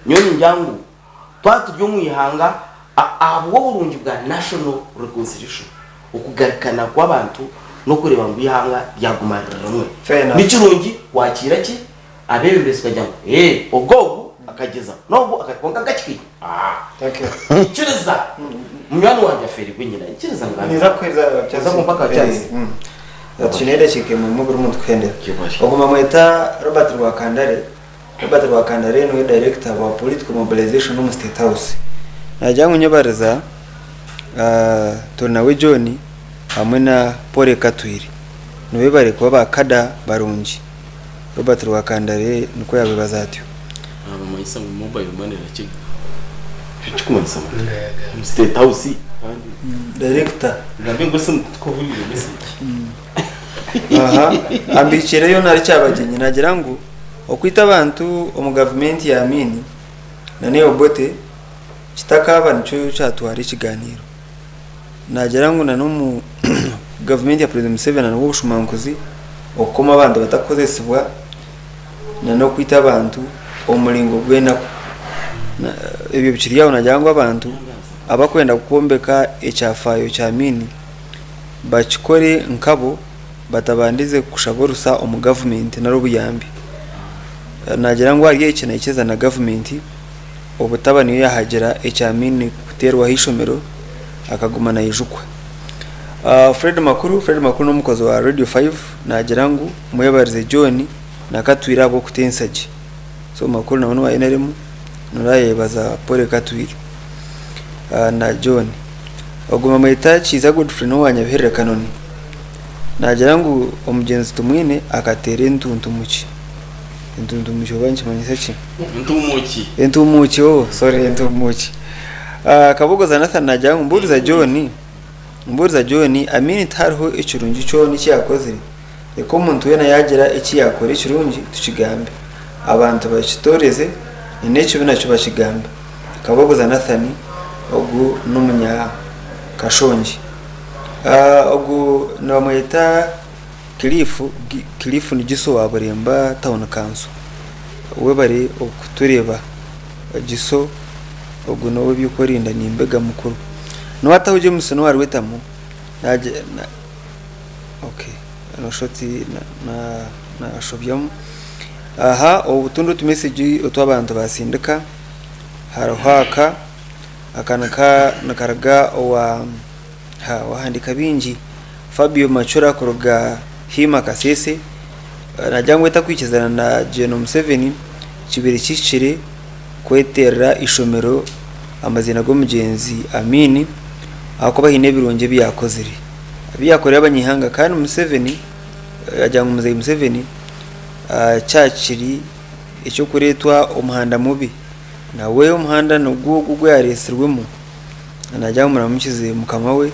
nyowe ningira ngu twaba turi omu ihanga ahabw'oburungi bwa national reconciliation, okugarukana kw'abantu n'okureeba ngu eihanga ryaguma riri rimwe. Fair enough. Ni kirungi kwakiira ki abeebembezi tukagira ngu ee ogu ogu akagyezaho n'ogu aka kwonka nkakikwiha aa Thank you. ikiriza munywani wangye afeerirwe nyina ikiriza ngambe. Ninza kukuheereza Oza kumpa ka chance? Twine edakiika emwe emwe buri muntu kuhendera. Kibari. Ogu bamweta Robert Rwakandare. Robert Rwakandare niwe director wa political mobilization omu State House. Nagira ngu nyebariza Turinawe John hamwe na Paul Katwire. Nibo bari kuba ba kada barungi. Robert Rwakandare nikwo yabebaza atyo. Nabamanyisa ngu mobile money erakye Ekikumanyisa ngu State House kandi Director. ngambe ngu esimu tikuhurire message. Aha, ambikireyo nari Kyabagyenyi nagira ngu okwita abantu omu gavumenti ya Amin na n'eya Obote kitakaaba nikyo kyatwara ekiganiiro. Nagira ngu na n'omu gavumenti ya President Museveni harimu obushumankuzi, okukoma abantu batakukozesibwa na n'okwita abantu omu muringo gw'enaku. Ebyo bikiri aho nagira ngu abantu abakwenda kwombeka ekyafaayo kya Amin bakikore nkabo batabandize kushaba orusa omu gavumenti nari obuyambi. Nagira ngu ahari eki naikiriza na gavumenti obutaba niyo yahagira ekya Amin kuteerwaho eishomero akaguma naijukwa. Fred Makuru, Fred Makuru n'omukozi wa Radio 5 nagira ngu mwebarize John na Katwire ahabw'okutensa gye. So Makuru nawe n'owa NRM norayebaza Paul Katwire na John. Ogu bamweta Kiiza Godfrey n'owa Nyabiherere Kanoni. Nagira ngu omugyenzi Tumwine akateera entuntumuki. Entuntumuki oba nikimanyisa ki? Entumuuki. Entumuuki oh sorry entumuuki. Ah, Kabogoza Nathan nagira ngu mbuuriza John, mbuuriza John Amin tihariho ekirungi kyona eki yakozire. Reka omuntu weena yaagira eki yaakora ekirungi tukigambe. Abantu bakitooreze n'ekibi nakyo bakigambe. Kabogoza Nathan ogu n'omunya Kashongi. Ogu nibamweta Cliff, Cliff ni Giso wa Buremba Town Council. Webare okutureeba Giso, ogu n'ow'ebyokwerinda nimbega mukuru. Niwataho James n'owa Rwetamu, okay noshusha oti nashobyamu. Aha otundi otu message otu abantu batsindika hariho aka, aka nikaruga owa wahandiika bingi Fabio Macura kuruga Hiima Kasese nagira ngu etakwikirizana na Gen Museveni kibaire kihikire kweterera eishomero amaziina g'omugyenzi Amin ahakuba haine ebirungi ebi yaakozire ebi yaakoreire abanyaihanga kandi Museveni agira ngu Muzeeyi Museveni kyakiri eky'okureetwa omuhanda mubi nawe omuhanda nigwo ogu ogu yaareetsirwemu nagira ngu muramukize mukama we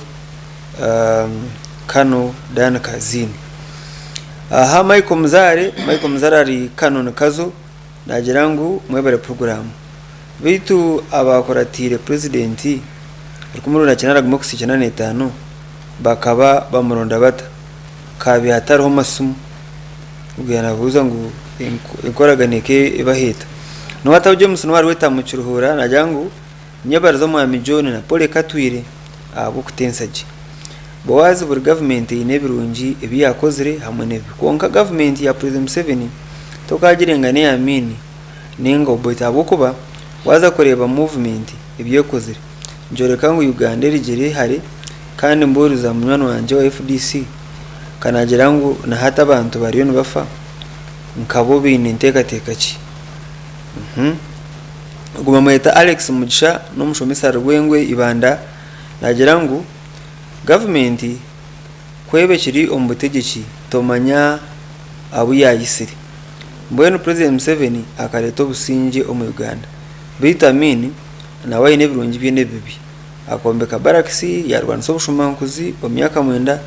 Kano Dan Kazini. Aha Michael Muzaare, Michael Muzaare ari Kano Nikazo nagira ngu mwebare puroguraamu. Beitu abaakuratiire purezidenti 1995 kuhitsya 95 bakaba bamuronda bata? Kaabaire hatariho masimu. Ogwo yaabuuza ngu enkoragana eka ebaho eta? N'owaataho James n'owa Rwetamu Kiruhura naagira ngu nyebarize Omwami John na Polly Katwire ahabw'okutensa gye. Boaz buri gavumenti eine ebirungi ebi yaakozire hamwe n'ebibi kwonka gavumenti ya Purezidenti Museveni tokaagirenga n'eya Amin ninga Obote ahabw'okuba waaza kureeba muvumenti ebi ekozire nikyoreka ngu Uganda erigire hare kandi mbuuriza munywani wangye owa FDC ka naagira ngu na hati abantu bariyo nibafa nkabo baine nteekateeka ki? Ogu bamweta Alex Mugisha n'omushomesa Rwengwe Ibanda naagira ngu gavumenti ku eba ekiri omu butegyeki tomanya abu yaayitsire. Mbwenu President Museveni akareeta obusingye omu Uganda. Beitu Amin nawe aine ebirungi bye n'ebibi. Akombeka barracks, yarwanisa obushumankuzi omu myaka mwenda,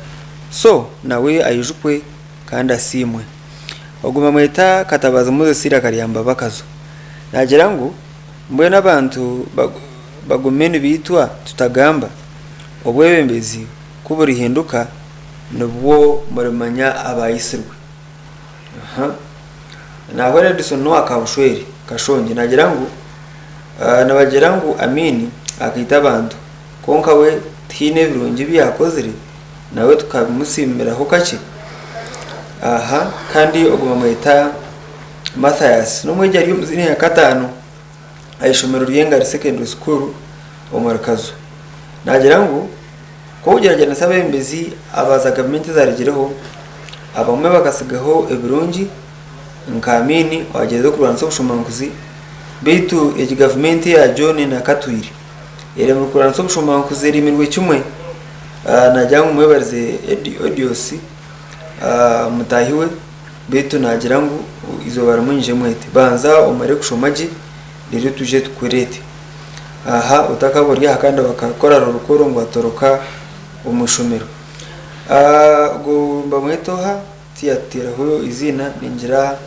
so nawe aijukwe kandi asiimwe. Ogu bamweta Katabaazi Moses Iraka Bakazo. Nagira ngu mbwenu abantu bagume nibaitwa tutagamba? Obwebembezi ku burihinduka nibwo murimanya abaayitsirwe. Aha. Nahwera Edison n'owa Kabushweri, Kashongye nagira ngu nibagira ngu Amin akaita abantu kwonka we tihaine ebirungi ebi yaakozire nawe tukabimusiimiraho kakye. Aha kandi ogwo bamweta Mathias n'omwegi ari omu siniya ya kataano aha ishomero ry'Engari Secondary School omuri Kazo. Nagira ngu ku orikugyeragyeranisa abeebembezi aba za gavumenti ezaarugireho, abamwe bakatsigaho ebirungi nka Amin owaagyerize okurwanisa obushomankuzi beitu egi gavumenti eya John Nakatwire eremire kurwanisa obushomankuzi eremirwe kimwe. Nagira ngu mwebarize Edios mutaahi we beitu nagira ngu eizooba rimwe nyije mwete. Banza omare kushoma gye reero twije tukureete. Aha otakaba ori aha kandi bakakora rurukoro ngu atoroka omu ishomero. Ogu nibamweta oha? Tiyatuteeraho eiziina ningira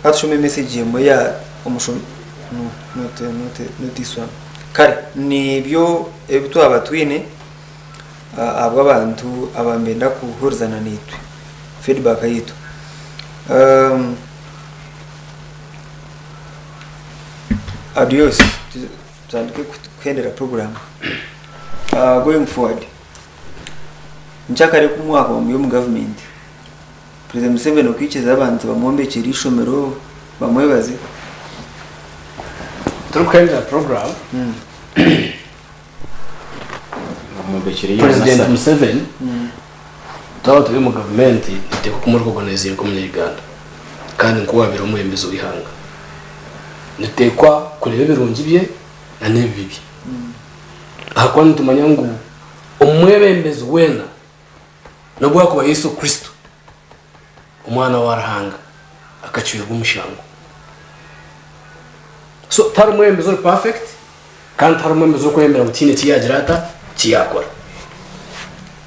katushome emesegi emwe ya omushomi no not not not this one. Kare nibyo ebi twaba twine ahabw'abantu aba nibenda kuhurizana naitwe feedback yaitu. Adios tutandike kuhendera program. Going forward nkyakare ku mwakuba muri omu gavumenti, President Museveni okwikiriza abantu bamwombekyere eishomero bamwebaze? Turikuhendera program, President Museveni twaba turi omu gavumenti nituteekwa kumurecognizinga nk'omunya-Uganda kandi nk'owabaire omwebembezi w'eihanga. Nituteekwa kureeba ebirungi bye na n'ebibi bye ahakuba nitumanya ngu omwebembezi weena n'obu akuba Yesu Kristo omwana wa Ruhanga akacwerwa omushango. So tihariho mwebembezi ori perfect kandi tihariho mwebembezi orikwebembera ngu tihaine eki yaagira ata, eki yaakora.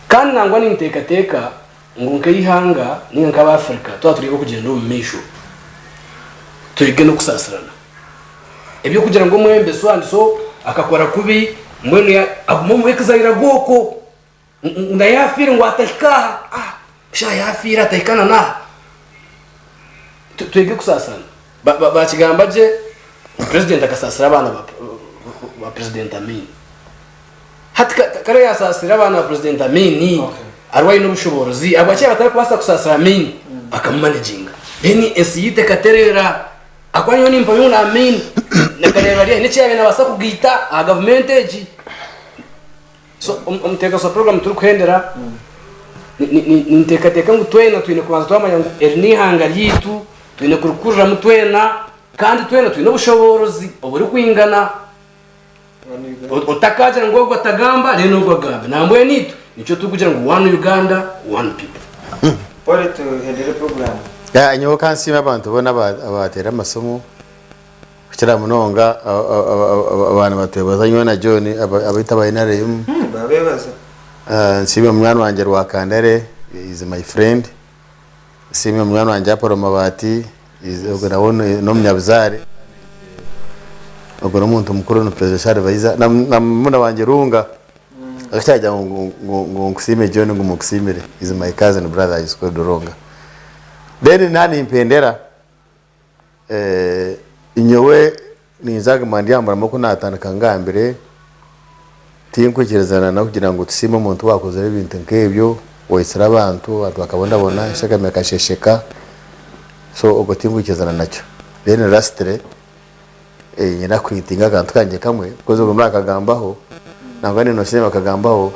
Kandi nangwa ninteekateeka ngu nk'eihanga nainga nk'Abaafrika twaba turi ab'okugyenda omu maisho, twege n'okusaasirana. Eby'okugira ngu omwebembezi so and so akakora kubi mbwenu agume omu exile agwe okwo. Ngu na yaafiire ngu atahika aha, ah shaaha yaafiire atahika na n'aha. Twege kusaasirana. Baakigamba gye ngu purezidenti akasaasira abaana ba purezidenti Amin. Hati kare yaasaasire abaana ba purezidenti Amin, ariwe aine obushoboorozi, ahabwaki yaaba atarikubaasa kusaasira Amin akamumanaginga? Then ensi yaitu ekatereera. Ahakuba nyowe nimpamya ngu na Amin na Kareeba haine eki yaabaire naabaasa kugaita aha gavumenti egi. So omuteekateeko wa puroguraamu turikuhendera, ninteekateeka ngu twena twine kubanza twamanya ngu eri n'eihanga ryaitu, twine kurikuriramu twena kandi twena twine obushoboorozi oburikwingana. Otakaagira ngu ogu atagamba reero n'ogu agambe. Nambwenu itwe nikyo turikugira ngu one Uganda, one people. Pole tuhendere puroguraamu. Nyowe kansiime abantu boona abateera amasimu. Kukira munonga abaana batwebaza nyowe na John abaitu aba NRM. Babebaza. Nsiime munywani wangye Rwakandare is my friend. Nsiime munywani wangye Apollo Mabati ogwo nawe n'omunyabuzaare ogwo n'omuntu mukuru ni presidential advisor na murumuna wangye Runga akakyagira ngu nkusiime John ngu munkusiimire is my cousin brother is called Runga. Then naaba nimpendera. Nyowe ninza kuguma ndi aha murimo oku naatandika ngambire, tinkwikirizana n'okugira ngu tusiime omuntu owaakozire ebintu nk'ebyo, owaitsire abantu, abantu bakabonabona, eshagama ekasheesheka, so okwo tinkwikirizana nakyo. Then lastly, nyine kuhitinga akantu kangye kamwe because obwo naakagambaho, nangwa na Innocent bakagambaho,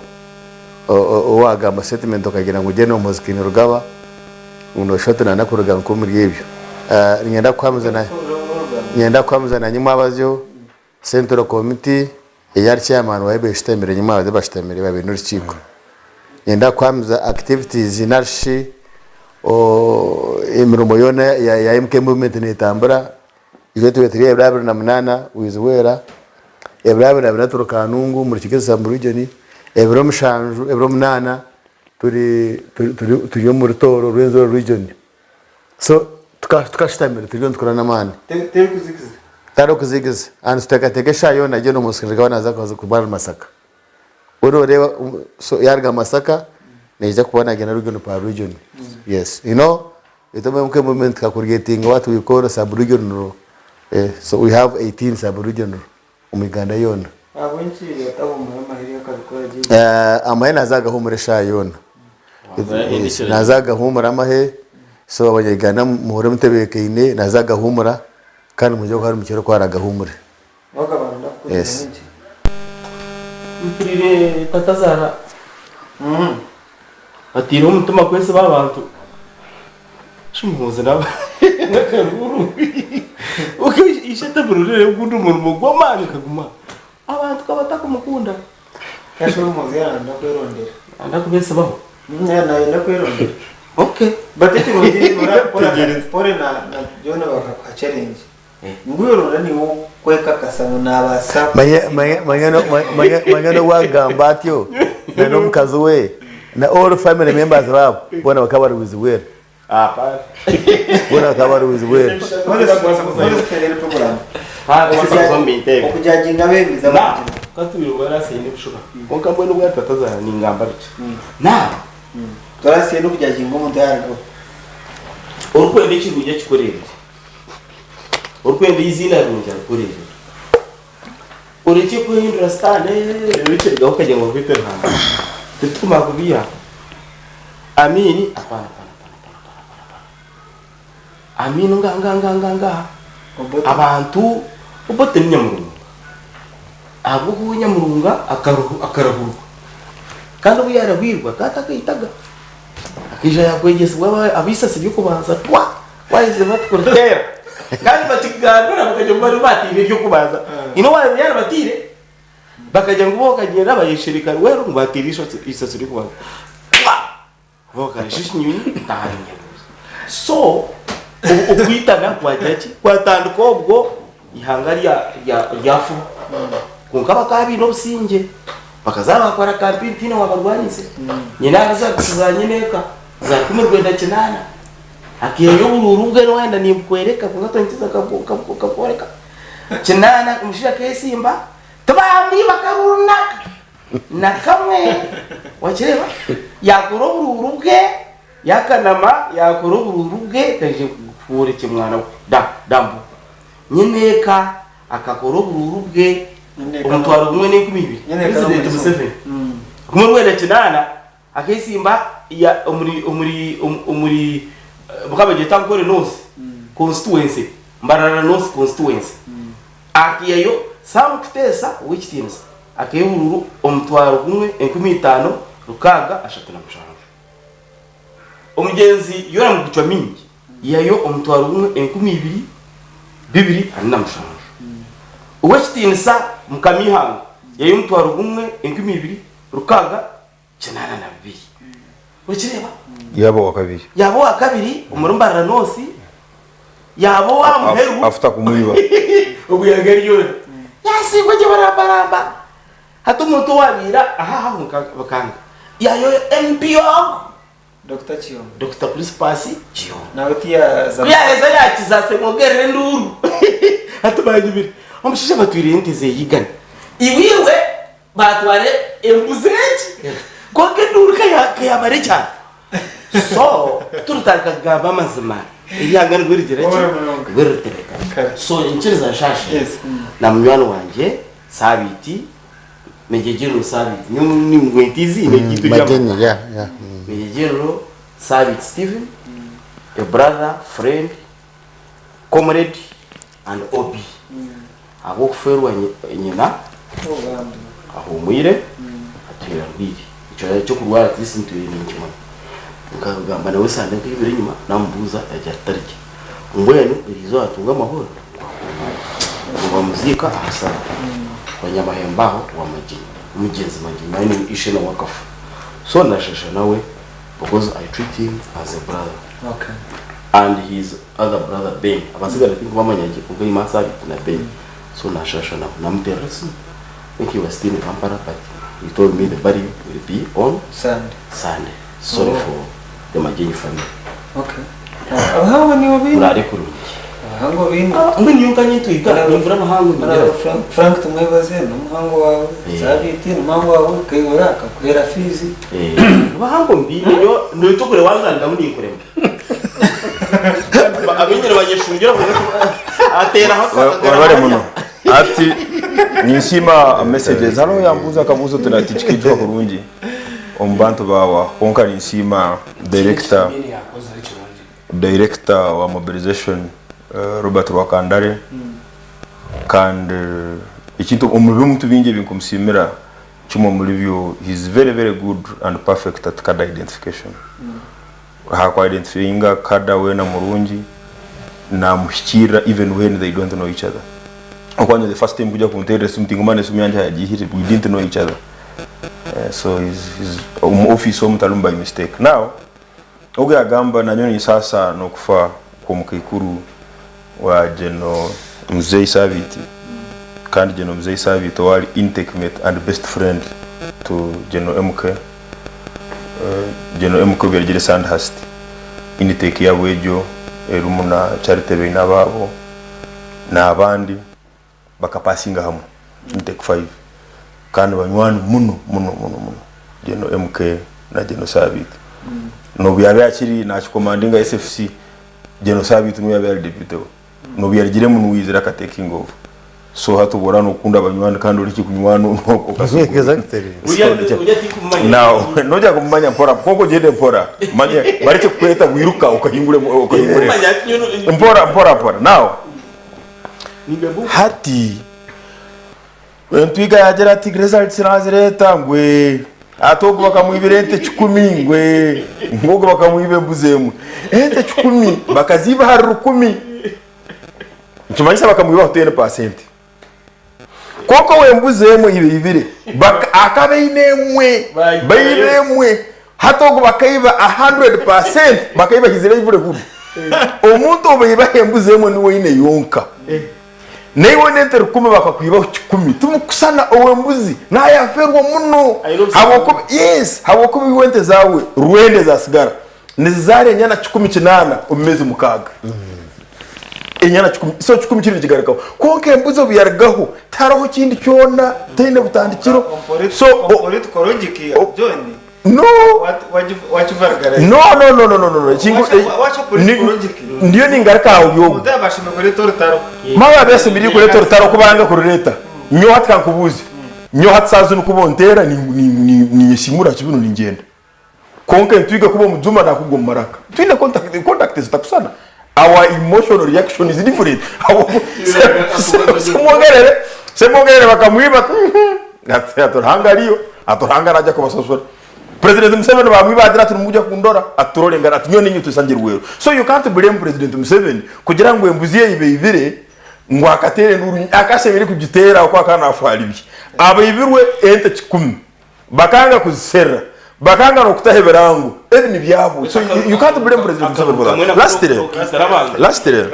owaagamba statement okagira ngu General Muhoozi Kainerugaba, ngu noshusha oti nana kuruga nk'omuri ebyo. Niinyenda kuhamiza na niinyenda kuhamiza nanye mwabazyo Central Committee eyari chairman waayo beshutamire nyimwabazyo bashutamire babaire n'orukiiko. Niinyenda kuhamiza activities nari shi Emirimo yoona ya MK Movement netambura, itwe tube turi ebiro 28 Bwizibwera, ebiro 24 turi Kanungu omuri Kigezi sub region, ebiro mushanju ebiro munaana turi turi omuri Tooro Rwenzori region. So tukashutamire turiyo nitukora n'amaani. Terikuzigiza. Tihariho kuzigiza. And tuteekateeka eshaaha yoona Gen Omusigazi akaba naaza kuba ari Masaka. Weena oreeba so yaruga Masaka naija kuba nagyenda region per region. Yes. You know itwe omu MK movement tuka creatinga what we call sub regional so we have 18 sub regional omu Uganda yoona. Ahabw'enki yatahumura amahe akabikora gye? Amahe naza kugahumura eshaaha yoona. Naza kugahumura amahe so abanya Uganda muhurire mutebeekaine naza kugahumura kandi mwije kuba mukire ku aragahumure. Yes. Mpurire tatazaara ataireho omutima kwesiba abantu. Shi muhoozi nawe n'akaruuru. Ishe atamurorere ogundi omurimo gw'amaani akaguma. Abantu ka batakumukunda. Kasha omuhoozi yaaranda kwerondera. Arenda kubeesibaho? Nayenda kwerondera. Okay. But ekirungi Pole na John bakakuha challenge. Ngu orora niiwe orikwekakasa ngu naabaasa Manya n'obu akugamba atyo na n'omukazi we na all family members baabo boona bakaba bari with well. Boona bakaba bari with well. Okujajinga abeebembezi abarugire. Kwonka mbwenu obwo tatazaara ningamba bikye. Naaba. Torasiire n'okujajinga omuntu yaarugaho. Orikwenda ekirungi akikoreerere. Orikwenda eiziina rirungi arikoreerere. Orekye kwehindura sitaane reero ekirugaho okagira ngu orikwita Ruhanga. Titukumara kubiiha. Amiini? Apana, apana, apana, apana, apana, apana, apana. Amiini nga, nga, nga, nga, nga. Abantu, Obote ni nyamurunga. Ahabw'okuba we nyamurunga akarahurwa. Kandi obu yaarahwirwe akaba atakaitaga. Akaija yaakwegyesibwa ab'eisasi ry'okubanza twa! Waheza bati kuriteera kandi bakigambira bakagira ngu bariyo batiire ery'okubanza. Haine owaabaire yaaribatiire bakagira ngu bo bakagyenda bayeshereka rweru ngu batiire eisasi ry'okubanza. Twa! Bo bakarasha ekinyonyi ntaaha ninyebuuza. So okwitana kwagira ki? Kwatandika obwo eihanga ryafuba. Kwonka bakaba baine obusingye. Bakaza baakora kampeyini tihaine owaabarwaniise. Nyine results za nyineeka za 1980. Akaihayo oburuuru bwe waayenda nimbukworeka kwonka tonkiza nkakworeka. Kinaana omushaija akeesimba tibamwiba akaruuru na kamwe wakireeba yaakora oburuuru bwe yaakanama yaakora oburuuru bwe kaije kworekye mwana we da dambu. Nyineeka akakora oburuuru bwe omutwaro gumwe n'enkumi ibiri President Museveni kumwe 98 Akesimba ya omuri omuri omuri bakaba bagyeta Ankole North constituency, Mbarara North constituency. Akaihayo Sam Kutesa ow'ekitiinisa akaiha oburuuru 10,637. Omugyenzi Yoram Gucwa Mingi yaihayo 12,247. Ow'ekitiinisa Mukama Ihanga yaihayo 12,682. Okireeba? Yaaba owakabiri. Yaaba owakabiri omuri Mbarara North, yaaba owa muheru. Afuta kumwiba. Ogu yaaga ari Yona. Yaasiigwa gye barambaramba. Hati omuntu owaabaire aha aho bakanga. Yaayoyo MP ogu. Dokita Kiyonga. Dokita Crispus Kiyonga. Nawe tiyaza. Ku yaaheza yaakiza Ssemwogerere enduuru. Hati baanyumire. Omushaija batwire ente ze igana. Iwe Baatwara embuzi egi, kwonka enduuru ka yaabara ekyaro. So, ku turutandika kugamba amazima, eihanga nibwo rigira ki? Nibwo ritebeekana. So, enyikiriza nshasha na munywani wangye Sabiiti, Major General Sabiiti, nyowe ningweta eiziina eryaitu Major, ry'amaka. yeah, yeah. Major General Sabiiti Stephen, a brother, friend, Comrade and OB ahabw'okufeerwa nyina ahuumwire atwire arwaire. Ekyo eky'okurwara at least ntwire ninkimanya. Nkagamba nawe esande nk'eibiri enyima namubuuza yagira ati tari gye. Mbwenu eriizooba atunga amahoro ngu ahuumwire. Ngu bamuziika aha Sande wa Nyamahembe aho owa Magyenyi, omugyenzi Magyenyi nawe ni ishe nawe akafa. So ndashasha nawe because I treat him as a brother. Okay. And his other brother Ben. Abasigara tinkubamanya gye kwonka Iman Sabiti na Ben. So nashasha nabo. Namuteerera esimu. I think he was still in Kampala but he told me the burial will be on Sunday. Sunday. Sorry Oh. for the Magenyi family. Okay. Abahango nibo baine. Muraare kurungi. Abahango baine. Mbwenu nyowe nkanye ntwiga nimvura abahango ningira. Frank, Frank tumwebaze n'omuhango wawe, Eh. Sabiiti n'omuhango wawe, Kayihura akakuheera fiizi. Eh, abahango mbiine nyowe noita okure wanzaniramu ninkurema. Abaingi nibanyeshungira buri ateeraho akagara Wabare muno ati ninsiima messages hariho yambuuza akabuuzo oti natikikaijuka kurungi omu bantu baawa kwonka ninsiima director director wa mobilization Robert Rwakandare kandi ekintu omu bintu bingi ebinkumusiimira kimwe omuri byo he is very very good and perfect at card identification aha ku identifyinga kada weena murungi namuhikiirira even when they don't know each other okwanya the first time kuja kunteerera esimu tingumana esimu yangye ahayagiihire we didn't know each other so he's, he's omu office omu tarimu by mistake now Ogu yagamba, Nanyowe ninsaasa n'okufa kw'omukaikuru wa General Muzei Sabiiti kandi General Muzei Sabiiti owari intake mate and best friend to General MK. General MK obu yarugire Sandhurst, intake yabo egyo erimu na Charity Bainababo n'abandi bakapasinga hamwe intake 5 kandi banywani muno muno muno muno General MK na General Sabiiti. N'obu yaabaire akiri nakikomandinga SFC, General Sabiiti niwe yaabaire ari deputy we. N'obu yarugiremu niwe yaizire aka taking over. So hati obu oraba nokunda abanywani kandi oreke kunywana Exactly. Now, noija kumumanya mpora kwonka ogyende mpora manya barekye kukweta wiruka okahingura okahingura mpora mpora mpora. Now, Hati entwiga yaagira ati results naazireeta ngu ee. Ati ogu bakamwibira ente kikumi ngu ee. Ngu ogu bakamwiba embuzi emwe. Ente kikumi bakaziiba ahari rukumi. Nikimanyisa bakamwibaho 10%. Kwonka ow'embuzi emwe ei baibire akaba aine emwe, baiba emwe. Hati ogu bakaiba 100% bakaiba his livelihood. Omuntu ou baibaho embuzi emwe niwe oine yonka. Naiwe n'ente rukumi bakakwibaho kikumi timukusana ow'embuzi nayaferwa muno habwokuba yes habwokuba iwe ente zaawe rwenda ezasigara nizizaara enyana 18 omu meezi mukaaga. Enyana kikumi so kikumi kiri nikigarukaho kwonka embuzi obu yarugaho tihariho kindi kyona teine butandikiro so Omu political logic John no wakivarugara no no no no no no no Ekingu- Wacha- wacha political logic. ndiyo ningaruka aha ori ogu omuntu yabashime kureeta orutaro maba besemeriire kureeta orutaro kubanga kurureeta nyowe hati kankubuuze nyowe hati saaha zinu kuba onteera ninyesiimura aha kibunu ningyenda Kwonka entwiga kuba omujuma nakugwa omu maraka. Twine contact, contact zitakusana. Our emotional reaction is different. Semwogerere, Semwogerere bakamwiba ati ati Ruhanga ariyo, ati Ruhanga naija kubasasura. President Museveni bamwiba agira ati nimuja kundora, ati turore engaro, ati nyowe ninye tusangire rweru. So you can't blame President Museveni kugira ngu embuzi ye eibaibire ngu akateera enduuru, akashemereire kugiteera ahabw'okuba akaba nafa ahari bye. Abaibirwe ente kikumi. Bakanga kuziserra, bakanga n'okutaho ebirango, ebi nibyabo. So you, you can't blame President Museveni for that. Lastly, lastly,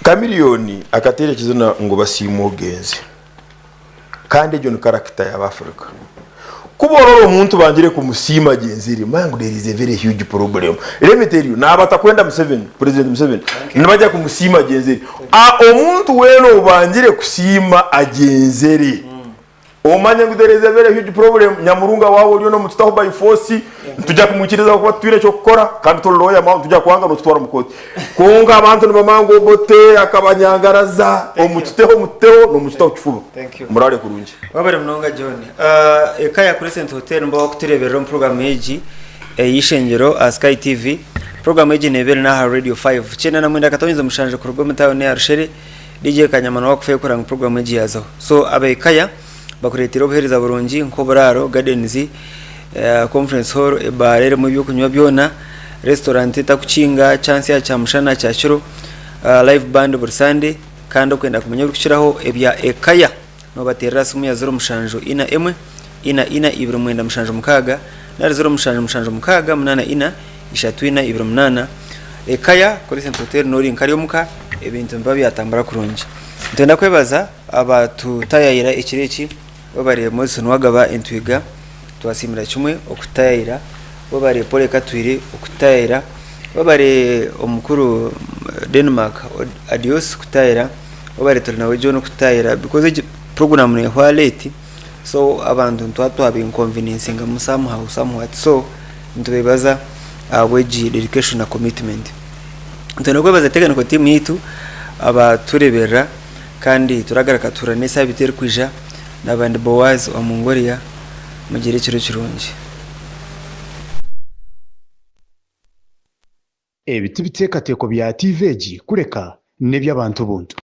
Chameleone akateera ekizina ngu basiime ogenze. Kandi egyo ni character y'Abafrica. Ku borora omuntu bangire kumusiima agyenzire, manya ngu there is a very huge problem. Let me tell you, naaba atakwenda Museveni, President Museveni, nibajya kumusiima agyenzire. A Omuntu weena obangire kusiima agyenzere, omanye ngu there is a very huge problem. Nyamurunga waaba oriyo nomututaho by force, nituja kumwikiriza ahabw'okuba titwine eky'okukora kandi tori lawyer maawe nituja kwanga notutwara omu kooti. Kwonka abantu nibamanya ngu Obote akabanyangaraza, omututeho omututeho nomututaho kifuba. Thank you. Muraare kurungi. Wabare munonga John. Eka ya Crescent Hotel nibo bakutureberera omu program egi ey'eishengyero aha Sky TV. Program egi neeba eri n'aha Radio 5. 99.7 kuruga omu tauni ya Rushere. DJ Kanyama niwe wakufayo kureba ngu program egi yaazaho. So ab'ekaya bakureeteire obuheereza burungi nk'oburaaro, gardens, conference hall, ebaara erimu eby'okunywa byona, restaurant etakukinga kyansi aha kyamushana kyakiro, live band buri Sunday kandi okwenda kumanya ebirikukiraho ebya Ekaya Noobateerera aha simu ya 07 41 44 2976 nari 07 76 84 ishatu ina 28 Ekaya Crescent Hotel nori nkari omuka ebintu nibiba byatambura kurungi. Nitwenda kwebaza abatutayayira ekiro eki webare Moses Nuwagaba Entwiga twasiimira kimwe okututayayira webare Paul Katwire okututayayira webare omukuru Denmark Adios kututayayira webare Turinawe John okututayayira because egi program nehwa late so abantu nituba twaba inconveniencing mu somehow somewhat so nitubebaza ahabw'egi dedication na commitment. Nitwenda kwebaza technical team yaitu abatureberera kandi turagaruka tuhurane esabiti erikwija naba ndi Boaz wa Mongolia mugire ekiro kirungi. Ebi tibiteekateeko bya tiivi egi kureka n'eby'abantu buntu.